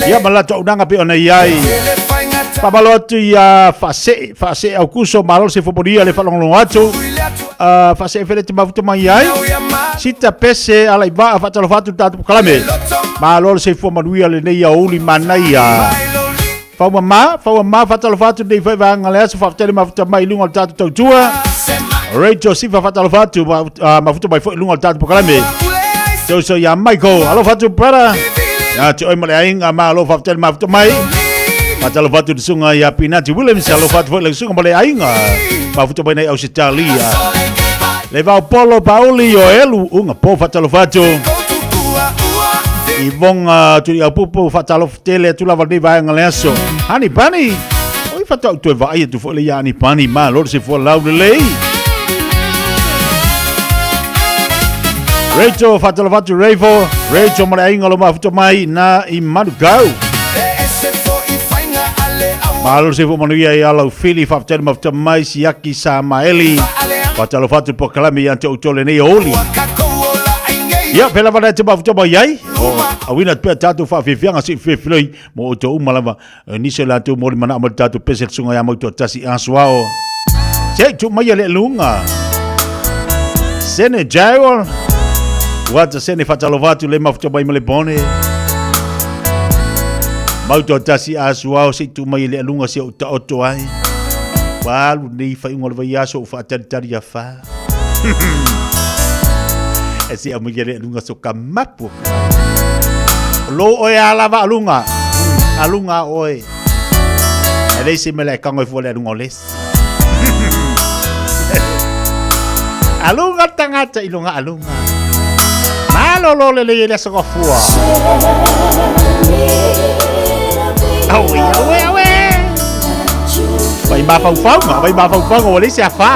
Ia ma le latou auaunaga pei ona i ai. Faamalo atu ia Faasee, Faasee Aukuso, malo le soifua manuia le faalogologo atu. Faasee fele te mafuta mai ai. Sita Pese ala i vaa faatalofa atu le tatou polokalame. Malo le soifua manuia lenei aoauli manaia. Faumama, faumama, faatalofa atu lenei foi vaega o le aso, faafetai le mafuta mai i luga o le tatou tautua. Rachel Sifa faatalofa atu, mafuta mai foi i luga o le tatou polokalame. Te uso ia Michael, alofa atu brother. Ia te oe ma le aiga, malo faafetai le mafuta mai. Faatalofa atu i le susuga ia Pinati Williams, alofa atu foi i le susuga ma le aiga. Mafuta mai nei Ausetalia. Le vao polo pauli o elu unga po faatalofa atu. I vonga tuli au pupu faatalofa tele atu lava lenei vaega le aso. Hani Pani, oi faatoa ou toe vaai atu foi le ia Hani Pani, malo le soifua laulelei. Rachel faatalofa atu Rachel, Rachel ma le aiga o lo mafuta mai na i Manukau. Malo le soifua manuia i alau fili faafetai le mafuta mai Siaki Samaeli. Faatalofa atu polokalame ia te outou lenei aoauli. Ia, pēlā lava te mafuta mai ai. O, auina atu pea tatou faafiafiaga se i filefilei mo outou uma lava. Nisi o latou mo le manao mai le tatou pese le susuga ia Mautoatasi Asuao. Se i tuu maia le luga. Sene Jael. Wata sene faatalofa atu le mafuta mai ma le bone. Mautoatasi Asuao se i tuu mai le luga se o taoto ai. Ua alu nei faaiuga o le vaiaso o faatalitali afa. E se au mai le lunga so ka mapu. Lo oe a lava a lunga. A lunga oe. E le se mele kango i fua le lunga o les. A lunga tangata i lunga a lunga. Malo lo le le le so ka fua. Aue, aue, aue. Vai mafaufauga, vai mafaufauga ua leai se afa.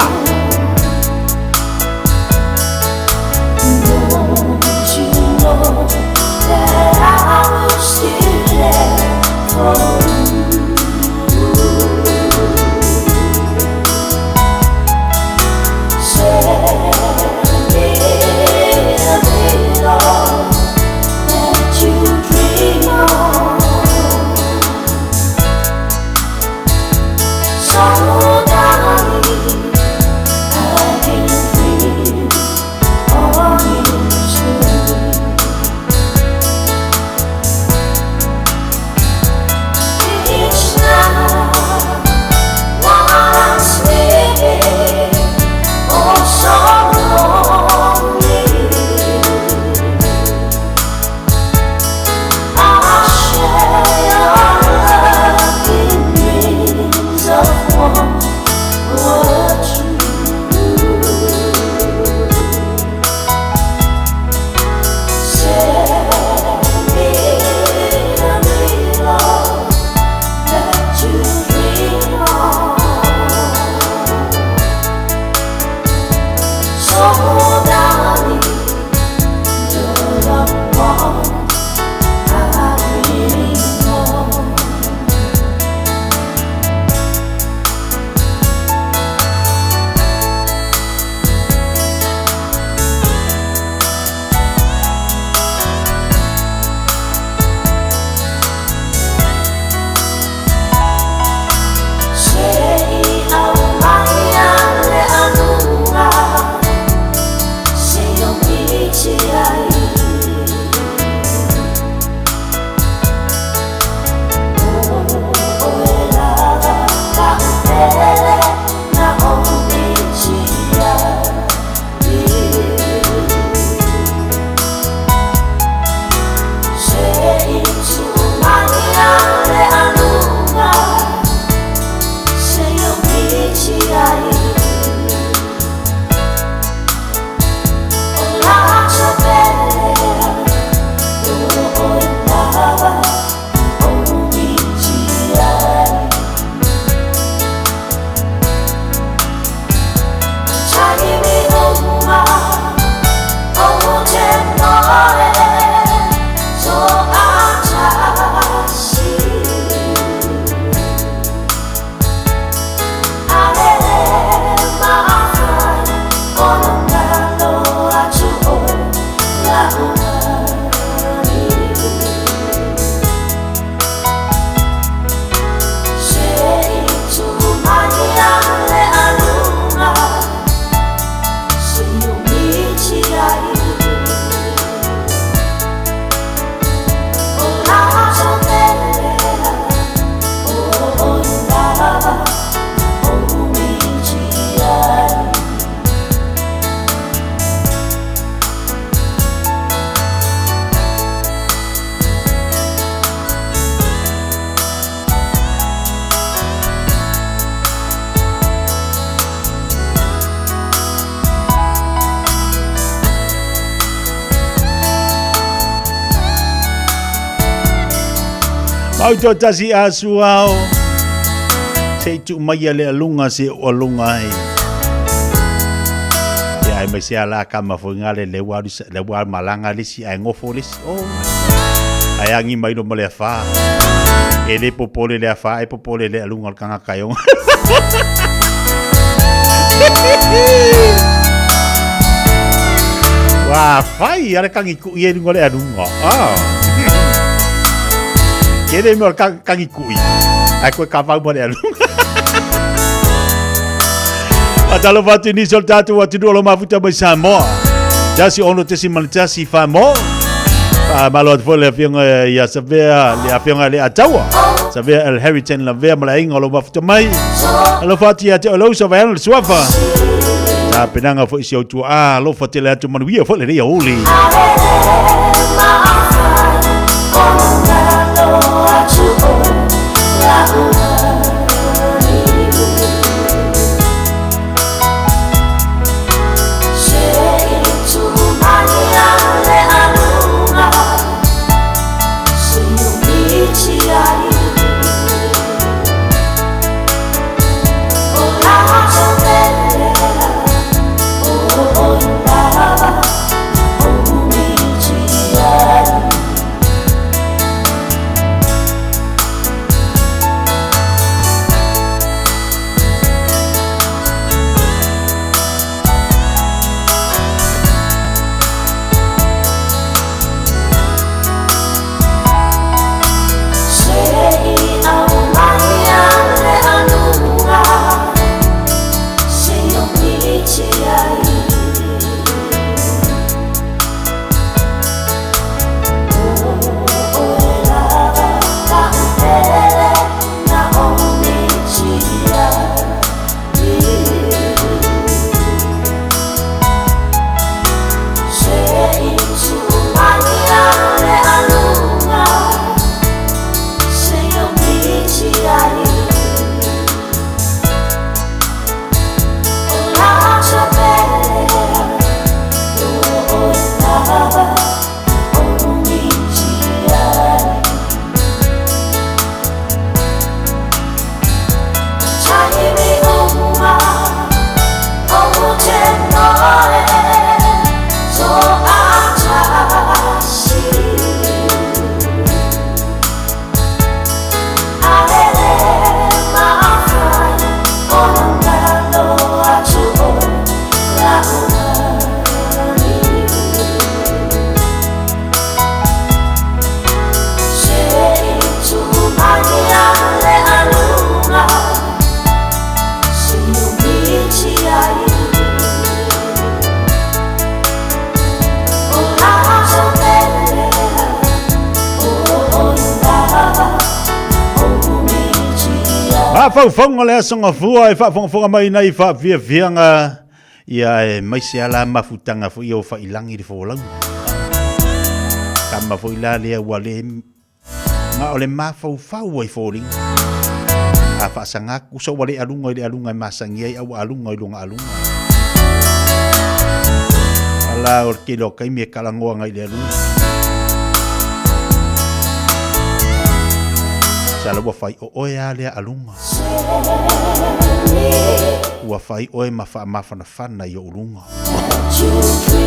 Mautotasi a suao. Se i tuu mai a le alunga se o alunga ai. Ia ai mai se ala ka ma foi ngale le wa le wa malanga le si ai ngofo le si. Oh. Ai angi mai no ma le afa. E le popole le afa e popole le alunga o le kangaka e onga. Wa fai ale kangi ku i e lunga le alunga. Ah. Ke le mea o le kangi kui. Ai koe ka vau ma le alunga. Fatalofa atu nisi o le tatou atunuu o lo mafuta mai Samoa. 16.4 mo. Faamalo atu foi le afioga ia Savea, le afioga le Ataua. Savea El Harrington Lavea ma le aiga o lo mafuta mai. Alofa atu ia te oe lau Savea le suafa. Tapenaga foi si au tuaa, alofa tele atu manuia foi lenei aoauli. Mafaufauga o le aso gafua e faafogafoga mai nei faafiafiaga ia e maise ala mafutaga foi ia o failagi le folauga. Tama foi la lea ua le Na o le mafaufau ai foliga. A faasaga atu, usa ua le aluga i le aluga e masani ai, a ua aluga i luga aluga. Ala o le tele o taimi e talanoa agai i le aluga. Sala ua fai o oe a lea aluga. Ua fai oe ma faamafanafana i ou luga.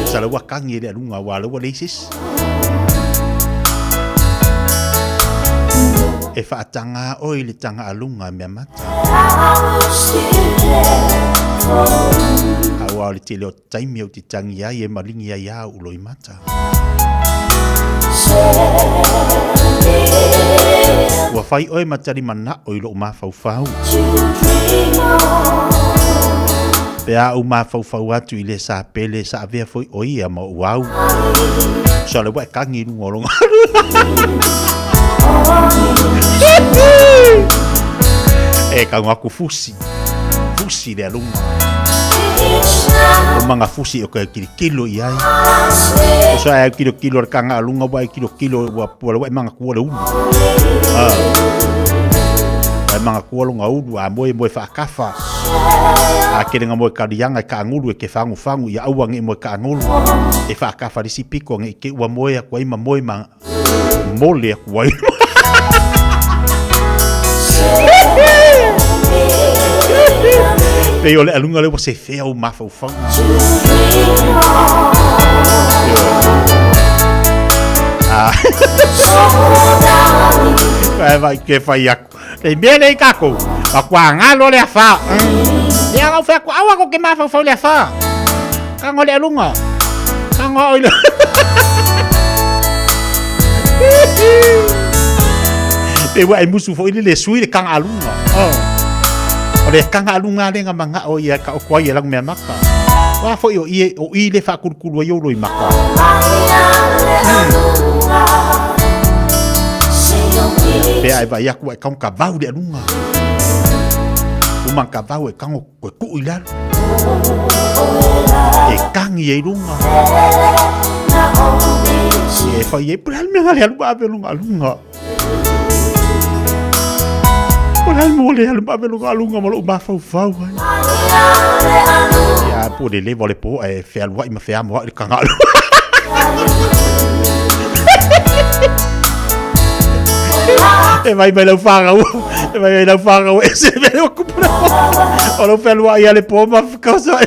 Sala ua kagi e le aluga, ua ala ua leai se isi. E faataga oe i le taga aluga e mea mata. Aua o le tele o taimi ou te tagi ai e maligi ai a ou loimata. Ua fai oe ma tali manao i lou mafaufau. Pe a ou mafaufau atu i le sapele sa avea foi o ia ma ou au. So le ua e kagi i luga o lona. E kau aku fusi. Fusi le alunga. O manga fusi o ka kilikilo i ai. O sa e kilo kilo le kanga alunga wa e kilo kilo ua pua le wa e manga kua le ulu. Ah. E manga kua longa ulu a moe moe whaakafa. A kere nga moe karianga e kaangulu e ke whangu whangu ia aua nge moe kaangulu. E whaakafa risi piko nge ke ua moe aku ai ma moe ma mole aku ai. Pei o le aluga lea ua sefea ou mafaufauga. Ah. Vai vai ke fai aku. Le mea le kākou. Ma kua ngalo le afa. Ia ngau fai aku aua ko ke mafaufau le afa. Kango le alunga. Kango oi le. Pe ua e musu foi le sui le kanga alunga. Oh. O le kanga alunga le nga manga o ia ka o kua ia langu mea maka. Wa foi o ie o i le whakulukulu ai o loi maka. Pe ai vai aku ai kaunga ka vau le alunga. Uma ka vau e kango koe kuu i lalo. E kangi e lunga. E whai e pula mea le alu ave lunga lunga. Pula mo le alu ave lunga lunga ma lo mafau fau ai. Ia po le levo le po e whea i ma whea mo le kanga alu. E vai mai lau whangau. E vai mai lau whangau. E se mea o kupuna. O lau whenua i ale pō ma whakausa.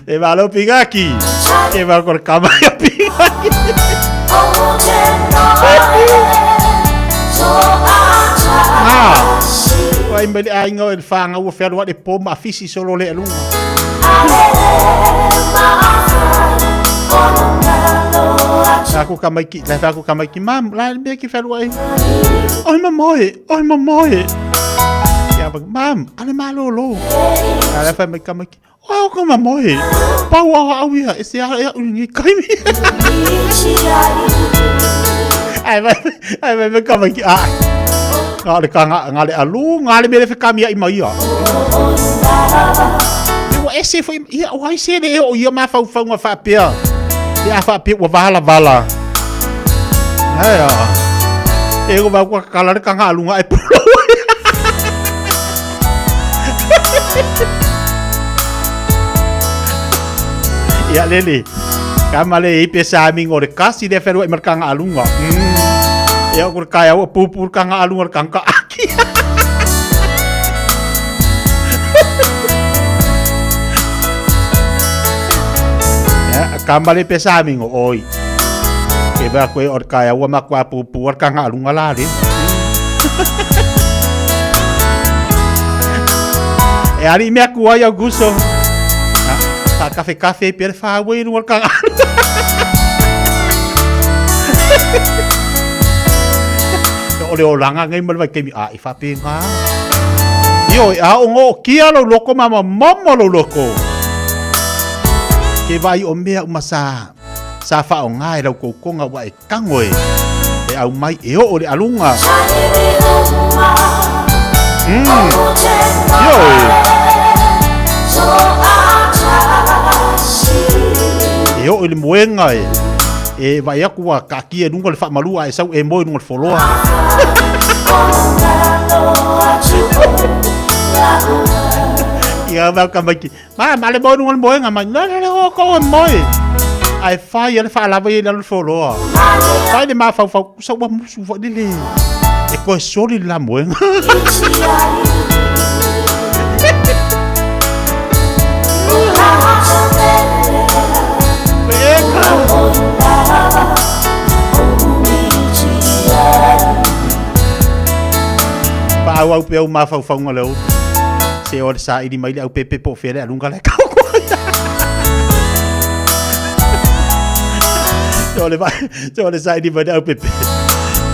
E malo pingaki. E malo kore kama ia pingaki. Ah. Vai mai le ainga o le whangau o whenua le pō ma afisi solo le alunga. Aku ka mai ki, lai aku ka mai ki, mam, lai mea ki whenua e. Oi mamoe, oi mamoe. Ia wak, mam, ale malolo. A lai whai mai ka mai ki, oi o ka mamoe. Pau au au ia, e se ara ia uri ngi kaimi. Ai vai, ai vai mai ka mai ki, ai. Ngā le ka ngā, ngā le alu, ngā le mele whakamia i mai ia. Ua ese foi, ia, o ai se le o ia mafaufauga faapea. Pe a faapea ua valavala. Ai a. E ko va kwa kala le kanga alunga e pulo. Ia lele. Ka male i pe sa mingo le kasi le whenua i markanga alunga. Ia ko kai au pupu kanga alunga kanga aki. Ia ka male pe sa mingo oi. Ke va koe o kai au ma kwa pupu kanga alunga la le. E ari mea kua iau guso. Ka kafe kafe pe le whāwei runga kanga. O le olanga ngai ma le vai keimi a i whape ngā. Io e a o ngō kia lo loko mama momo lo loko. Ke vai o mea uma sa sa wha o ngā e rau koukonga wa e kango e. E au mai e o o le alunga. Io e. E o le moenga e. E vai aku wa ka ki e lunga le whamalua e sau e moe lunga le wholoa. Ia mau ka mai ki, ma, ma le moe lunga le moenga mai, la la la o ko e moe. Ai whai ale whaalawa i lalo le wholoa. Whai le mā whau kusa ua musu wha lele. E koe soli la moenga. Pa au au pe au mafaufauga le ulu. Se o le saili mai le au pepe po o fea le aluga le kau Se o le se o le saili mai le au pepe.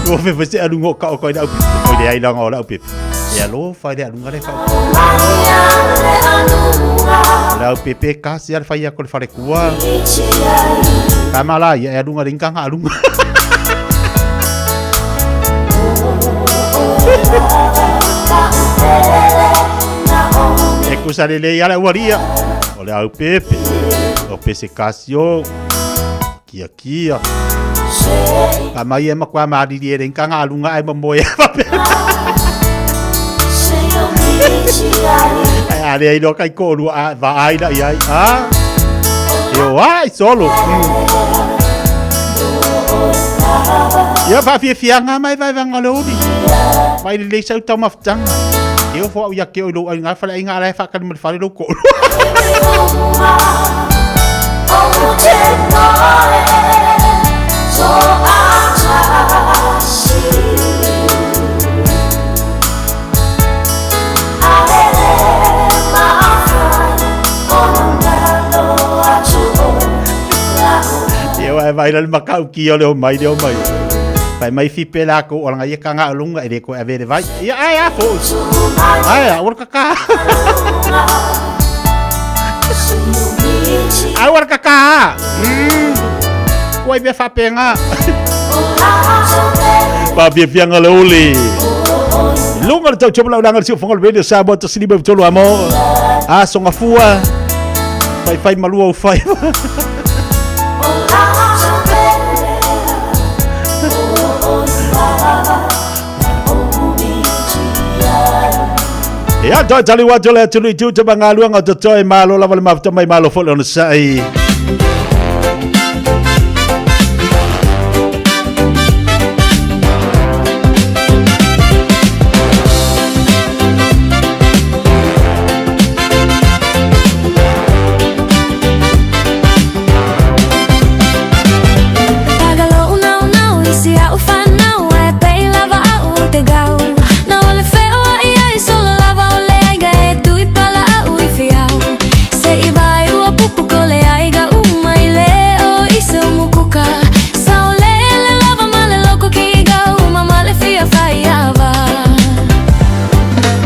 O fe fe se aluga o ka o kai le au pepe. O le ai langa o le au pepe. E alo fai le aluga le kau. Le au pepe ka se ale fai ako le falekua. Ka mala ia e aluga le inganga aluga. E kusa le le ala uaria. O le au pepe. O pese kasio. Kia kia. Ka mai e makua mariri e le inganga aluga ai mamoe a pape. Ai ale ai loa kai ko lua a va ai la iai. Ah. E o ai solo. Ia faafiafiaga ma e vaevaega o le oli. Mai lelei sau taumafataga. E ofo au ia te oe i lou aiga faleaiga a la e faatali ma le fale lou toalua. Ia wae vai le makau ki o le o mai le o mai. Pai mai fipe la ko o langa ia kanga lunga e le ko ave le vai. Ia ai a fo. Ai a ora kaka. Ai ora kaka. Ua mea faapena. Faafiafiaga le uli. Luga le tautua laulaga le siufoga o le Radio Samoa 153 amo. Aso gafua. Faifai malua o fai. Ia, toe taliu atu le atunuu i tiute ma galuega o totoe, malo lava le mafuta mai, malo foi le onosai.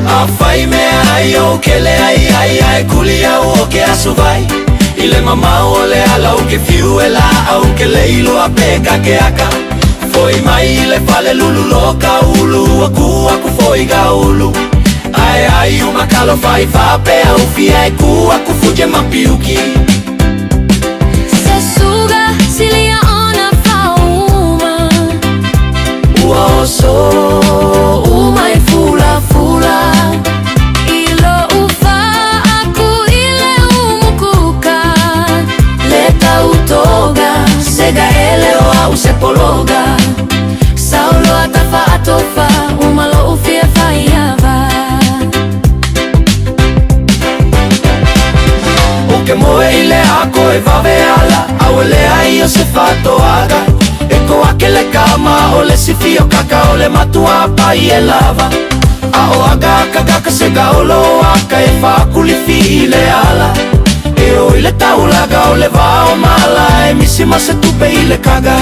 Afai mea ai o kele ai ai ai kuli au o ke asu vai I le mamao o le ala o ke fiu e la au ke leilo a pe ka ke aka Foi mai i le fale lulu lo ka ulu aku aku foi ga ulu Ai ai o makalo fai fa pe au fia e ku aku fuje mapiuki Se suga silia ona fauma Ua oso uma e fula fula I lou faaku i le umukuka Le tautoga sega ele o au se pologa Saulo atafa atofa uma lou fia faiava O ke moe i le ako e vave ala Au e lea i o se fatoaga E ko ake le kama o le sifi o kaka o le matua pai e lava A o aga aka gaka se gaolo aka e whakulifi i le ala E o i le taulaga o le vao mala E misi ma se tupe i le kaga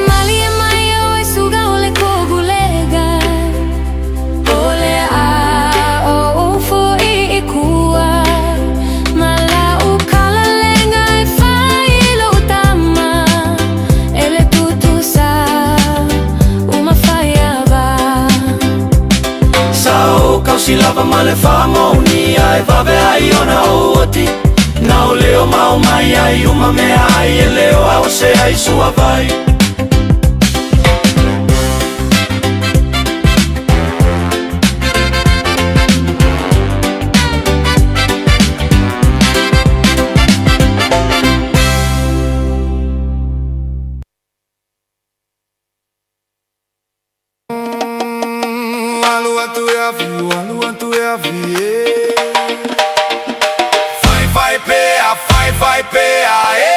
Malie mai o e suga o le kogulega O le a o ufo i i kua Ma la u kalalenga e fai i lou tama E le tutusa uma faiava Sa o kausi lava ma le whamonia E vave ai ona o oti Na o leo mau mai ai uma mea ai E leo au se ai sua vai Alu atu e avi, alu atu e avi, eh. Fai fai pea, fai fai pea, eh.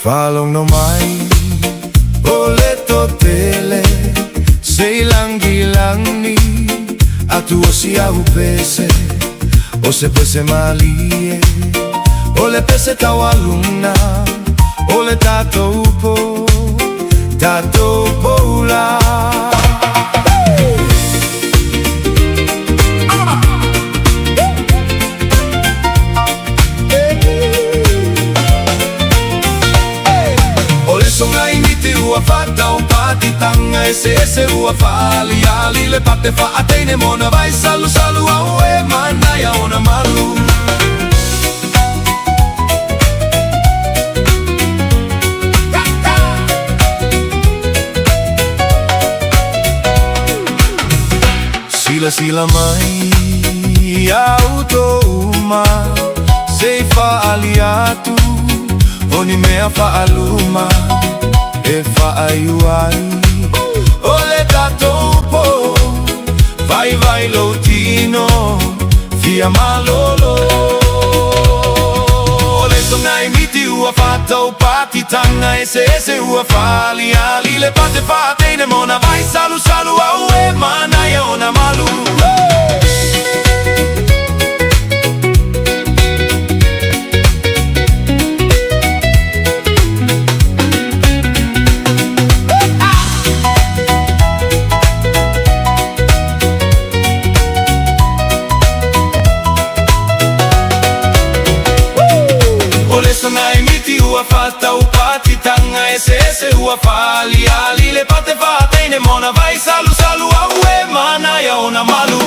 Faalogo mai o le totele se i lagilagi atu o si au pese o se pese malie o le pese taualuna o le tatou po tatou poula. O le sogaimiti ua fataupatitaga eseese ua faaliali le pate faateine mona vai salusalu au e manaia ona malu. Silasila mai ia outou uma, se i faaali atu o ni mea faaluma e faaiu ai o le tatou po, vaivai lou tino fia malolo. O le sogaimiti ua faatau patitaga eseese ua faaliali le pate faateine mona vai salusalu au e manaia ona malu. O le sogaimiti ua faatau patitaga eseese ua faaliali le pate faateine mona vai salusalu au e manaia ona malu.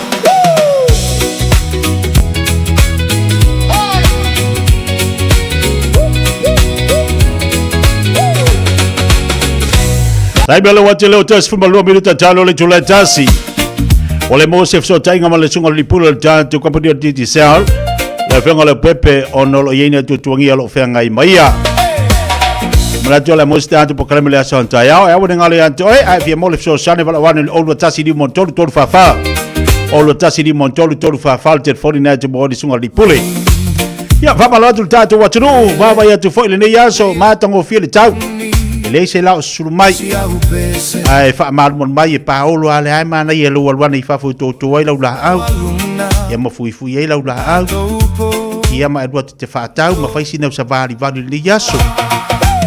Taimi o le wati leo tasi fuma lua minuta talo le tula tasi. O le mo se fesootaiga ma le susuga o le Lipula o le tatou kamupani o le Digicel. Le afioga o le Pepe ona o lo o i ai ni tuatuagia o lo o feagai ma ia. Manatu o le a mo se tatou polokalame le aso taeao. E aua ne galo ia te oe, a e fia mo le fesoasoani valaau ane i le 021 5 3 3 4 4. 021 5 3 3 4 4 le telefoni lena e te maua ai le susuga o le Lipule. Ia, faamalo atu le tatou atunuu, vaavaai atu foi i lenei aso, matagofie le tau. E leai se lao susulu mai, ae faamalumalu mai e paolo a le ae manaia e lou alu ane i fafo e toto ai lau laau, ia ma fuifui ai lau laau, ia ma e lua te faatau ma fai sina usa valivali i lenei aso.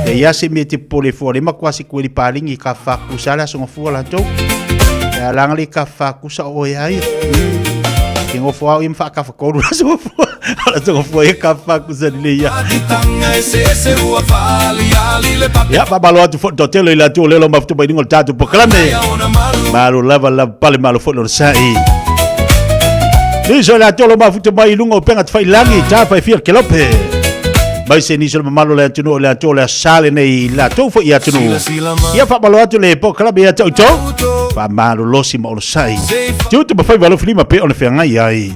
E ia se mea te popole fua le matua se kueli palingi ka whakusa le aso ngafua latou. E alanga le ka whakusa o e ai. Ke ngofo au ia ma whaakawhakolu aso ngafua. Ala aso ngafua ia ka whakusa ni le ia. Ia, faamalo atu foi totelo i la tu o lelo mafutu mai lingo le tātou polokalame. Malo lava lava pale malo foi lona sa'i. Niso le atolo mafuta mai i luga o upega tafailangi, tafa e fia le kelope. Mai se niso le mamalu o le atunuu o le atu o le asa lenei i latou foi i atunuu. Ia faamalo atu le polokalame ia te outou. Faamalolosi ma olosai. Tiute ma faiva alofilima pe ona feagai ai.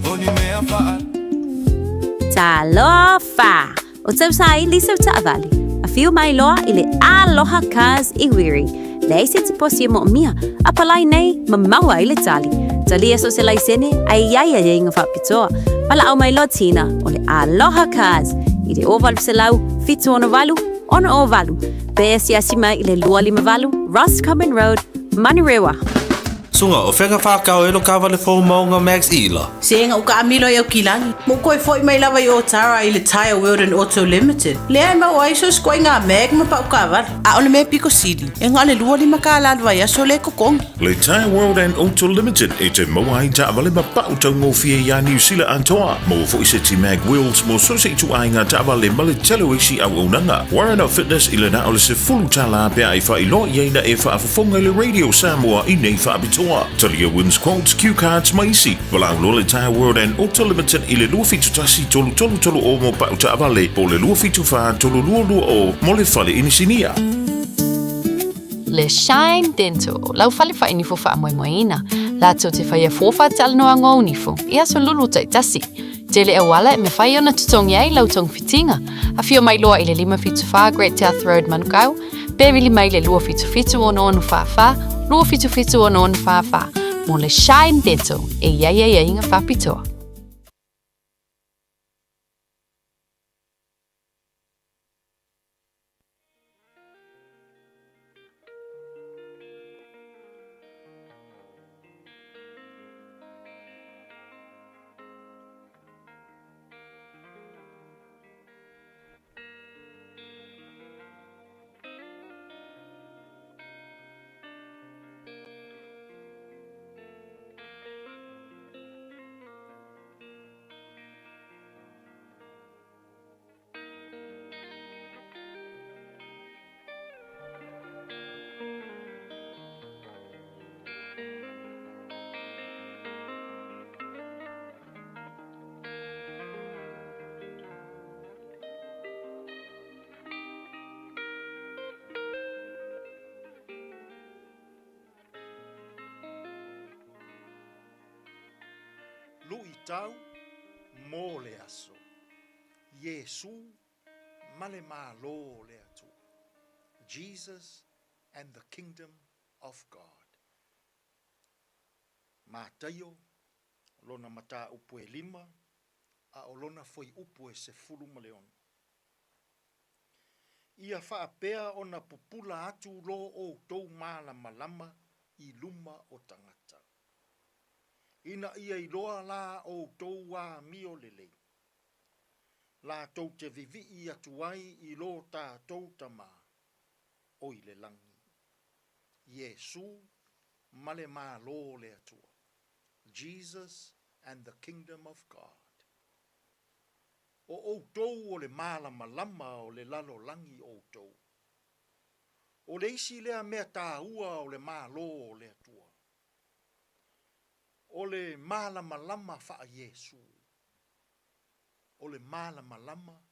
Talofa! O tausaili sau taavale, afio mai loa i le Aloha Cars i Wiri. Leai se tiposi e moomia, a palai nei ma maua ai le tali. Talia so se laisene a e iai aiaiga faapitoa. Valaau mai loa Tina o le Aloha Cars i le 0800 768 608 pe asiasi mai i le 258 Roscommon Road, Manurewa. Suga, o fea ka whakao e lo kawale fou maunga Max Ila? Se nga uka amilo i au kilagi. Mo koe foi mai lava i Otara i le Tyre World and Auto Limited. Lea e maua ai so sikoa i ngā mag ma pau kaavale. A o le mea piko sili, e nga o le 25 kālā le vaiaso le kokongi. Le Tyre World and Auto Limited e te maua ai taavale ma pau taugofie iā Niu Sila atoa. Maua foi se ti mag wheels mo so se ituaiga taavale ma le tele o isi auaunaga. Warren Fitness i le na o le 10 tālā pe a e faailoa i ai na e faafofoga i le Radio Samoa i nei faapitoa. Talia wins quotes, cue cards ma isi. Valaau loa le Tyre World and Auto Limited i le 271 333 o mo pau taavale po o le 274 322 mo le fale inisinia. Le Shine Dental, lau fale whainifo whaamoemoeina. Latou te whaia fua whaatalanoaga o nifo, i aso lulu taitasi. Tele auala e mawhai ona totogi ai lau togafitiga. Afio mai loa i le 574 Great South Road Manukau, pe vili mai le 277 6644, 277 6644 mo le Shine Dental e i ai aiaiga faapitoa. Tau mo le aso. Iesū ma le Malo o le Atua. Jesus and the Kingdom of God. Mataio, lona mataupu e lima, a o lona fuaiupu e 16. Ia faapea ona pupula atu lo outou malamalama i luma o tagata. Ina ia iloa la outou amio lelei, latou te vivii atu ai i lo tatou Tamā o i le lagi. Iesū ma le Malo o le Atua. Jesus and the Kingdom of God. O outou o le malamalama o le lalolagi outou. O le isi lea mea taua o le Malo o le Atua, o le malamalama faa-Iesu, o le malamalama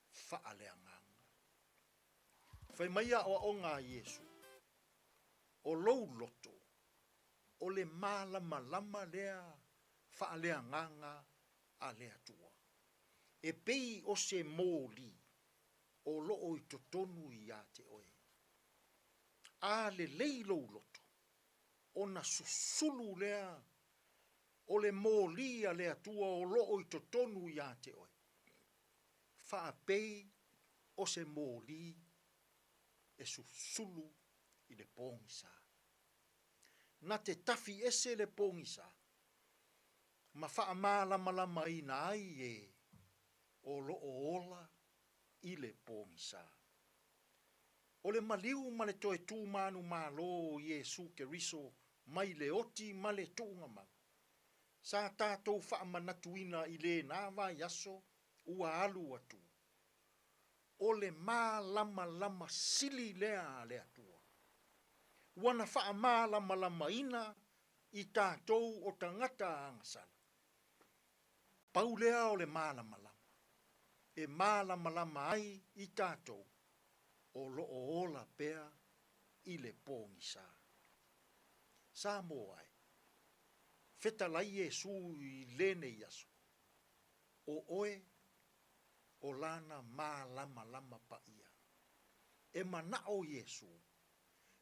faaleagaga. Fai mai aoaoga a Iesu, O lou loto, o le malamalama lea faaleagaga a le Atua, e pei o se moli o loo i totonu iā te oe. A lelei lou loto, ona susulu lea o le moli a le Atua o loo i totonu iā te oe, faapei o se moli e susulu i le pogisa. Na te tafi ese le pogisa ma faamalamalamaina ai e o lo o ola i le pogisa. O le maliu ma le toe tu manumalo o Iesu Keriso mai le oti ma le tuugamau, sa tatou faamanatuina i lena vaiaso ua alu atu, o le malamalama sili lea a le Atua, ua na faamalamalamaina i tatou o tagata agasala. Pau lea o le malamalama e malamalama ai i tatou o lo o ola pea i le pogisa. Samoa e, fetalai Iesu i lenei aso, o oe o lana malamalama paia. E manao Iesu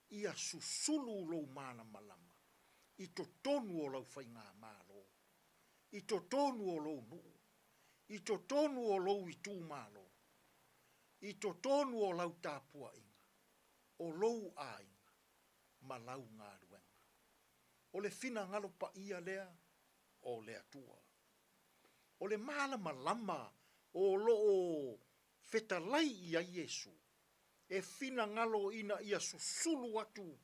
ia susulu lou malamalama i totonu o lau faigamalo, i totonu o lou nuu, i totonu o lou itumalo, i totonu o lau tapuaiga, o lou aiga ma lau galuega. O le finagalo paia lea o le Atua. O le malamalama o lo o fetalai i ai Iesu, e finagalo ina ia susulu atu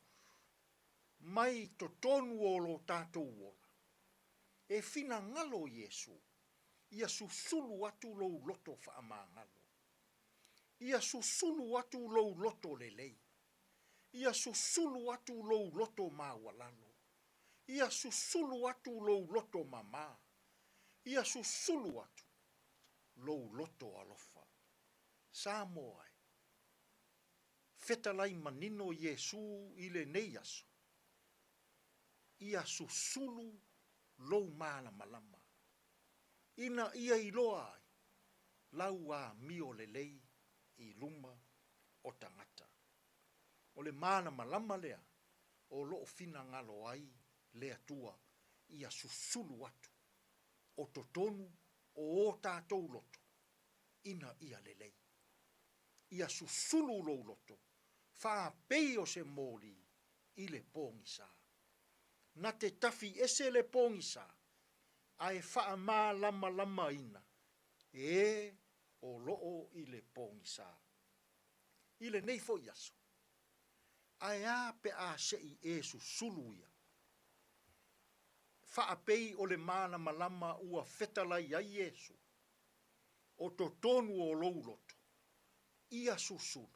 mai totonu o lo tatou ola. E finagalo Iesu ia susulu atu lou loto faamagalo. Ia susulu atu lou loto lelei. Ia susulu atu lou loto maualalo. Ia susulu atu lou loto mama. Ia susulu atu lou loto alofa. Samoa e, fetalai manino Iesu i lenei aso, ia susulu lou malamalama, ina ia iloa ai lau amio lelei i luma o tagata. O le malamalama lea o loo finagalo ai le Atua ia susulu atu o totonu o o tatou loto ina ia lelei. Ia susulu lou loto, faapei o se moli i le pogisa. Na te tafi ese le pogisa, ae faamalamalamaina e o loo i le pogisa. I lenei foi aso, ae a pe a se i e susulu ia? Faapei o le malamalama ua fetalai ai Iesu, o totonu o lou loto, ia susulu,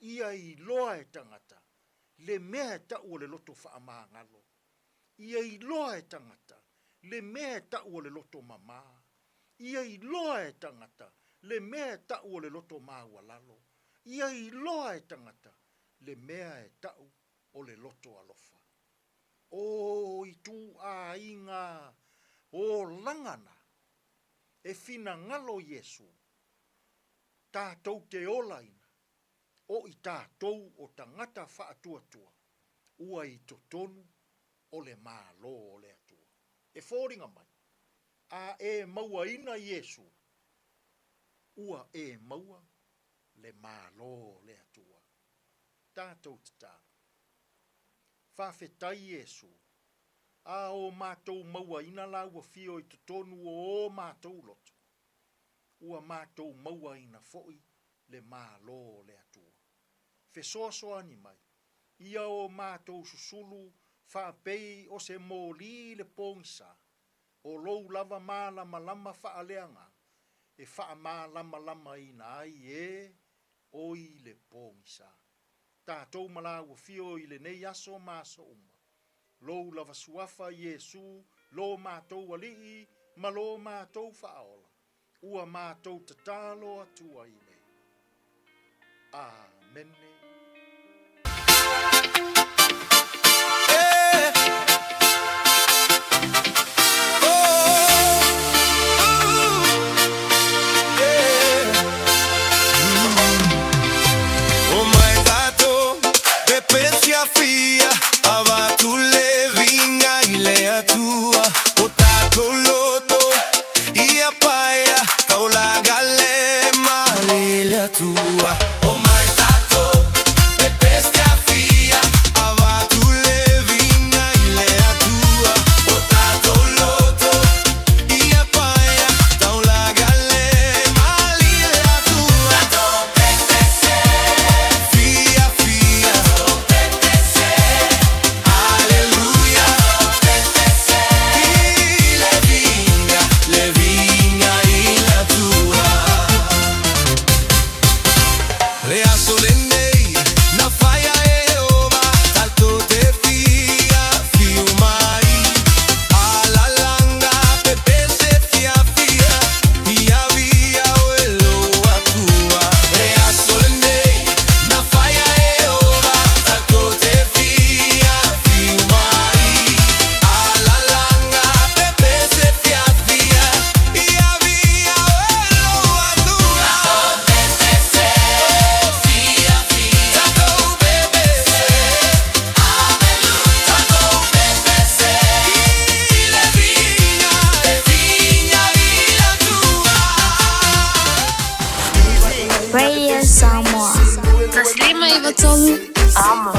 ia iloa e tagata le mea e tau o le loto faamagalo, ia iloa e tagata le mea e tau o le loto mama, ia iloa e tagata le mea e tau o le loto maualalo, ia iloa e tagata le mea e tau o le loto alofa. O ituaiga Olaga na e finagalo Iesu tatou te olaina o i tatou o tagata faatuatua ua i totonu o le Malo o le Atua. E foliga mai, a e mauaina Iesu, ua e maua le Malo o le Atua. Tatou tatalo. Faafetai Iesu, a o matou mauaina lau afio i totonu o o matou loto, ua matou mauaina foi le Malo o le Atua. Fesoasoani mai, ia o matou susulu faapei o se moli i le pogisa, o lou lava malamalama faaleagaga e faamalamalamaina ai e o i le pogisa. Tatou ma lau afio i lenei aso ma aso uma. Lou lava suafa Iesu, lo matou Alii ma lo matou Faaola, ua matou tatalo atu ai nei. Amene. Radio Samoa. 153 Amo.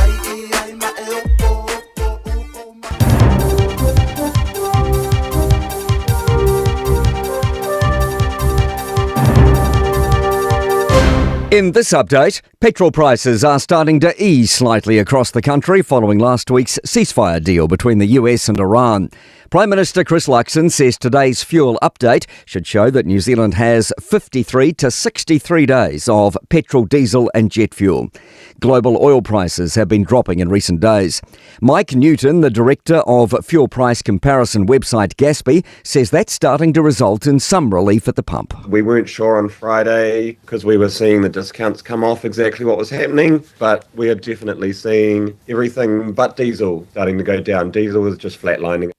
In this update, petrol prices are starting to ease slightly across the country following last week's ceasefire deal between the US and Iran. Prime Minister Chris Luxon says today's fuel update should show that New Zealand has 53 to 63 days of petrol, diesel, and jet fuel. Global oil prices have been dropping in recent days. Mike Newton, the director of fuel price comparison website Gaspy, says that's starting to result in some relief at the pump. We weren't sure on Friday because we were seeing the discounts come off exactly what was happening, but we are definitely seeing everything but diesel starting to go down. Diesel is just flatlining.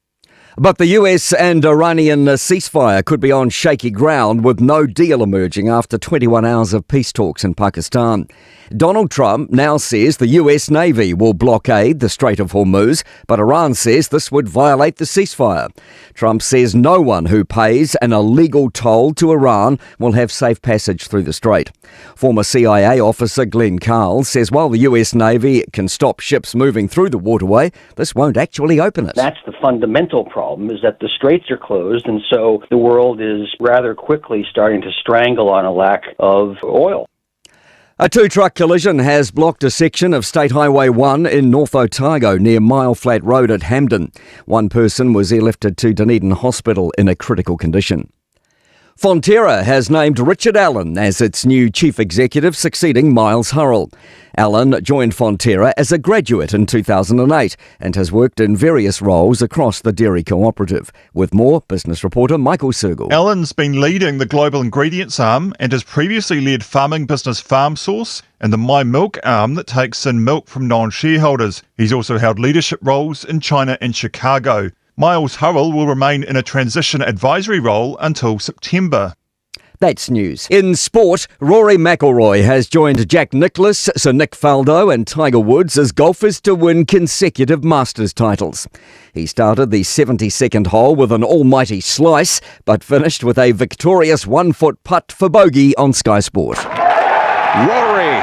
But the US and Iranian ceasefire could be on shaky ground with no deal emerging after 21 hours of peace talks in Pakistan. Donald Trump now says the US Navy will blockade the Strait of Hormuz, but Iran says this would violate the ceasefire. Trump says no one who pays an illegal toll to Iran will have safe passage through the strait. Former CIA officer Glenn Carl says while the US Navy can stop ships moving through the waterway, this won't actually open it. That's the fundamental problem is that the straits are closed, and so the world is rather quickly starting to strangle on a lack of oil. A two-truck collision has blocked a section of State Highway 1 in North Otago near Mile Flat Road at Hamden. One person was airlifted to Dunedin Hospital in a critical condition. Fonterra has named Richard Allen as its new chief executive, succeeding Miles Hurrell. Allen joined Fonterra as a graduate in 2008 and has worked in various roles across the dairy cooperative. With more, business reporter Michael Sergel. Allen's been leading the global ingredients arm and has previously led farming business Farm Source and the My Milk arm that takes in milk from non-shareholders. He's also held leadership roles in China and Chicago. Miles Hurrell will remain in a transition advisory role until September. That's news. In sport, Rory McIlroy has joined Jack Nicklaus, Sir Nick Faldo and Tiger Woods as golfers to win consecutive Masters titles. He started the 72nd hole with an almighty slice, but finished with a victorious one-foot putt for bogey on Sky Sport. Rory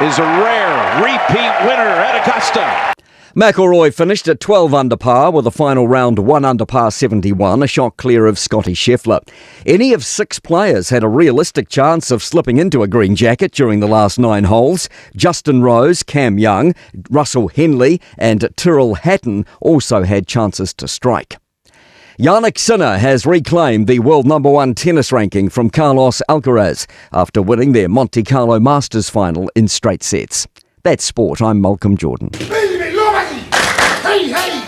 is a rare repeat winner at Augusta. McIlroy finished at 12 under par with a final round 1 under par 71, a shot clear of Scottie Scheffler. Any of six players had a realistic chance of slipping into a green jacket during the last nine holes. Justin Rose, Cam Young, Russell Henley and Tyrrell Hatton also had chances to strike. Jannik Sinner has reclaimed the world number one tennis ranking from Carlos Alcaraz after winning their Monte Carlo Masters final in straight sets. That's sport. I'm Malcolm Jordan. Hey, hey!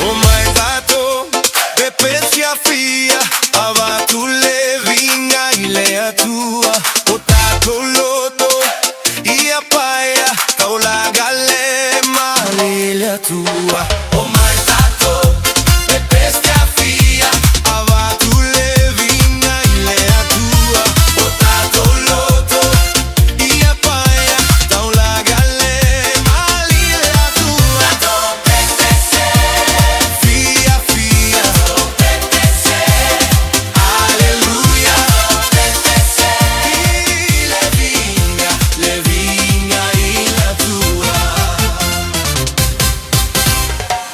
O mai tatou pepesi afia, avatu le viiga i le Atua. O tatou loto ia paea, taulaga le male i le Atua. O mai tatou pepesi afia, avatu le viiga i le Atua. O tatou loto ia paea, taulaga le male i le Atua. Fia, fia, Alleluia. Le viiga, le viiga i le Atua.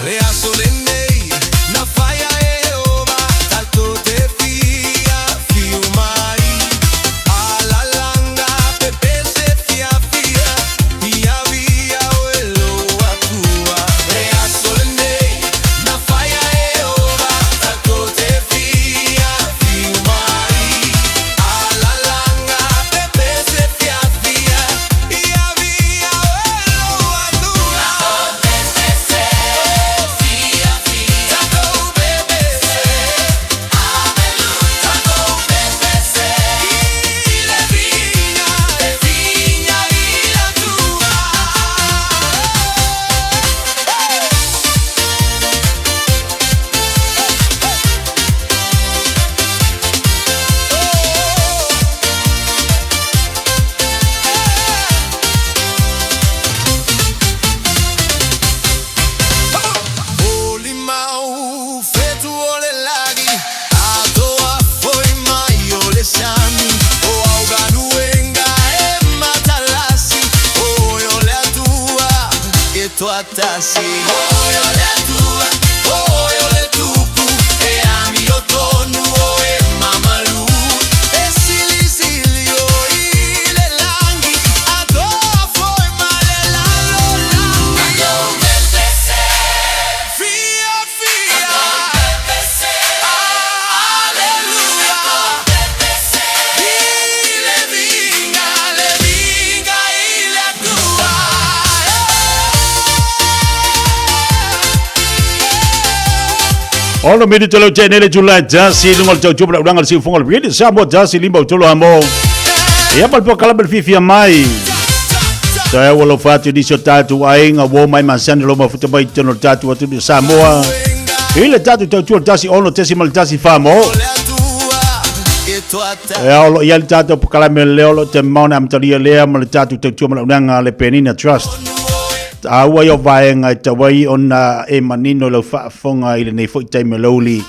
Le aso lenei na faia e Ieova, tatou te fiafia uma ai. Alalaga pepese fiafia, ia viia oe lou Atua. Le aso lenei na faia e Ieova, tatou te fiafia uma ai. Alalaga pepese fiafia, ia viia oe lou Atua. Tatou pepese, tatou pepese, le viiga, le viiga i le Atua. O limau fetu o le lagi, atoa foi mai o le sami, o au galuega e matalasi, o oe o le Atua e toatasi. O oe o le Atua, o oe o le Tupu, e amiotonu oe mamalu, e silisili oe i le lagi, atoa foi ma le lalolagi. Fia, fia, Alleluia. Le viiga, le viiga i le Atua. Ono minute lau tea nei le itula e tasi i luga o le tautua ma le auaunaga a le Siufofoga o le Radio Samoa 153 mo. Ia ma le polokalame le fiafia mai. Tae ua lofa atu i nisi o tatou aiga ua o mai masani lo mafuta mai i totonu o le tatou atunuu o Samoa. I le tatou tautua le 16.14 mo. Ea o lo o i ai le tatou polokalame lea o lo o te mamao ona amatalia lea ma le tatou tautua ma le auaunaga a le Penina Trust. Taua ia o vaega e tatau ai ona e manino i lau faafofoga i lenei foi taimi o le aoauli.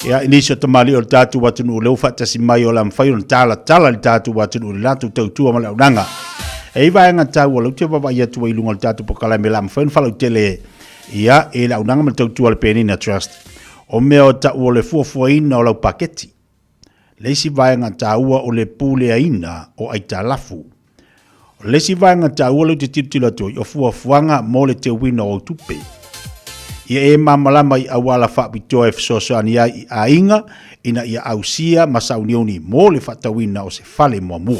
Ia, i nisi o tamalii o le tatou atunuu lea ua faatasi mai o le a mafai ona talatala le tatou atunuu i le latou tautua ma le auaunaga. E i ai vaega taua o lea ou te vaavaai atu ai i luga o le tatou polokalame o le a mafai ona faalautele ia i le auaunaga ma le tautua a le Penina Trust. O mea o taua o le fuafuaina o lau paketi. Le isi vaega taua o le puleaina o aitalafu. O le isi vaega taua lea ou te tilotilo atu ai, o fuafuaga mo le teuina o au tupe. Ia e malamalama i auala faapitoa e fesoasoani ai i aiga ina ia ausia ma sauniuni mo le faatauina o se fale muamua.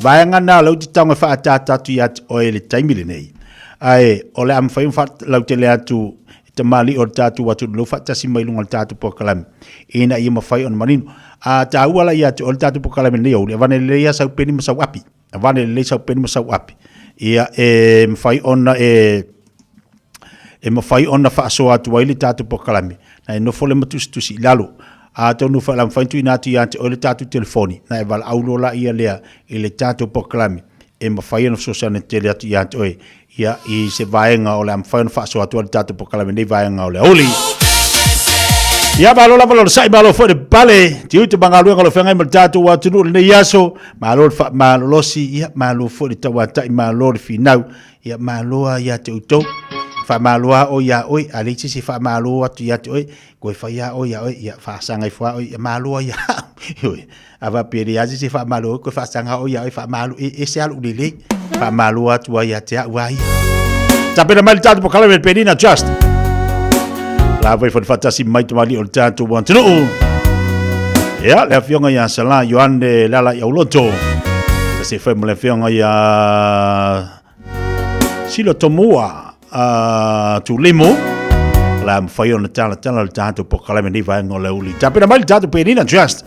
Vaega na lea ou te tago e faaataata atu ia te oe i le taimi lenei. Ae o le a mafai ona faalautele atu. tamalii o le tatou atunuu lou faatasi mai luga o le tatou polokalame ina ia mafai ona manino. A taua la ia te oe le tatou polokalame lenei aoauli, avane lelei lava sau peni ma sau api, avane lelei sau peni ma sau api, ia e mafai ona e e mafai ona faasoa atu ai le tatou polokalame, na e nofo lea ma tusitusi i lalo. Atonu foi o le a mafai ona tuuina atu ia te oe le tatou telefoni, na e valaau loa laia lea i le tatou polokalame e mafai ona fesoasoani tele atu ia te oe ia i se vaega o le a mafai ona faasoa atu ai le tatou polokalame i lenei vaega o le aoauli. Ia malo lava le sai, malo foi le pale, tiute ma galuega o lo o feagai ma le tatou atunuu i lenei aso, malo le faamalolosi, ia malo foi le tauatai, malo le finau, ia malo lava ia te outou. Faamalo lava oe ia oe, a leai se isi e faamalo atu ia te oe, koe fai lava oe ia oe, ia faasaga ifo lava oe, ia malo lava ia au. Ioe. A faapea e leai lava se isi e faamalo atu, koe faasaga oe ia oe, faamalo, e ese lava lou lelei. Faamalo atu lava ia te au lava ia. Tapena mai le tatou polokalame le Penina Trust. La foi foi faatasi mai tamalii o le tatou atunuu. Ia, le afioga ia Sala Ioane Lala i Auloto. Se foi mo le afioga ia Silo Tomua Tulimu. La mafai ona talatala le tatou polokalame nei vaega o le uli. Tapena mai le tatou Penina Trust.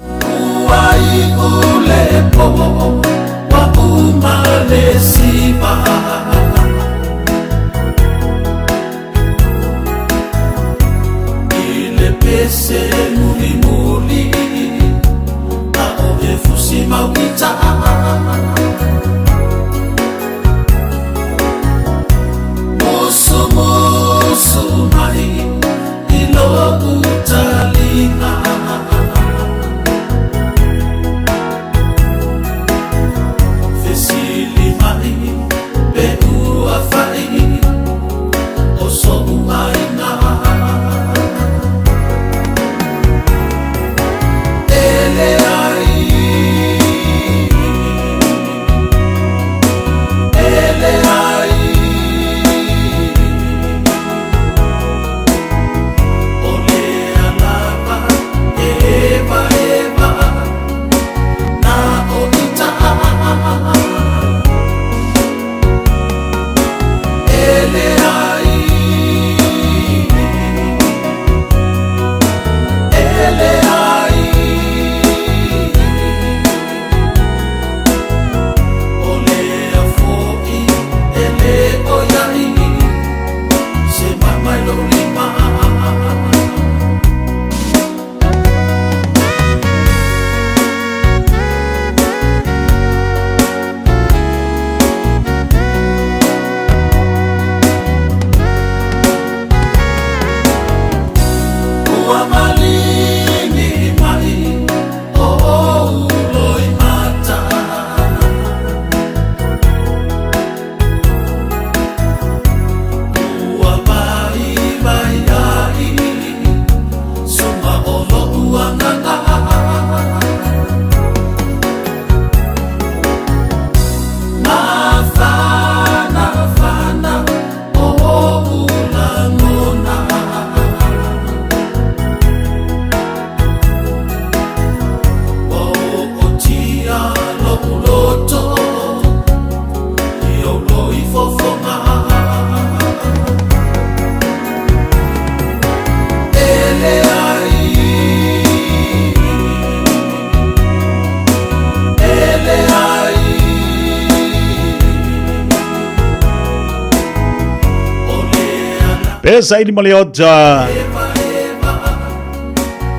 Pe saili ma le ota.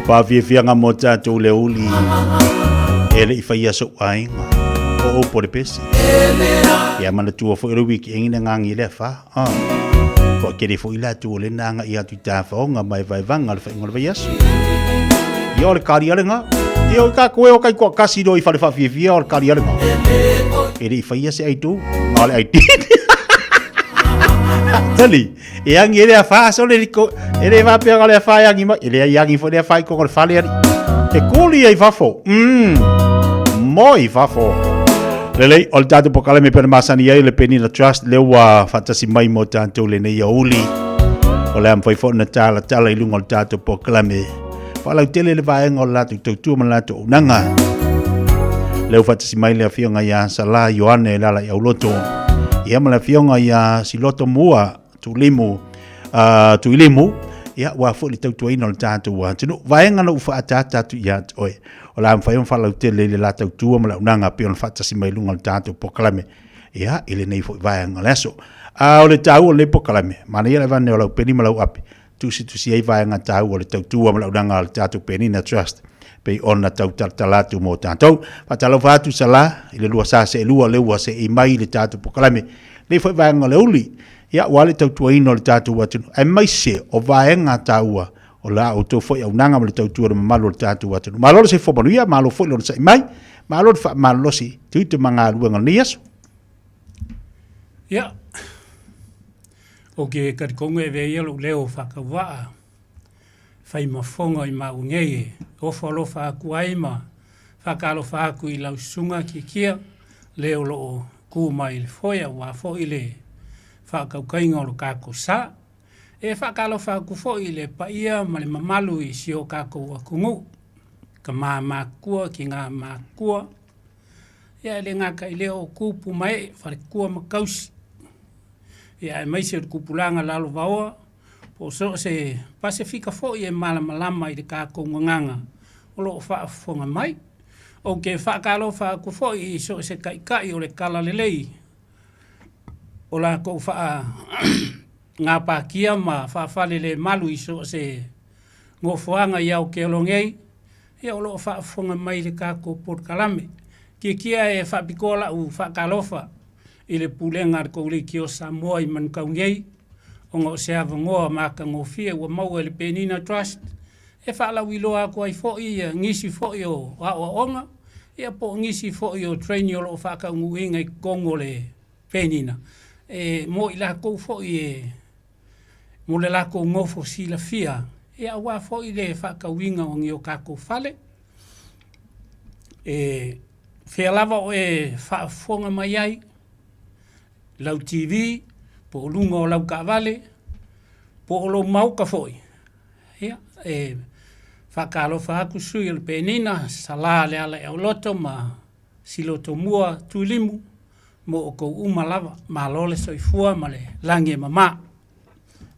Whaafiafianga mo tātou le uli. E le i whaia sou aiga. O o po le pese. Ia manatua foi o le wiki engi na ngangi lea wha. Ah. Kua kere foi la tu o le nanga i atu i tāwhaonga mai vaevanga le whainga o le vaiaso. Ia o le kari ale ngā. Ia o ka koe o kai kua kasi ro i whare whaafiafia o le kari ale ngā. E le i whaia se aitu. Ngā le aitu. Tali, e angi e lea wha, so le riko, e le whapea ngā lea wha e angi mai, e lea i angi fo lea wha i kongo le whale ari. E koli ai fafo, moi fafo. Lelei, o le tātou polokalame pena masani ai le Penina Trust, le ua whaatasi mai mo tātou le nei aouli. O le am whai whaona tāla tāla i lunga o le tātou polokalame. Whaalau tele le vaenga o le lātou tautua ma le lātou unanga. Le ua whaatasi mai le afioga ia Salah Ioane Lala i Auloto. Ia ma le afioga ia Siloto Mua Tulimu. Tuilimu, ia, aua foi le tautuaina o le tatou atunuu. Vaega na ou faaataata atu ia te oe, o le a mafai ona faalautele i le la tautua ma le auaunaga pei ona faatasi mai i luga o le tatou polokalame, ia, i lenei foi vaega o le aso. A o le taua o lenei polokalame, manaia le aveane o lau peni ma lau api, tusitusi ai vaega taua o le tautua ma le auaunaga a le tatou Penina Trust pei ona tau talatala atu mo tatou. Faatalofa atu Sala i le lua sa seelua lea ua seei mai i le tatou polokalame. Lenei foi vaega o le aoauli, ia aua le tautuaina o le tatou atunuu, aemaise o vaega taua o la outou foi auaunaga ma le tautua i le mamalu o le tatou atunuu. Malo le soifua manuia, malo foi le onosai mai, malo le faamalolosi, tiute ma galuega o lenei aso. Ia, ou ke talitonu e avea ia lou leo faatauvaa fai ma fofoga i maua nei e ofo alofa atu ai ma faatalofa atu i lau susuga Tiatia, le o lo o tu mai i le foe aua foi le faatautaiga o lo tatou sa. E faatalofa atu foi i le paia ma le mamalu i si o tatou atunuu, tama matutua, tina matutua, ia e le gata i lea o tupu ma ee, faletua ma tausi, ia aemaise o le tupulaga lalovaoa, po o so o se Pasefika foi e malamalama i le tatou gagana o lo o faafofoga mai. Ou te faatalofa atu foi i so o se taitai o le talalelei o latou faagapatia ma faafalelemalu i so o se nofoaga i Aotearoa nei, ia o lo o faafofoga mai i le tatou polokalame. Tiatia e faapitoa lau faatalofa i le Pulega a le Koleiti o Samoa i Manukau nei, ona o se avanoa matagofie ua maua e le Penina Trust e faalauiloa atu ai foi nisi foi o aoaoga ia po o nisi foi o training o lo o faataunuuina i totonu o le Penina e mo i latou foi e mo le latou nofo silafia ia aua foi le faatauina o ni o tatou fale. E fea lava o e faafofoga mai ai, lau TV, po o luga o lau taavale, po o lou maota foi, ia, e faatalofa atu sui o le Penina, Sala Lealaiauloto ma Silotomua Tuilimu, mo outou uma lava. Malo le soifua ma le lagi e mama.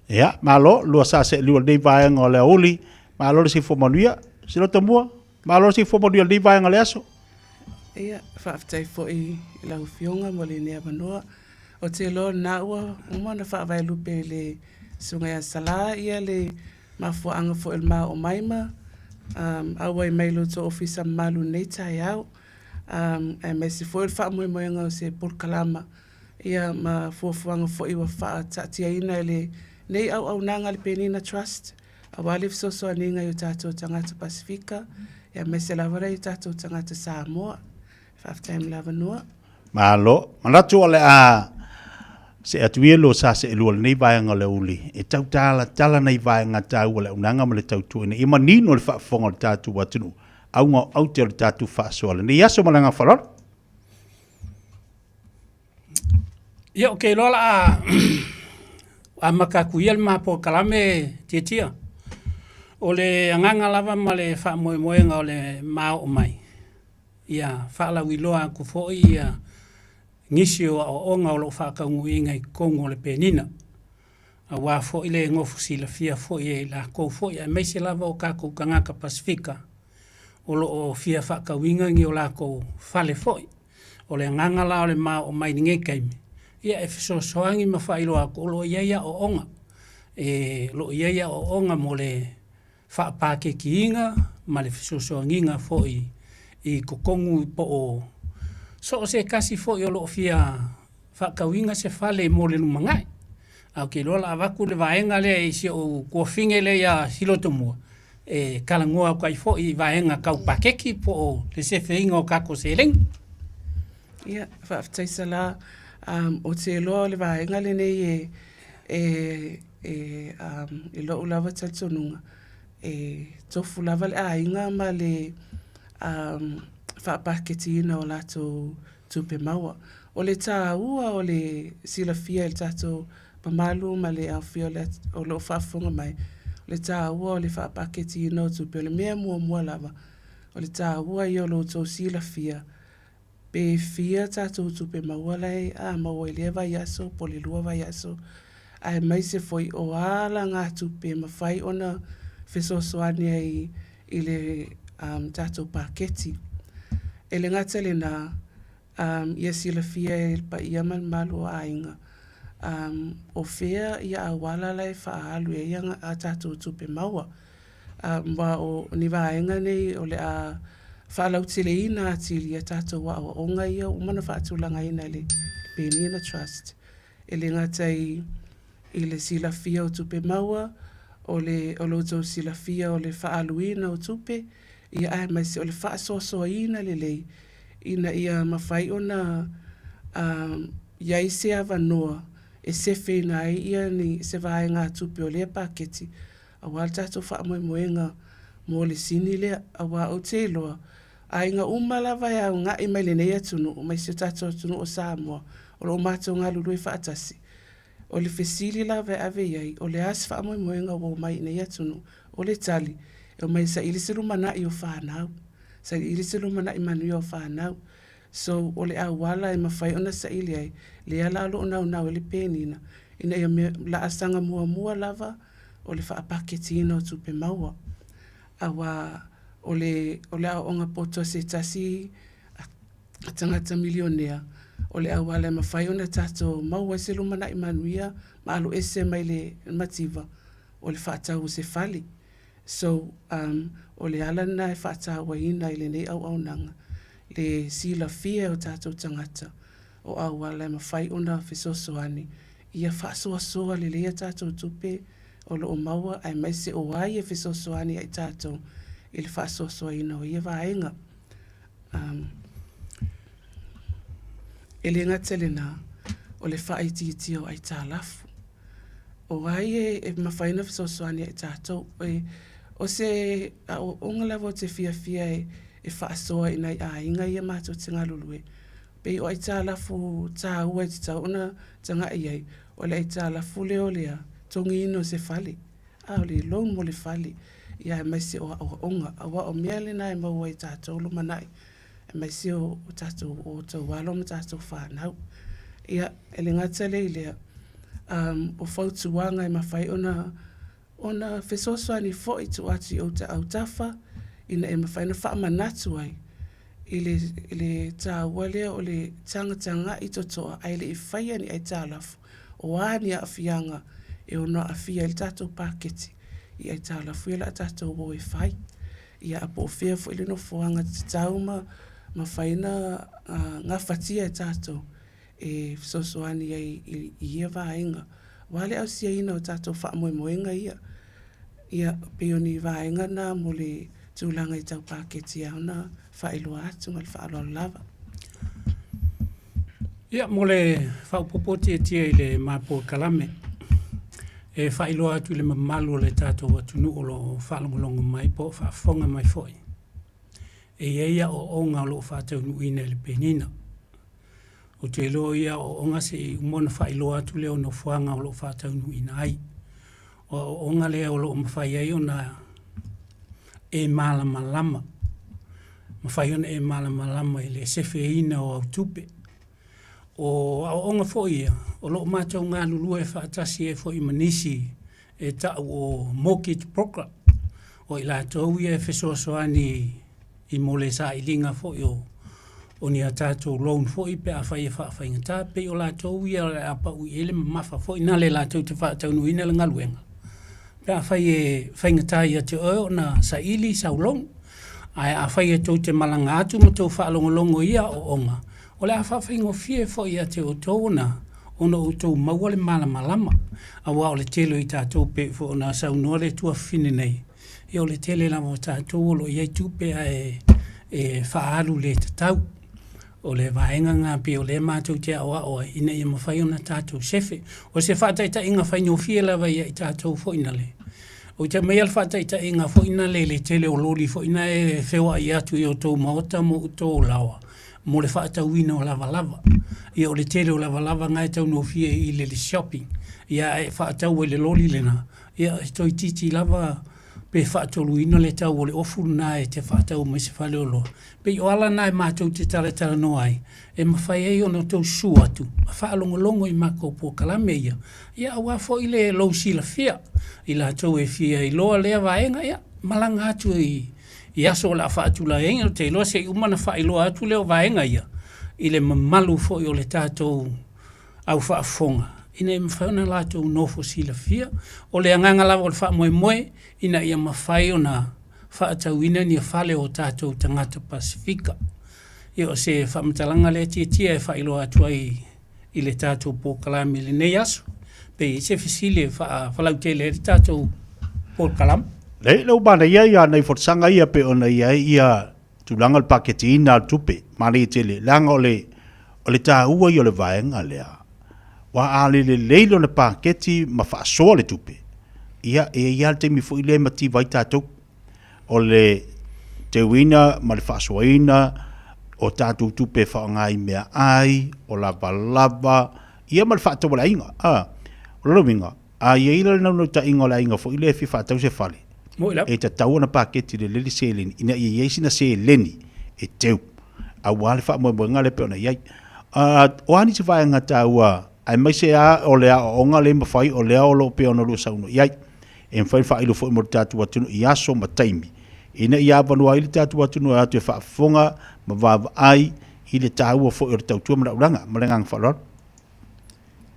Ia, malo, lua sa seelua i lenei vaega o le aoauli, malo le soifua manuia. Silotomua, malo le soifua manuia i lenei vaega o le aso. Ia, faafetai foi i lau Afioga mo lenei avanoa. Ou te iloa o lena ua uma ona faavaelupe e le Susuga ia Sala ia le mafuaaga foi o le ma oo mai ma auai mai i lo outou ofisa mamalu i lenei taeao, aemaise foi o le faamoemoega o se polokalama ia ma fuafuaga foi ua faataatiaina e lenei auaunaga a le Penina Trust aua le fesoasoaniga i o tatou tagata Pasefika aemaise lava nai o tatou tagata Samoa. Faafetai mo le avanoa. Malo. Manatu o le a see atu ia lua sa seelua i lenei vaega o le aoauli e tau talatala nai vaega taua o le auaunaga ma le tautua ina ia manino le faafofoga o le tatou atunuu, auga o aute o le tatou faasoa i lenei aso ma le agaga faaaloalo. Ia, ou te iloa o le a amata atu ia le ma polokalame Tiatia. O le agaga lava ma le faamoemoega o le ma oo mai, ia faalauiloa atu foi ia nisi o aoaoga o lo o faataunuuina i totonu o le Penina, aua foi le nofo silafia foi e i latou foi aemaise lava o tatou tagata Pasefika o lo o fia faatauina ni o latou fale foi. O le agaga la o le ma oo mai i lenei taimi, ia e fesoasoani ma faailoa atu o lo o i ai aoaoga, e, o lo o i ai aoaoga mo le faapakekiina ma le fesoasoaniga foi i totonu po o so o se tasi foi o lo o fia faatauina se fale mo le lumanai. Ae ou te iloa o le a avatu le vaega lea i si ou tuafafine lea ia Silotomua e talanoa atu ai foi i vaega tau paketi po o le sefeina o tatou seleni. Ia, faafetai Sala. Um, ou te iloa o le vaega lenei e, e, e, um, i lou lava talitonuga, e tofu lava le aiga ma le um, faapaketiina o latou tupe maua. O le tāua o le silafia e le tatou mamalu ma le aofia o lo o faafofoga mai, o le tāua o le faapaketiina o tupe, o le mea muamua lava, o le tāua ia o lo outou silafia pe fia tatou tupe maua la e maua i lea vaiaso po o le lua vaiaso. aemaise foi o a alagatupe e mafai ona fesoasoani ai i le um, tatou paketi. E le gata i lenā, um, ia silafia e le paia ma le mamalu o aiga, um, o fea ia auala la e faaalu ai a tatou tupe maua. Um, aua o ni vaega nei o le a faalauteleina atili a tatou aoaoga ia ua uma ona faatulagaina e le Penina Trust. E le gata i i le silafia o tupe maua, o le o lo outou silafia o le faaaluina o tupe, ia aemaise o le faasoasoaina lelei ina ia mafai ona i ai se avanoa e sefeina ai ia ni se vaegatupe o lea paketi aua le tatou faamoemoega mo le sini lea. Aua ou te iloa, aiga uma lava e aogai mai lenei atunuu, mai si o tatou atunuu o Samoa, o lo o matou galulue faatasi. O le fesili lava e ave i ai, o le a se faamoemoega ua omai i nei atunuu? O le tali, e omai e saili se lumanai o fanau, saili se lumanai manuia o fanau. So, o le auala e mafai ona saili ai, lea la o lo o naunau ai le penina, ina ia laasaga muamua lava o le faapaketiina o tupe maua. Aua o le, o le aoaoga poto a se tasi a tagata milionea, o le auala e mafai ona tatou maua ai se lumanai manuia ma aloese mai le mativa, o le faatau o se fale. So, um, o le ala lena e faatauaina i lenei auaunaga, le silafia e o tatou tagata o auala e mafai ona fesoasoani ia faasoasoa lelei a tatou tupe o lo o maua aemaise o ai e fesoasoani ia i tatou i le faasoasoaina o ia vaega. Um, e le gata i lenā, o le faaitiitia o aitalafu. O ai e, e mafai ona fesoasoani ia i tatou? E, o se aoaoga lava ou te fiafia e, e faasoa i nai aiga ia matou te galulue, pei o aitalafu tāua e tatau ona tagai i ai, o le aitalafu lea o le togiina o se fale, a o le loan mo le fale, ia aemaise o aoaoga, aua o mea lena e maua ai e tatou lumanai, aemaise o tatou o outou alo ma tatou fanau. Ia, e le gata lea i lea, um, o fautuaga e mafai ona ona fesoasoani foi tuu atu i ou autafa ina ia mafai ona faamanatu ai i le, i le tāua lea o le tagatagai totoa ae le i faia ni aitalafu, o a ni aafiaga e ono aafia ai le tatou paketi i aitalafu ia o le a tatou o e fai. Ia a po o fea foi le nofoaga tatau ma mafai ona gafatia e tatou e fesoasoani ai i ia vaega. Aua le ausiaina o tatou faamoemoega ia. Ia, pei o ni vaega na mo le tulaga i tau paketi e ao ona faailoa atu ma le faaaloalo lava. Ia, mo le faaopoopo tietie i le ma polokalame, e faailoa atu i le mamalu o le tatou atunuu o lo o faalogologo mai po o faafofoga mai foi, e i ai aoaoga o lo o faataunuuina e le penina. Ou te iloa o ia aoaoga se i uma ona faailoa atu lea o nofoaga o lo o faataunuuina ai. O aoaoga lea o lo o mafai ai ona e malamalama, mafai ona e malamalama i le sefeina o au tupe. O aoaoga foi ia, o lo o matou galulue faatasi ai foi ma nisi e tau o mortgage broker, o i latou ia e fesoasoani i mo le sailiga foi o o ni a tatou loan foi pe afai e faafaigata, pei o latou ia o le a pau i ai le mamafa foi na le latou te faataunuuina le galuega, pe afai e faigata ia te oe ona saili sau loan. Ae afai e tou te malaga atu ma tou faalogologo i ia aoaoga, o le a faafaigofie foi ia te outou ona ona outou maua le malamalama, aua o le tele o i tatou pei foi ona saunoa le tuafafine nei, ia o le tele lava o tatou o lo o i ai tupe ae e faaalu le tatau. O le vaega lena pei o lea matou te aoao ai ina ia mafai ona tatou sefe. O se faataitaiga faigofie lava ia i tatou foi na le. Ou te aumaia le faataitaiga foi na le le tele o loli foi na e feoai atu i outou maota ma outou laoa mo le faatauina o lavalava. Ia o le tele o lavalava na e taugofie i le shopping. Ia ae faatau ai i le loli lena, ia e toeitiiti lava. pe faatoluina le tau o le ofu lena e te faatau mai se faleoloa. Pei o ala na e matou te talatalanoa ai, e mafai ai ona outou susu atu ma faalogologo i makou polokalame ia, ia aua foi le lou silafia i latou e fia iloa lea vaega, ia malaga atu i i aso o le a faatulagaina. Ou te iloa se i uma ona faailoa atu lea o vaega ia i le mamalu foi o le tatou au faafofoga ina ia mafai ona latou nofo silafia. O le agaga lava o le faamoemoe ina ia mafai ona faatauina ni fale o tatou tagata Pasefika. Ia o se faamatalaga lea Tietie e faailoa atu ai i le tatou polokalame i lenei aso. Pe i ai se fesili e faafalautele ai le tatou polokalame. Leai, lea ua manaia ia nai folasaga ia pei ona i ai ia tulaga o le paketiina o le tupe, manaia tele, leaga o le, o le taua ia o le vaega lea, aua a le lelei lona paketi ma faasoa le tupe, ia e i ai lava le taimi foi lea e mativa ai tatou. O le teuina ma le faasoaina o tatou tupe e faaaoga i meaai, o lavalava, ia ma le faataualeaiga. A, o lona uiga, a i ai la le naunautaiga o le aiga foi lea e fia faatau se fale, e tatau ona paketi lelei le seleni ina ia i ai sina seleni e teu aua le faamoemoega lea e pei ona i ai. O a nisi vaega taua aemaise lava o le aoaoga lea e mafai o lea o lo o pei ona lua saunoa i ai, e mafai ona faailo foi mo le tatou atunuu i aso ma taimi ina ia avanoa ai le tatou atunuu e o atu e faafofoga ma vaavaai i le taua foi o le tautua ma le aulaga. Ma le agaga faaaloalo.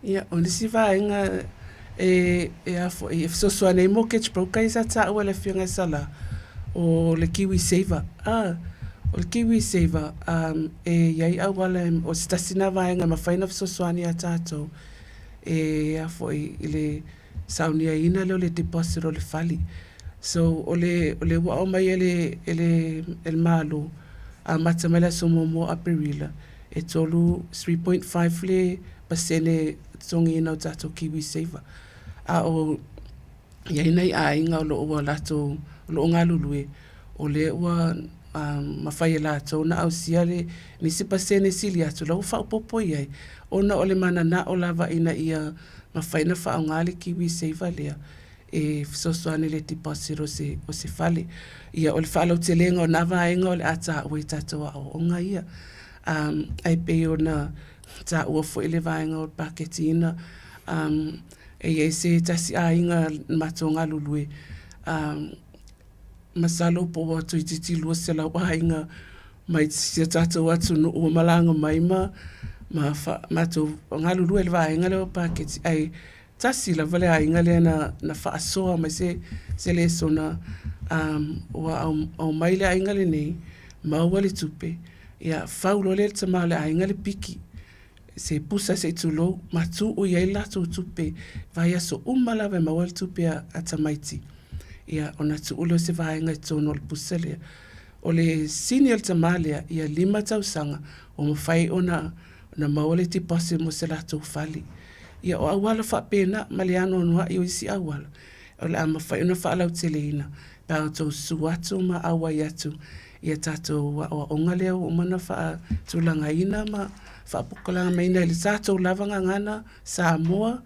Ia, o nisi vaega e, e a foi, e fesoasoani ai mortgage broker ia sa taua e le Afioga ia Sala, o le Kiwi Saver. Ah, o le Kiwi Saver, um, e i ai auala, o se tasi lena vaega e mafai ona fesoasoani ia tatou e a foi i le sauniaina lea o le deposit o le fale. So, o le, o le ua aumai e le, e le, e le Malo, amata mai le aso muamua o Aperila, e 3.5 le pasene e totogiina o tatou Kiwi Saver. A o i ai nai aiga o lo o ua latou, o lo o galulue, o lea ua mafai e latou ona ausia le nisi pasene sili atu, la ua faaopoopo i ai, ona o le mananao lava ina ia mafai ona faaaoga le Kiwi Saver lea e fesoasoani i le deposit o se, o se fale. Ia, o le faalautelega o na vaega o le a taua i tatou aoaoga ia. Um, ae pei ona taua foi le vaega o le paketiina, um, e i ai se tasi aiga na matou galulue, um, masalo po ua toeitiiti 200 aiga mai si o tatou atunuu ua malaga mai ma ma fa, matou galulue i le vaega lea o paketi, ae tasi lava le aiga lea na, na faasoa mai se, se lesona, um, ua aumai le aiga lenei, maua le tupe, ia fau loa lea e le tama o le aiga le piki, se pusa se i tulou, ma tuu i ai le latou tupe, vaiaso uma lava e maua le tupe a, a tamaiti. Ia, ona tuu lea o se vaega i totonu o le pusa lea. O le sini o le tama lea, ia lima tausaga, ua mafai ona, ona maua le deposit mo se latou fale. Ia, o auala faapena ma le anoanoai o isi auala, o le a mafai ona faalauteleina pe a outou susu atu ma auai atu i a tatou aoaoga lea ua uma ona faatulagaina ma faapolokalameina i le tatou lava gagana Samoa.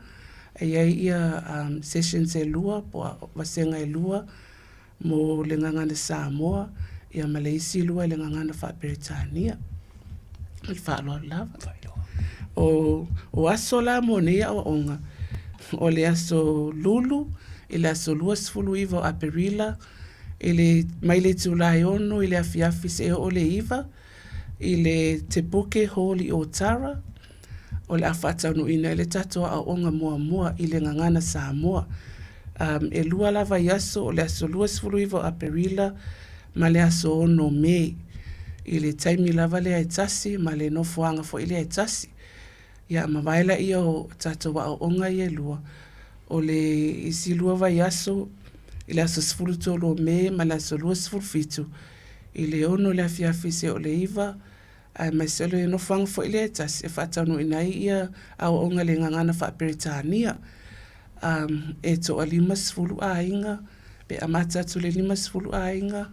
E i ai ia sessions e lua po o vasega e lua mo le gagana Samoa ia ma le isi lua i le gagana faa-Peretania. Ma le faaaloalo lava. O, o aso la mo nei aoaoga, o le aso Lulu i le aso 29 o Aperila, i le, mai le itula e 6 i le afiafi seia oo i le 9, i le Te Puke Hall i Otara, o le a faataunuuina ai le tatou aoaoga muamua i le Gagana Samoa. Um, e lua la vaiaso, o le aso 29 o Aperila ma le aso 6 o Me, i le taimi lava lea e tasi ma le nofoaga foi lea e tasi. Ia, mavae laia o tatou aoaoga ia e lua, o le isi lua vaiaso i le aso 13 o Me ma le aso 27 i le 6 i le afiafi seia oo i le 9, aemaise o le nofoaga foi lea e tasi e faataunuuina ai ia aoaoga i le gagana faa-Peretania. Um, e toa-50 aiga, pe amata atu i le 50 aiga,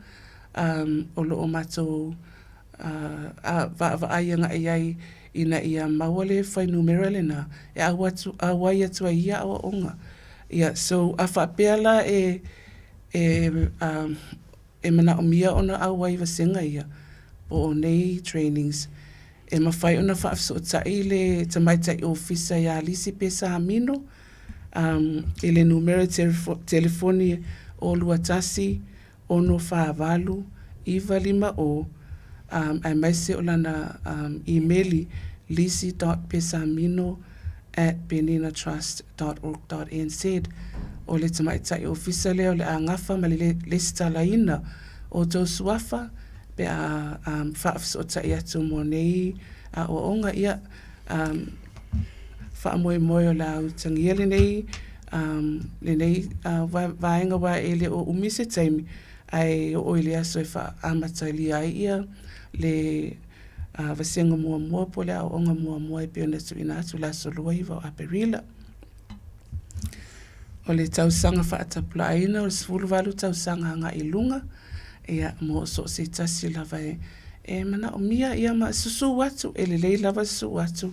um, o lo o matou uh, vaavaai agai ai ina ia maua le fuainumera lena e auai atu ai ia aoaoga. Ia, so a faapea la e E um, e manaʻomia ona ʻauai vasega ia po o nei trainings e mafai ona faafesootaʻi le tamaitai ofisa iā Lisi Pesamino um, i le numera telefoni o 21 648 950 um, aemaise o lana um, imeli lisi dot pesamino at peninatrust dot org dot nz. O le tamaitai ofisa lea o le a gafa ma le lesitalaina o outou suafa pe a um, faafesootai atu mo nei aoaoga. Ia, um, faamoemoe o le a utagia lenei um, lenei uh, vaega aua e le o umi se taimi ae oo i le aso e faaamatalia ai ia le uh, vasega muamua po o le aoaoga muamua e pei ona tuuina atu le aso 29 o Aperila. O le tausaga faatapulaaina o le 18 tausaga agai i luga, ia, mo so o se tasi lava e, e manaomia, ia, ma susū atu, e lelei lava susū atu,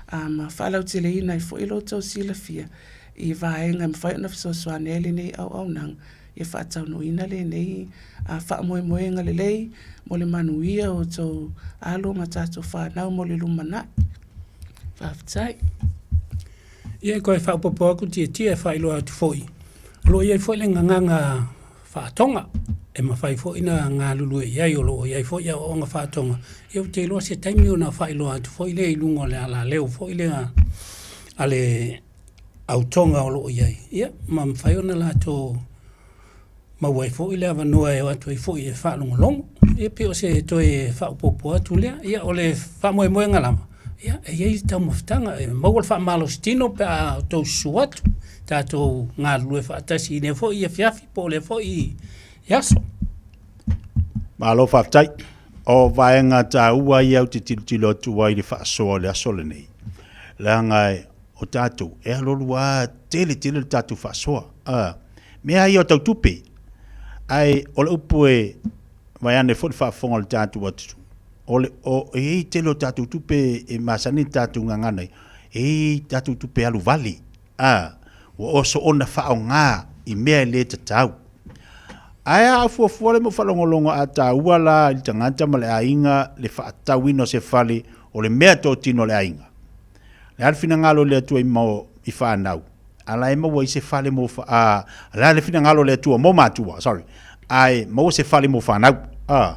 a, ma faalauteleina ai foi lo outou silafia i vaega e mafai ona fesoasoani ai lenei auaunaga ia faataunuuina lenei faamoemoega lelei mo le manuia o outou alo ma tatou fanau mo le lumanai. Faafetai. Ia e toe faaopoopo atu tietie e faailoa atu foi, o lo o i ai foi le gagana faatoga e mafai foi ona galulue i ai, o lo o i ai foi aoaoga faatoga. Ia ou te iloa se taimi ona faailoa atu foi lea i luga o le alaleo foi lea a le autoga o lo o i ai, ia ma mafai ona latou maua ai foi le avanoa e o atu ai foi e faalogologo. Ia pei o se toe faaopoopo atu lea. Ia o le faamoemoega lava, ia e i ai le taumafataga, e maua le faamalositino pe a outou susu atu, tatou galulue faatasi i lea foi afiafi po o lea foi aso. Malo faafetai. O vaega taua ia ou te tilotilo atu ai i le faasoa o le aso lenei. Leaga o tatou, e alualu lava tele tele le tatou faasoa. A, mea ia o tau tupe. Ae o le upu e vaeane foi le faafofoga o le tatou atunuu, o le, o, e i ai tele o tatou tupe e masani le tatou gagana ai, e i ai tatou tupe alu vale. A, ua soona faaaoga i mea e le tatau. Ae a fuafua le mau faalogologo a taua la i le tagata ma le aiga le faatauina o se fale o le mea totino a le aiga. Le a le finagalo o le Atua i mo i fanau, a la e maua ai se fale mo a le a le finagalo o le Atua mo matua, sorry, ae maua se fale mo fanau. A,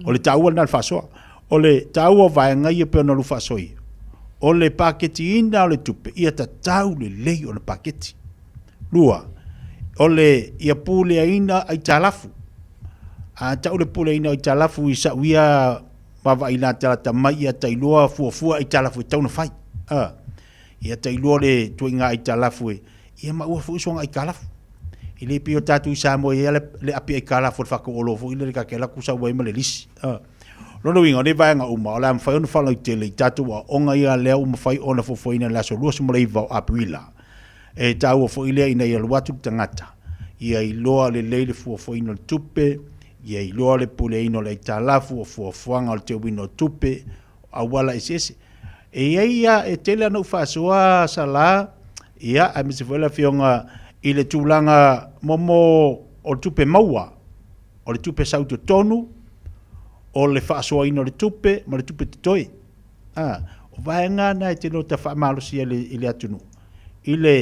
o le taua lena o le faasoa. O le taua o vaega ia pei ona lou faasoia, o le paketiina o le tupe, ia tatau lelei ona paketi. 2, o le ia puleaina aitalafu. A tau le puleaina o aitalafu i sau ia vaavaai latalata mai ia tailoa fuafua aitalafu e tatau ona fai. A, ia tailoa le tuaiga aitalafu e, ia maua foi soga aitalafu. E le pei o tatou i Samoa e i ai le api aitalafu o le faatauolo foi lele ta te alu atu sau ai ma le lisi. A. Lona uiga, o nei vaega uma, o le a mafai ona faalautele i tatou aoaoga ia lea ua mafai ona fuafuaina i le aso 29 o Aperila. E taua foi lea ina ia alu atu le tagata, ia iloa lelei le fuafuaina o le tupe, ia iloa le puleaina o le aitalafu, o fuafuaga o le teuina o tupe, o auala eseese. E i ai a, e tele ana ou faasoa Sala, ia, aemaise foi le Afioga i le tulaga momo o le tupe maua, o le tupe sau i totonu, o le faasoaina o le tupe ma le tupe totoe. A, o vaega na e tele o ta faamalosia i le, i le atunuu, i le,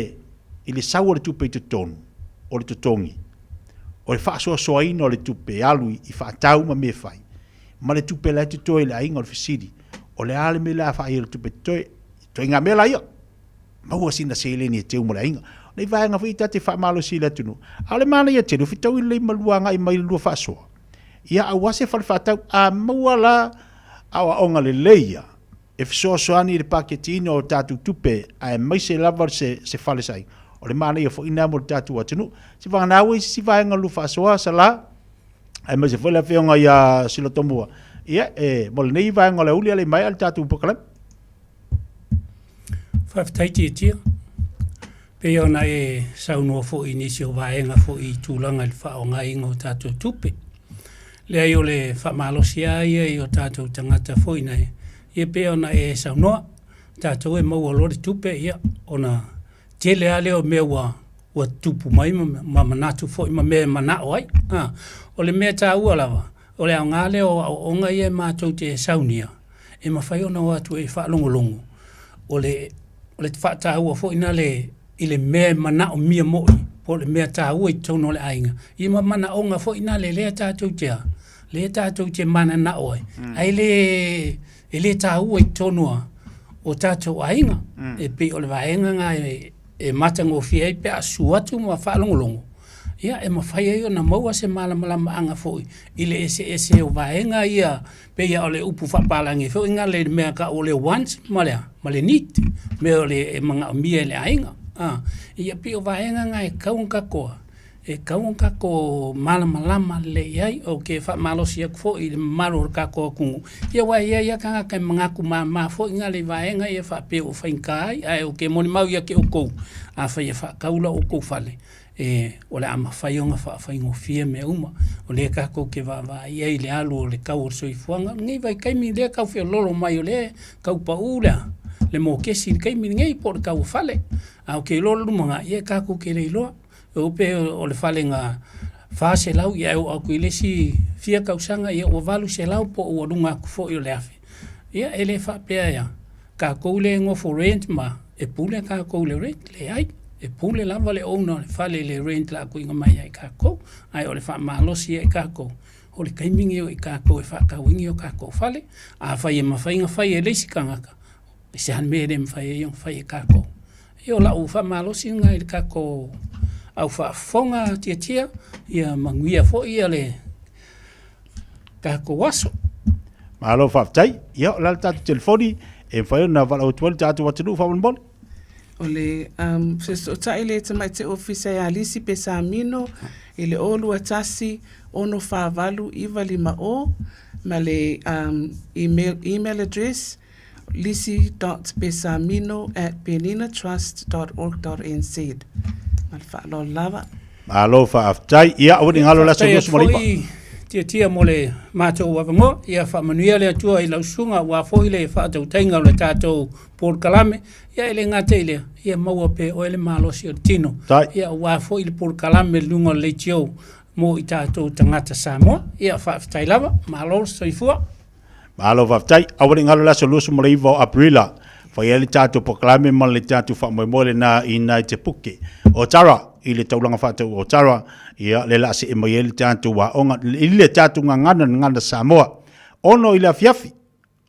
i le sau o le tupe i totonu, o le totogi, o le faasoasoaina o le tupe e alu i faatau ma mea e fai, ma le tupe la e totoe i le aiga. O le fesili, o le a le mea le a fai ai le tupe totoe? Ituaiga mea la ia, maua sina seleni e teu mo le aiga. O nei vaega foi ta te faamalosi i le atunuu. A o le manaia tele, ua fetaui lelei ma lua agai mai le lua faasoa. Ia aua se fale faatau, a maua la aoaoga lelei ia, e fesoasoani i le paketiina o tatou tupe aemaise lava se, se fale sai. O le manaia foi lena mo le tatou atunuu. Se vagana ua i se isi vaega o le lua faasoa, Sala, aemaise foi le afioga ia Silotomua. Ia, e, mo lenei vaega o le aoauli, a le i maea le tatou polokalame. Faafetai Tietia. Pei ona e saunoa foi i nisi o vaega foi i tulaga i le faaaogaina o tatou tupe. Leai o le faamalosi lava ia i o tatou tagata foi nei, ia pei ona e saunoa, tatou e maua loa le tupe, ia ona tele lava lea o mea ua ua tutupu mai ma manatu foi ma mea e manao ai. A, o le mea taua lava, o le aoga lea o aoaoga ia e matou te saunia, e mafai ona o atu e faalogologo, o le, o le faataua foi na le, i le mea e manaomia moi, po o le mea taua i totonu o le aiga, ia ma manaoga foi na le lea tatou te a, lea tatou te mananao ai, ae le, e le taua i totonu o tatou aiga. E pei o le vaega na e, e matagofie ai pe a susu atu ma faalogologo, ia e mafai ai ona maua se malamalamaaga foi i le eseese o vaega ia, pei lava o le upu faapalagi foi na le mea tau o le want ma le a, ma le need, mea o le e manaomia e le aiga. A, ia pei o vaega na e tatau ona tatou a, e tatau ona tatou malamalama lelei i ai. Ou te faamalosi atu foi i le mamalu o le tatou atunuu, ia aua e i ai lava tagata e manatu mama foi na le vaega ia faapea ua faigata ai, ae ou te molimau ia te outou, afai e faatau lo outou fale, e, o le a mafai ona faafaigofie mea uma. O lea tatou te vaavaai i ai i le alu o le tau o le soifuaga i lenei vaitaimi, lea e tau feoloolo mai o lea e tau pau le, le mokesi i le taimi lenei po o le tau o fale. Ae ou te iloa o le lumanai, ia tatou te le iloa. E pei o le fale na 400 ia e oo atu i le isi fia tausaga ia ua 800 po o ua luga atu foi o le 1000. Ia e le faapea e a tatou lea e nofo rent ma e pule tatou i le rent, leai. E pule lava le owner o le fale i le rent o le a tuuina mai ia i tatou. Ae o le faamalosi ia i tatou, o le taimi lenei o i tatou e faatau ai ni o tatou fale. Afai e mafai ona fai e le isi tagata, E se a le mea e le mafai ai ona fai e tatou. Ia o lau faamalosi lena i le tatou au faafofoga tiatia, ia manuia foi ia le tatou aso. Malo faafetai. Ia, o le a le tatou telefoni e mafai ona valaau atu ai le tatou atunuu faamolemole? O le um, fesootai le Tamaitai Ofisa ia Lisi Pesamino i le 021 648 950 ma le um, email, email address lisi dot pesamino at peninatrust dot org dot nz. Ma le faaaloalo lava. Malo faafetai. Ia, aua ne i galo le aso 29. Tiatia mo le matou avanoa. Ia faamanuia le Atua i lau susuga aua foi le faatautaiga o le tatou polokalame. Ia e le gata i lea, ia maua pea e oe le malosi o le tino. Ia aua foi le polokalame i luga o le leitio mo i tatou tagata Samoa. Ia faafetai lava, malo le soifua. Malo faafetai. Aua ne i galo le aso 29 o Aperila, fai ai le tatou polokalame ma le tatou faamoemoe lena i nai te puke o Tara, i le taulaga faataua o Tara, ia le la see mai ai le tatou aoga i le tatou gagana le gagana Samoa. Ono i le afiafi,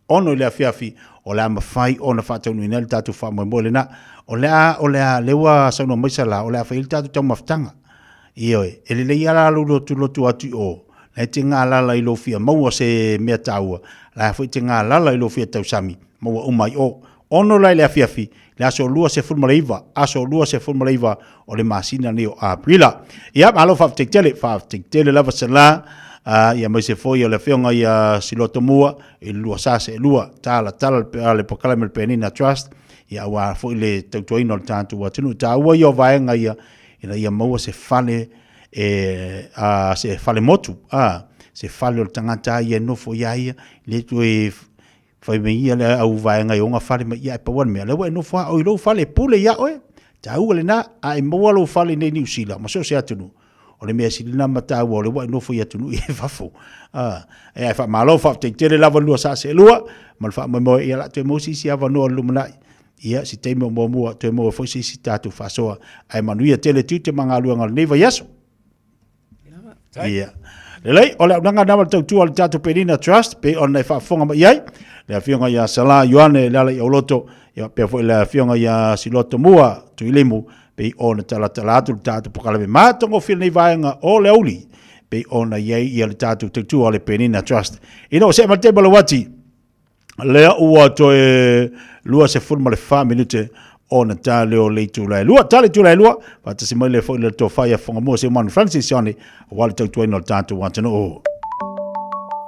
ono i le afiafi, o le a mafai ona faataunuuina ai le tatou faamoemoe lena. O le a, o le a, lea ua saunoa mai Sala, o le a fai ai le tatou taumafataga. Ioe, e lelei lava la lou lotulotu atu i o, la e te galala i lou fia maua se mea taua, la foi e te galala i lou fia tausami, maua uma i o. Ono la i le afiafi, le aso 29, aso 29 o le masina nei o Aperila. Ia, malo faafetai tele, faafetai tele lava Sala, ia aemaise foi o le afioga ia Silotomua i le lua sa seelua, talatala le polokalame o le Penina Trust, ia aua foi le tautuaina o le tatou atunuu. Taua ia o vaega ia, ina ia maua se fale e a se fale motu a se fale o le tagata ia e nofo ia ia le toe fai mai ia le au vaega i ona fale mai ia e pau le mea lea ua e nofo a o i lou fale e pule ia oe taua lena a e maua lou fale nei Niu Sila ma so o se atunuu o le mea sili lena ma taua o lea ua e nofo i atunuu i fafo a e ai faamalo faafetai tele lava lua sa seelua ma le faamoemoe ia la toe maua se isi avanoa o le lumanai Ia, se taimi o muamua, toe maua foi se isi tatou faasoa. Ae manuia tele tiute ma galuega o lenei vaiaso. Ia. Lelei, o le aunaga na ma le tautua o le tatou Penina Trust, pe ona e faafofoga mai ai, le afioga ia Sala Ioane le ala i Auloto, ia pea foi le afioga ia Siloto Mua Tuilimu, pei ona talatala atu le tatou polokalame matagofie lenei vaega o le auli, pei ona i ai ia le tatou tautua o le Penina Trust. Ina ua see mai le taimi o le uati, lea ua toe 24 minute ona ta leo le itula e lua. Ta le itula e lua, faatasi mai le foi le tofa ia Whangamua se manu Francis Sione, aua le tautuaina o le tatou atunuu.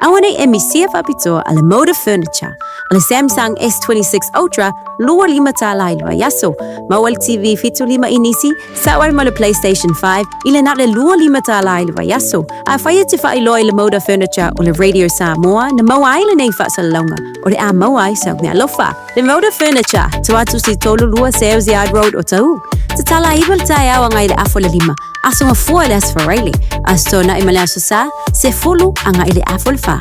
Aua nei e misia faapitoa a le Moda Furniture, o le Samsung S26 Ultra 25 tālā i le vaiaso, maua le TV 75 inisi, Sao ai ma le PlayStation 5 i le na o le 25 tālā i le vaiaso. Afai e te faailoa i le Moda Furniture o le Radio Samoa na maua ai lenei faasalalauga, o le a maua ai sau meaalofa. Le Moda Furniture, tua atu si 32 Sales Yard Road o Tahu. Tatala iva le taeao agai i le afa o le lima, Aso Gafua i le Aso Faraile, Aso Toonai ma le Aso Sa, sefulu agai i le afa o le fa.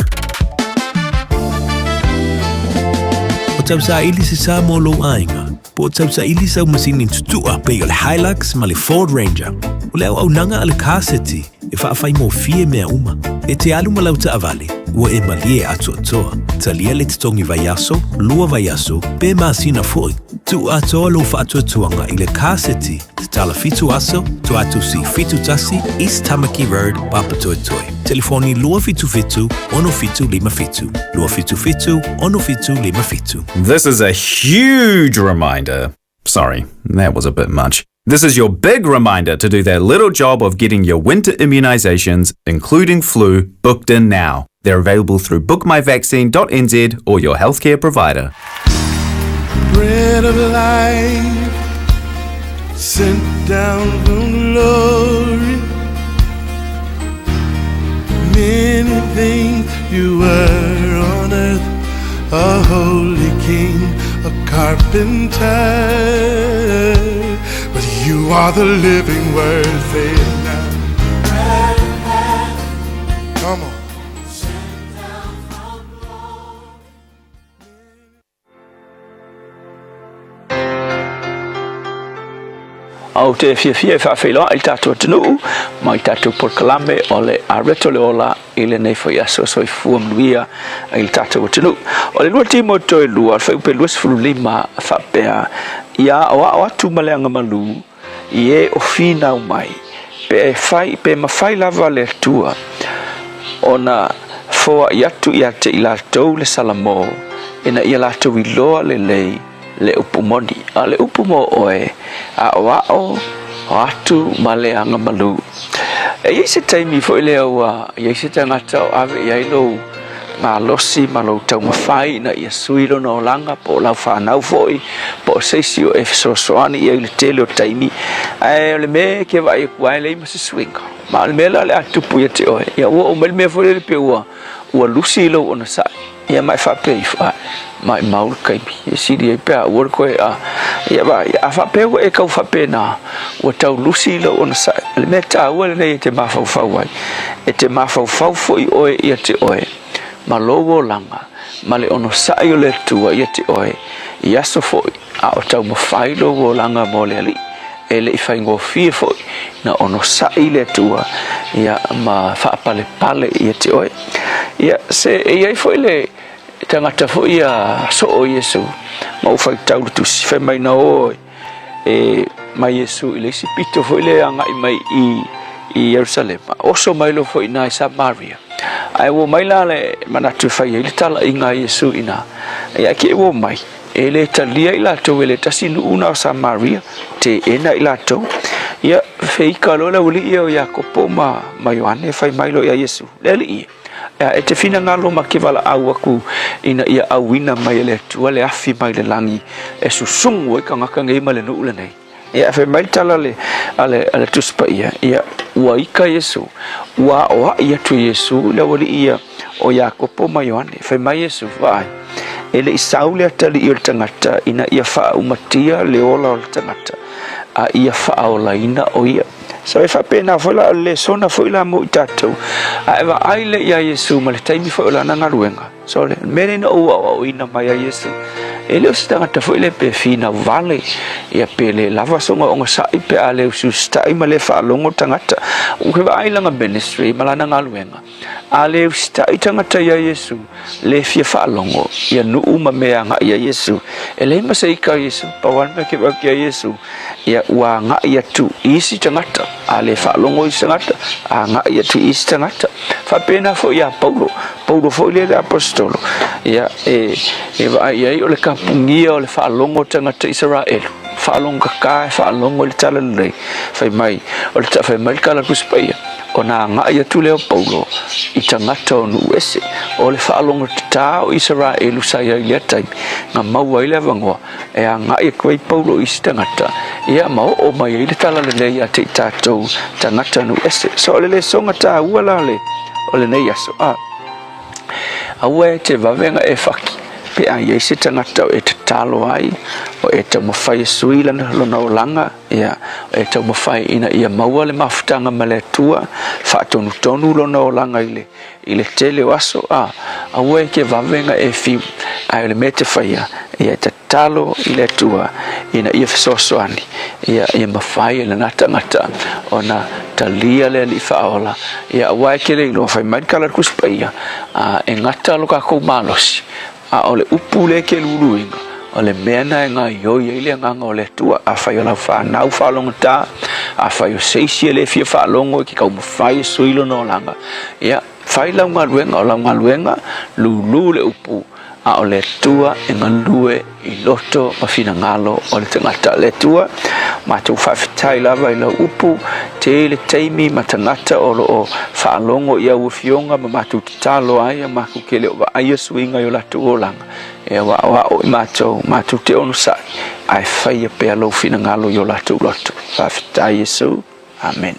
O tausaili se sa mo lou aiga, po o tausaili sau masini tutua pei o le Hilux ma le Ford Ranger. O le auaunaga a le Car City e faafaigofie mea uma. E te alu ma lau taavale, ua e malie atoatoa. Talia le totogi vaiaso, lua vaiaso, pe masina foi. Tuu atoa lou faatuatuaga i le Car City, tatala fitu aso, Tuatusi 71, East Tamaki Road, Papatoetoe. Telefoni 277 6757, 277 6757. This is a huge reminder. Sorry, that was a bit much. This is your big reminder to do that little job of getting your winter immunisations, including flu, booked in now. They're available through bookmyvaccine.nz or your healthcare provider. Bread of life sent down from glory. Many things you were on earth, a holy king, a carpenter. But you are the living word, say it now. Come on. Ou te fiafia e faafeiloai i le tatou atunuu ma i tatou polokalame o le Areto le Ola i lenei foi aso soifua manuia i le tatou atunuu. O le lua timo toe lua, o le fuaiupu e 25 faapea, Ia aoao atu ma le agamalu i e o finau mai, pe fai, pe mafai lava le Atua ona foai atu ia te i latou le Salamo, ina ia latou iloa lelei le upu moni. A o le upu mo ʻoe, aʻoaʻo atu ma le agamalu. E i ai se taimi foi lea ua i ai se tagata o ave i ai lou malosi ma lou taumafai ina ia sui lona olaga po o lau fanau foi po o se isi o e fesoasoani i ai i le tele o taimi, ae o le mea e ke vaai atu ai e leai ma se suiga. Ma o le mea la o le a tupu ia te oe, ia ua oo mai le mea foi lele pei ua ua lusi lou onosai. Ia ma e faapea ifo, Ae, maʻimau le taimi, e sili ai pe a aua le toe a. Ia vaai, a faapea ua e tau faapena, ua tau lusi lou onosai. O le mea taua lenei e te mafaufau ai, e te mafaufau foi oe ia te oe, ma lou olaga, ma le onosai o le Atua ia te oe, i aso foi a o taumafai lou olaga mo le Alii. E le i faigofie foi na onosai le Atua ia ma faapalepale ia te oe. Ia, se e i ai foi le tagata foi ia soo Iesu, ma ua faitau le tusi, fai mai na o e mai Iesu i le isi pito foi le agai mai i i Ierusalema, oso mai loa foi i ina i Samaria. Ae ua mai la le manatu e fai ai le talaiga a Iesu i ina. Ia, ae ke ua mai, E le talia i latou e le tasi nuu na o Samaria, teena i latou. Ia, feika loa le aualii ia o Iakopo ma, ma Ioane, fai mai loa ia Iesu, Le Alii e, ea, e te finagalo ma ke valaau aku ina ia auina mai e le Atua le afi mai le lagi e susugu ai kagaka nei ma le nuu lenei. Ia, fai mai le tala a le, a le, a le Tusi Paia, ia, ua ika Iesu, ua aoaʻi atu e Iesu i le aualii ia o Iakopo ma Ioane. Fai mai Iesu, Vaai, e le i sau le atalii o le tagata ina ia faaumatia le ola o le tagata, a ia faaolaina o ia. So e faapena foi la, o le lesona foi la mo i tatou, a e vaai lea iā Iesu ma le taimi foi o lana galuega. So le mea lea na ou aoaoina mai ai Iesu, e le o se tagata foi lea pe finau vale, ia pe le lava sona ogasai pe a le usiusitai ma le faalogo tagata. Ou ke vaai lana ministry ma lana galuega, a le usitai tagata ia Iesu, le fia faalogo ia nuu ma mea agai ia Iesu. E leai ma se ika o Iesu, pau lava le mea ke vaai atu ia Iesu, ia ua agai atu i isi tagata, a le faalogo isi tagata, agai atu i isi tagata. Faapena foi ia Paulo, Paulo foi lea le aposetolo, ia e, e vaai i ai o le kapugia o le faalogo o tagata Isaraelu, faalogo kaka e faalogo i le tala lelei, fai mai, o le fai mai le tala Tusi Paia, ona agai atu lea o Paulo i tagata o nuu ese, o le faalogo tata o Isaraelu sa i ai i lea taimi, na maua ai le avanoa e agai atu ai Paulo i isi tagata, ia ma oo mai ai le tala lelei ia te i tatou tagata nuu ese. So o le lesoga taua la le, o lenei aso, a, aua e te vave ona e faki, pe a i ai se tagata o e tatalo. tatalo ai, o e taumafai e sui lana, lona olaga, ia, e taumafai ina ia maua le mafutaga ma le Atua, faatonutonu lona olaga i le, i le tele o aso, a, aua e te vave ona e fiu, ae o le mea e te faia, ia e tatalo i le Atua ina ia fesoasoani, ia, ia mafai e lena tagata ona talia le Alii Faaola, ia, aua e te le iloa, fai mai le tala a le Tusi Paia, a, e gata lo tatou malosi, A o le upu lea e te luluina, o le mea lena e gaoioi ai le Agaga o le Atua. Afai o lau fanau faalogotā, afai o se isi e le fia faalogo i ke taumafai e sui lona olaga, ia, fai lau galuega, o lau galuega, lulu le upu, a o le Atua e galue i loto ma finagalo o le tagata. Le Atua, matou faafetai lava i lau upu, tele taimi ma tagata o lo o faalogo i au afioga ma matou Tatalo ai a matou ke le o vaaia suiga i o latou olaga, e aoaoao i matou, matou te onosai, ae faia pea lou finagalo i o latou loto. Faafetai Iesu. Amen.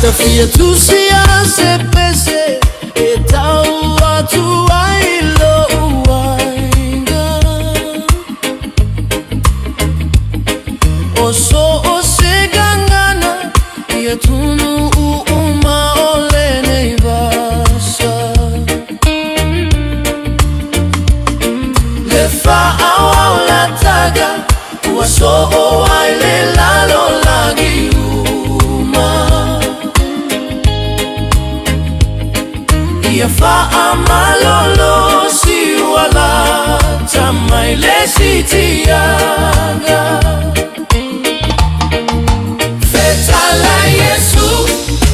Tafia tusi a se pese e tau atu ai lou aiga O so o se gagana ia tunu uma o lenei vasa Le faaauau lataga ua soo ai le lalolagi uma Ia faamalolosi ua lata mai le sitiaga Fetala Iesu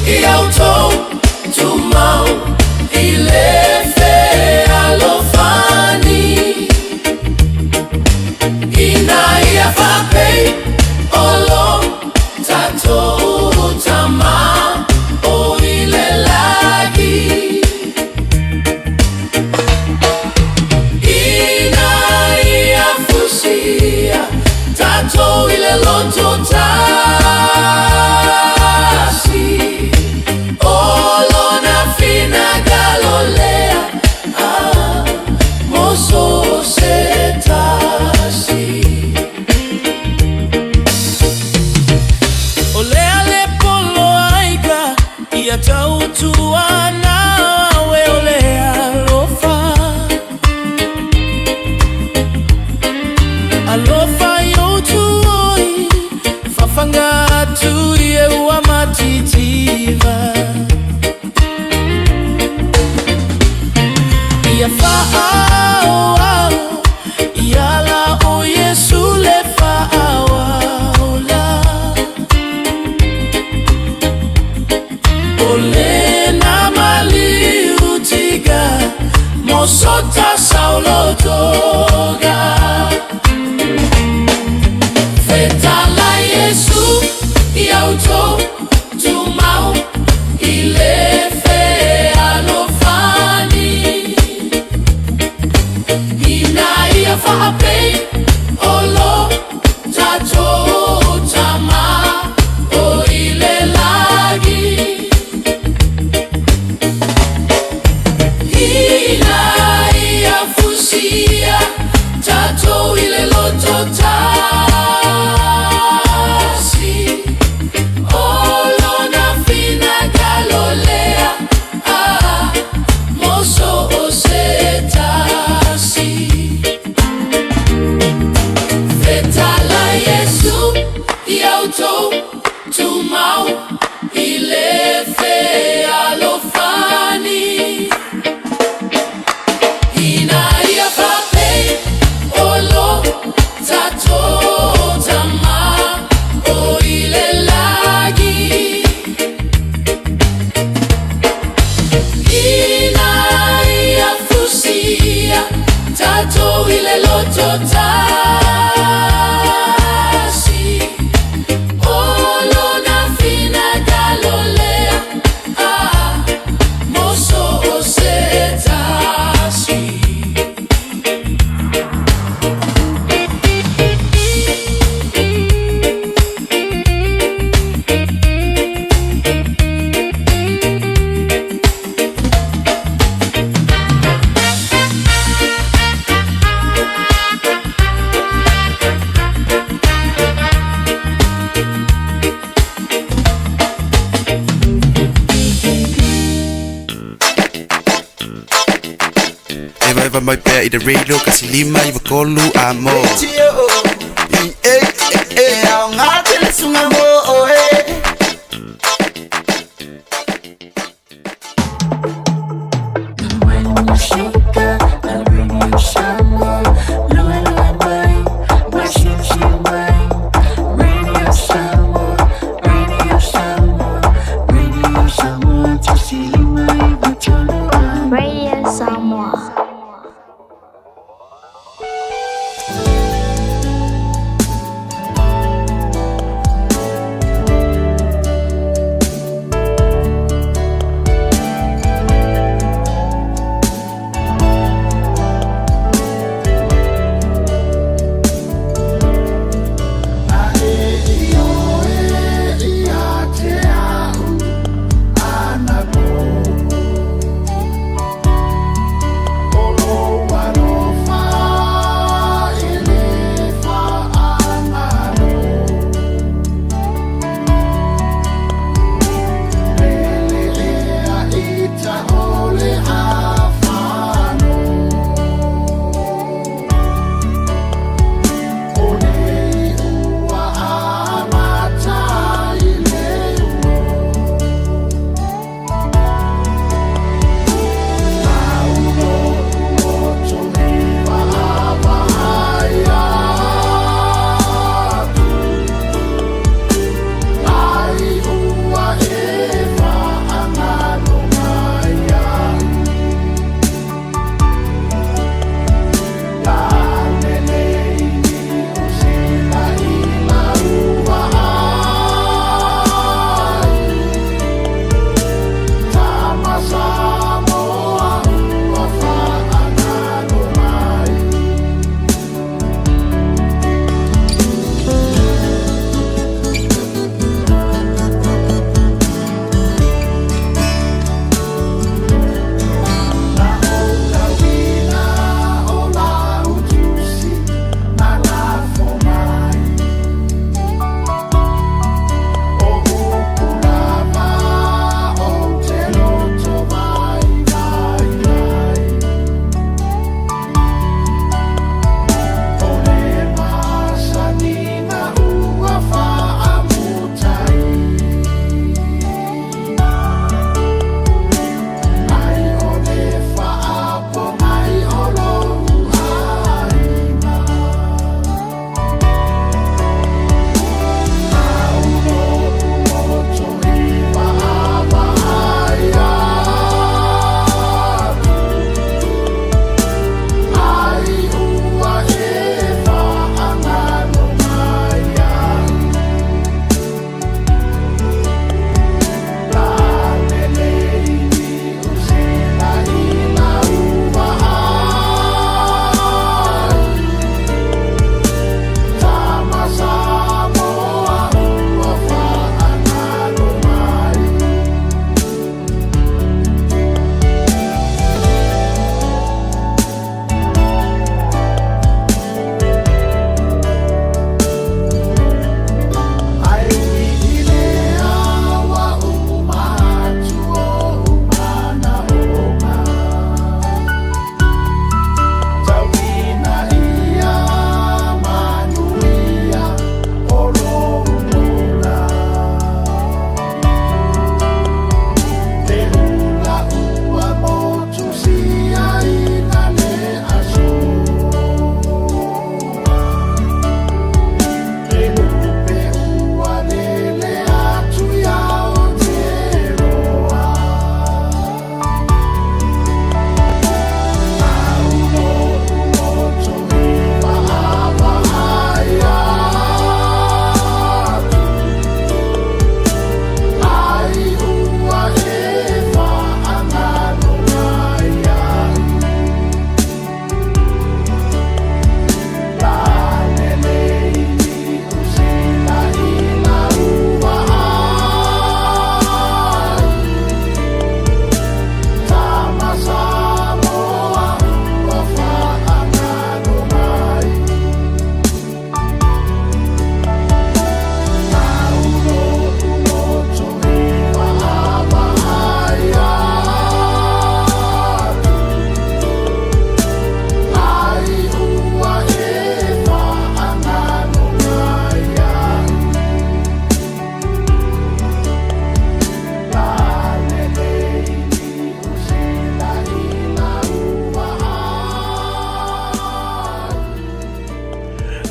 ia outou tumau i le fealofani Ina ia faapei o lo tatou Tama o i le lagi Ina ia fusia tatou i le loto tasi O lona finagalo lea ah, mo so o se tasi. O lea le poloaiga ia tautuana awe o le alofa. Alofa i ou tuoi, fafanga atu i e ua matitiva. Ia faaauau i ala o Iesu le faaauau la. O lena maliu tiga mo sota saulotoga. Fetala Iesu ia outou tumau i le fealofani. Ina ia faapei o lo tatou Tama o i le lagi. Ina ia fusia tatou i le loto tasi, o lona finagalo lea, ah, mo so o se tasi. Fetala Iesu ia outou tumau i le fealofani. Ina ia faapei o lo tatou Tama o i le lagi. Ina ia fusia tatou i le loto tasi, o lona finagalo lea, mai pea i le radio 153 amo. E e aoga tele suga mo oe. Radio Samoa.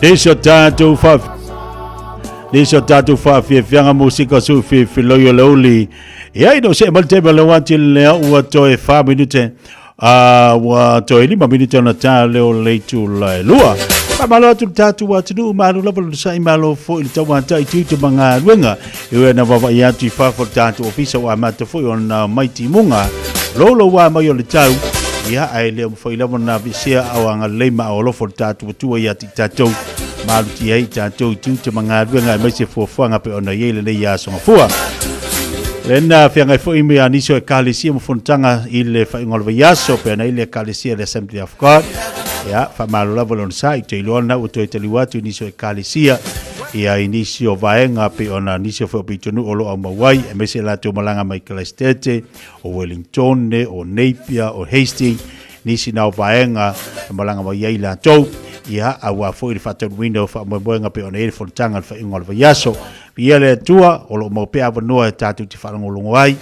Nisi o tatou fa Nisi o tatou faafiafiaga musika su filifiloi o le uli. Ia ina ua see mai le taimi o le uati lea ua toe 4 minute ua toe 5 minute ona ta lea o le itula e 2. Faamalo atu le tatou atunuu, malo lava le onosai, malo foi le tauatai tiute ma galuega. E ui ona vaavaai atu i fafo o le tatou ofisa ua amata foi ona mai timuga louloua mai o le tau, ia ae le o mafai lava ona aveesea ao agalelei ma ao alofa o le tatou Atua ia te i tatou, malutia ai i tatou i tiute ma galuega aemaise fuafuaga pei ona i ai lenei aso gafua. Lena feagai foi me a nisi o ekalesia ma fonotaga i le faaiuga o le vaiaso pe ana i le ekalesia le Assembly of God. Ia, faamalo lava le onosai, te iloa lena ua toe taliu atu i nisi o ekalesia ia i nisi o vaega pei ona nisi o foi o pitonuu o lo o aumau ai, aemaise latou malaga mai Kalaistete, o Wellington, o Napier, o Hastings, nisi na o vaega e malaga mai ai latou, ia, aua foi le faataunuuina o faamoemoega pei ona i ai le fonotaga i le faaiuga o le vaiaso. Viia le Atua, o lo o maua pea avanoa e tatou te faalogologo ai,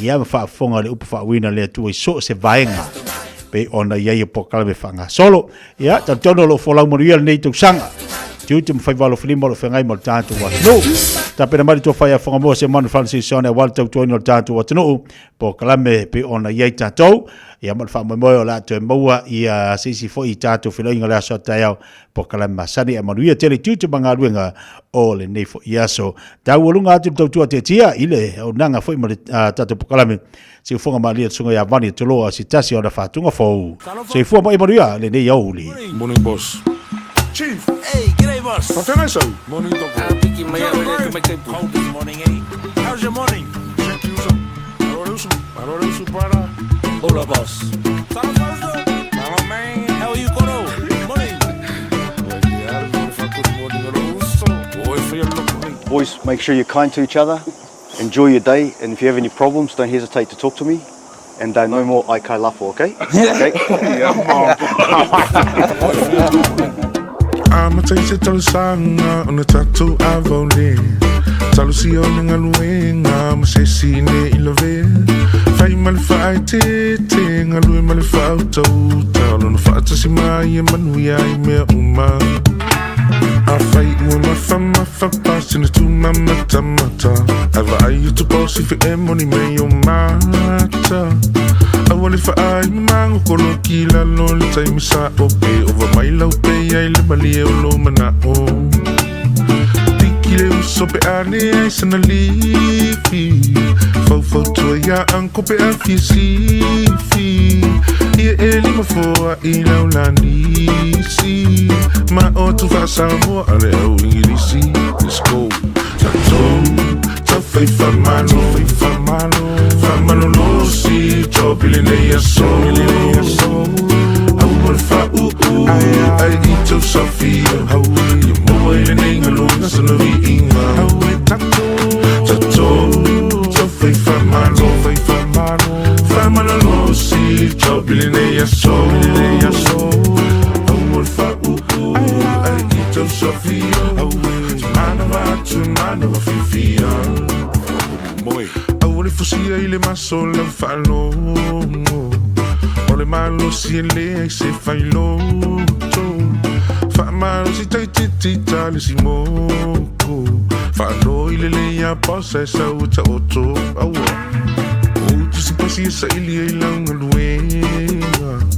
ia, ma faafofoga i le upu faauuina a le Atua i so o se vaega pei ona i ai o polokalame faagasolo. Ia, talitonu o lo o folau manuia lenei tausaga. Tiute ma faiva alofilima o lo o feagai ma le tatou atunuu. Tapena mai le tofa ia Whangamoa se manu Francis Sione aua le tautuaina o le tatou atunuu. Polokalame pei ona i ai tatou. Ia ma le faamoemoe o le a toe maua ia se isi foi i tatou feiloaiga o le aso a taeao. Polokalame masani ae manuia tele tiute ma galuega o lenei foi aso. Taualuga atu le tautua tiatia i le auaunaga foi ma le tatou polokalame. Siufoga malie le susuga ia Vani Toloa se tasi o ana faatuga fou. Soifua ma ia manuia lenei aoauli. Morning boss. Chief. Hey, g'day boss. Whawhengai sau. Morning Dogo. Ah, piki mai au e le mai taipu. Cold this morning, eh? How's your morning? Check you uso. Alo le uso. Alo le uso para. Hola boss. Hello man. How are you koro? Morning. Boys, make sure you're kind to each other. Enjoy your day, and if you have any problems, don't hesitate to talk to me. And no more aikai lafo, okay? Okay. Amata i se talosaga ona tatou avaole Talosia o le galuega ma se isi ne i lave Fai ma le faaeteete, galue ma le faautauta Lona faatasi mai e manuia ai mea uma Afai ua mafamafa pasina tūmamatamata Ae vaai atu boss if e moni mai o mata Aua le faai magokolo ki lalo le taimi sa o pe Ova mai lau pe ai le malie o lo mana'o Tiki le uso pe a ne ai sana lifi Faufautua ia uncle pe a fia sifi Ia e lima foa i lau lanisi Ma o tu faa-Samoa a le au Ingilisi Let's go Tatou taufai faamalo Faamalolosi job i lenei aso Aua le faauu ai i tou safia Ia maua i lenei galuega sana viiga Tatou taufai faamalo Faamalolosi job i lenei aso Aua le faauu ai i tou safia Manava atu manava fiafia Aua le fusia i le maso lau faalogo O le malosi e leai se failoto Faamalosi taititi ta le isi moko Faanoi lelei a boss ae sau e taoto Aua Ou tusipasi e saili ai lau galuega.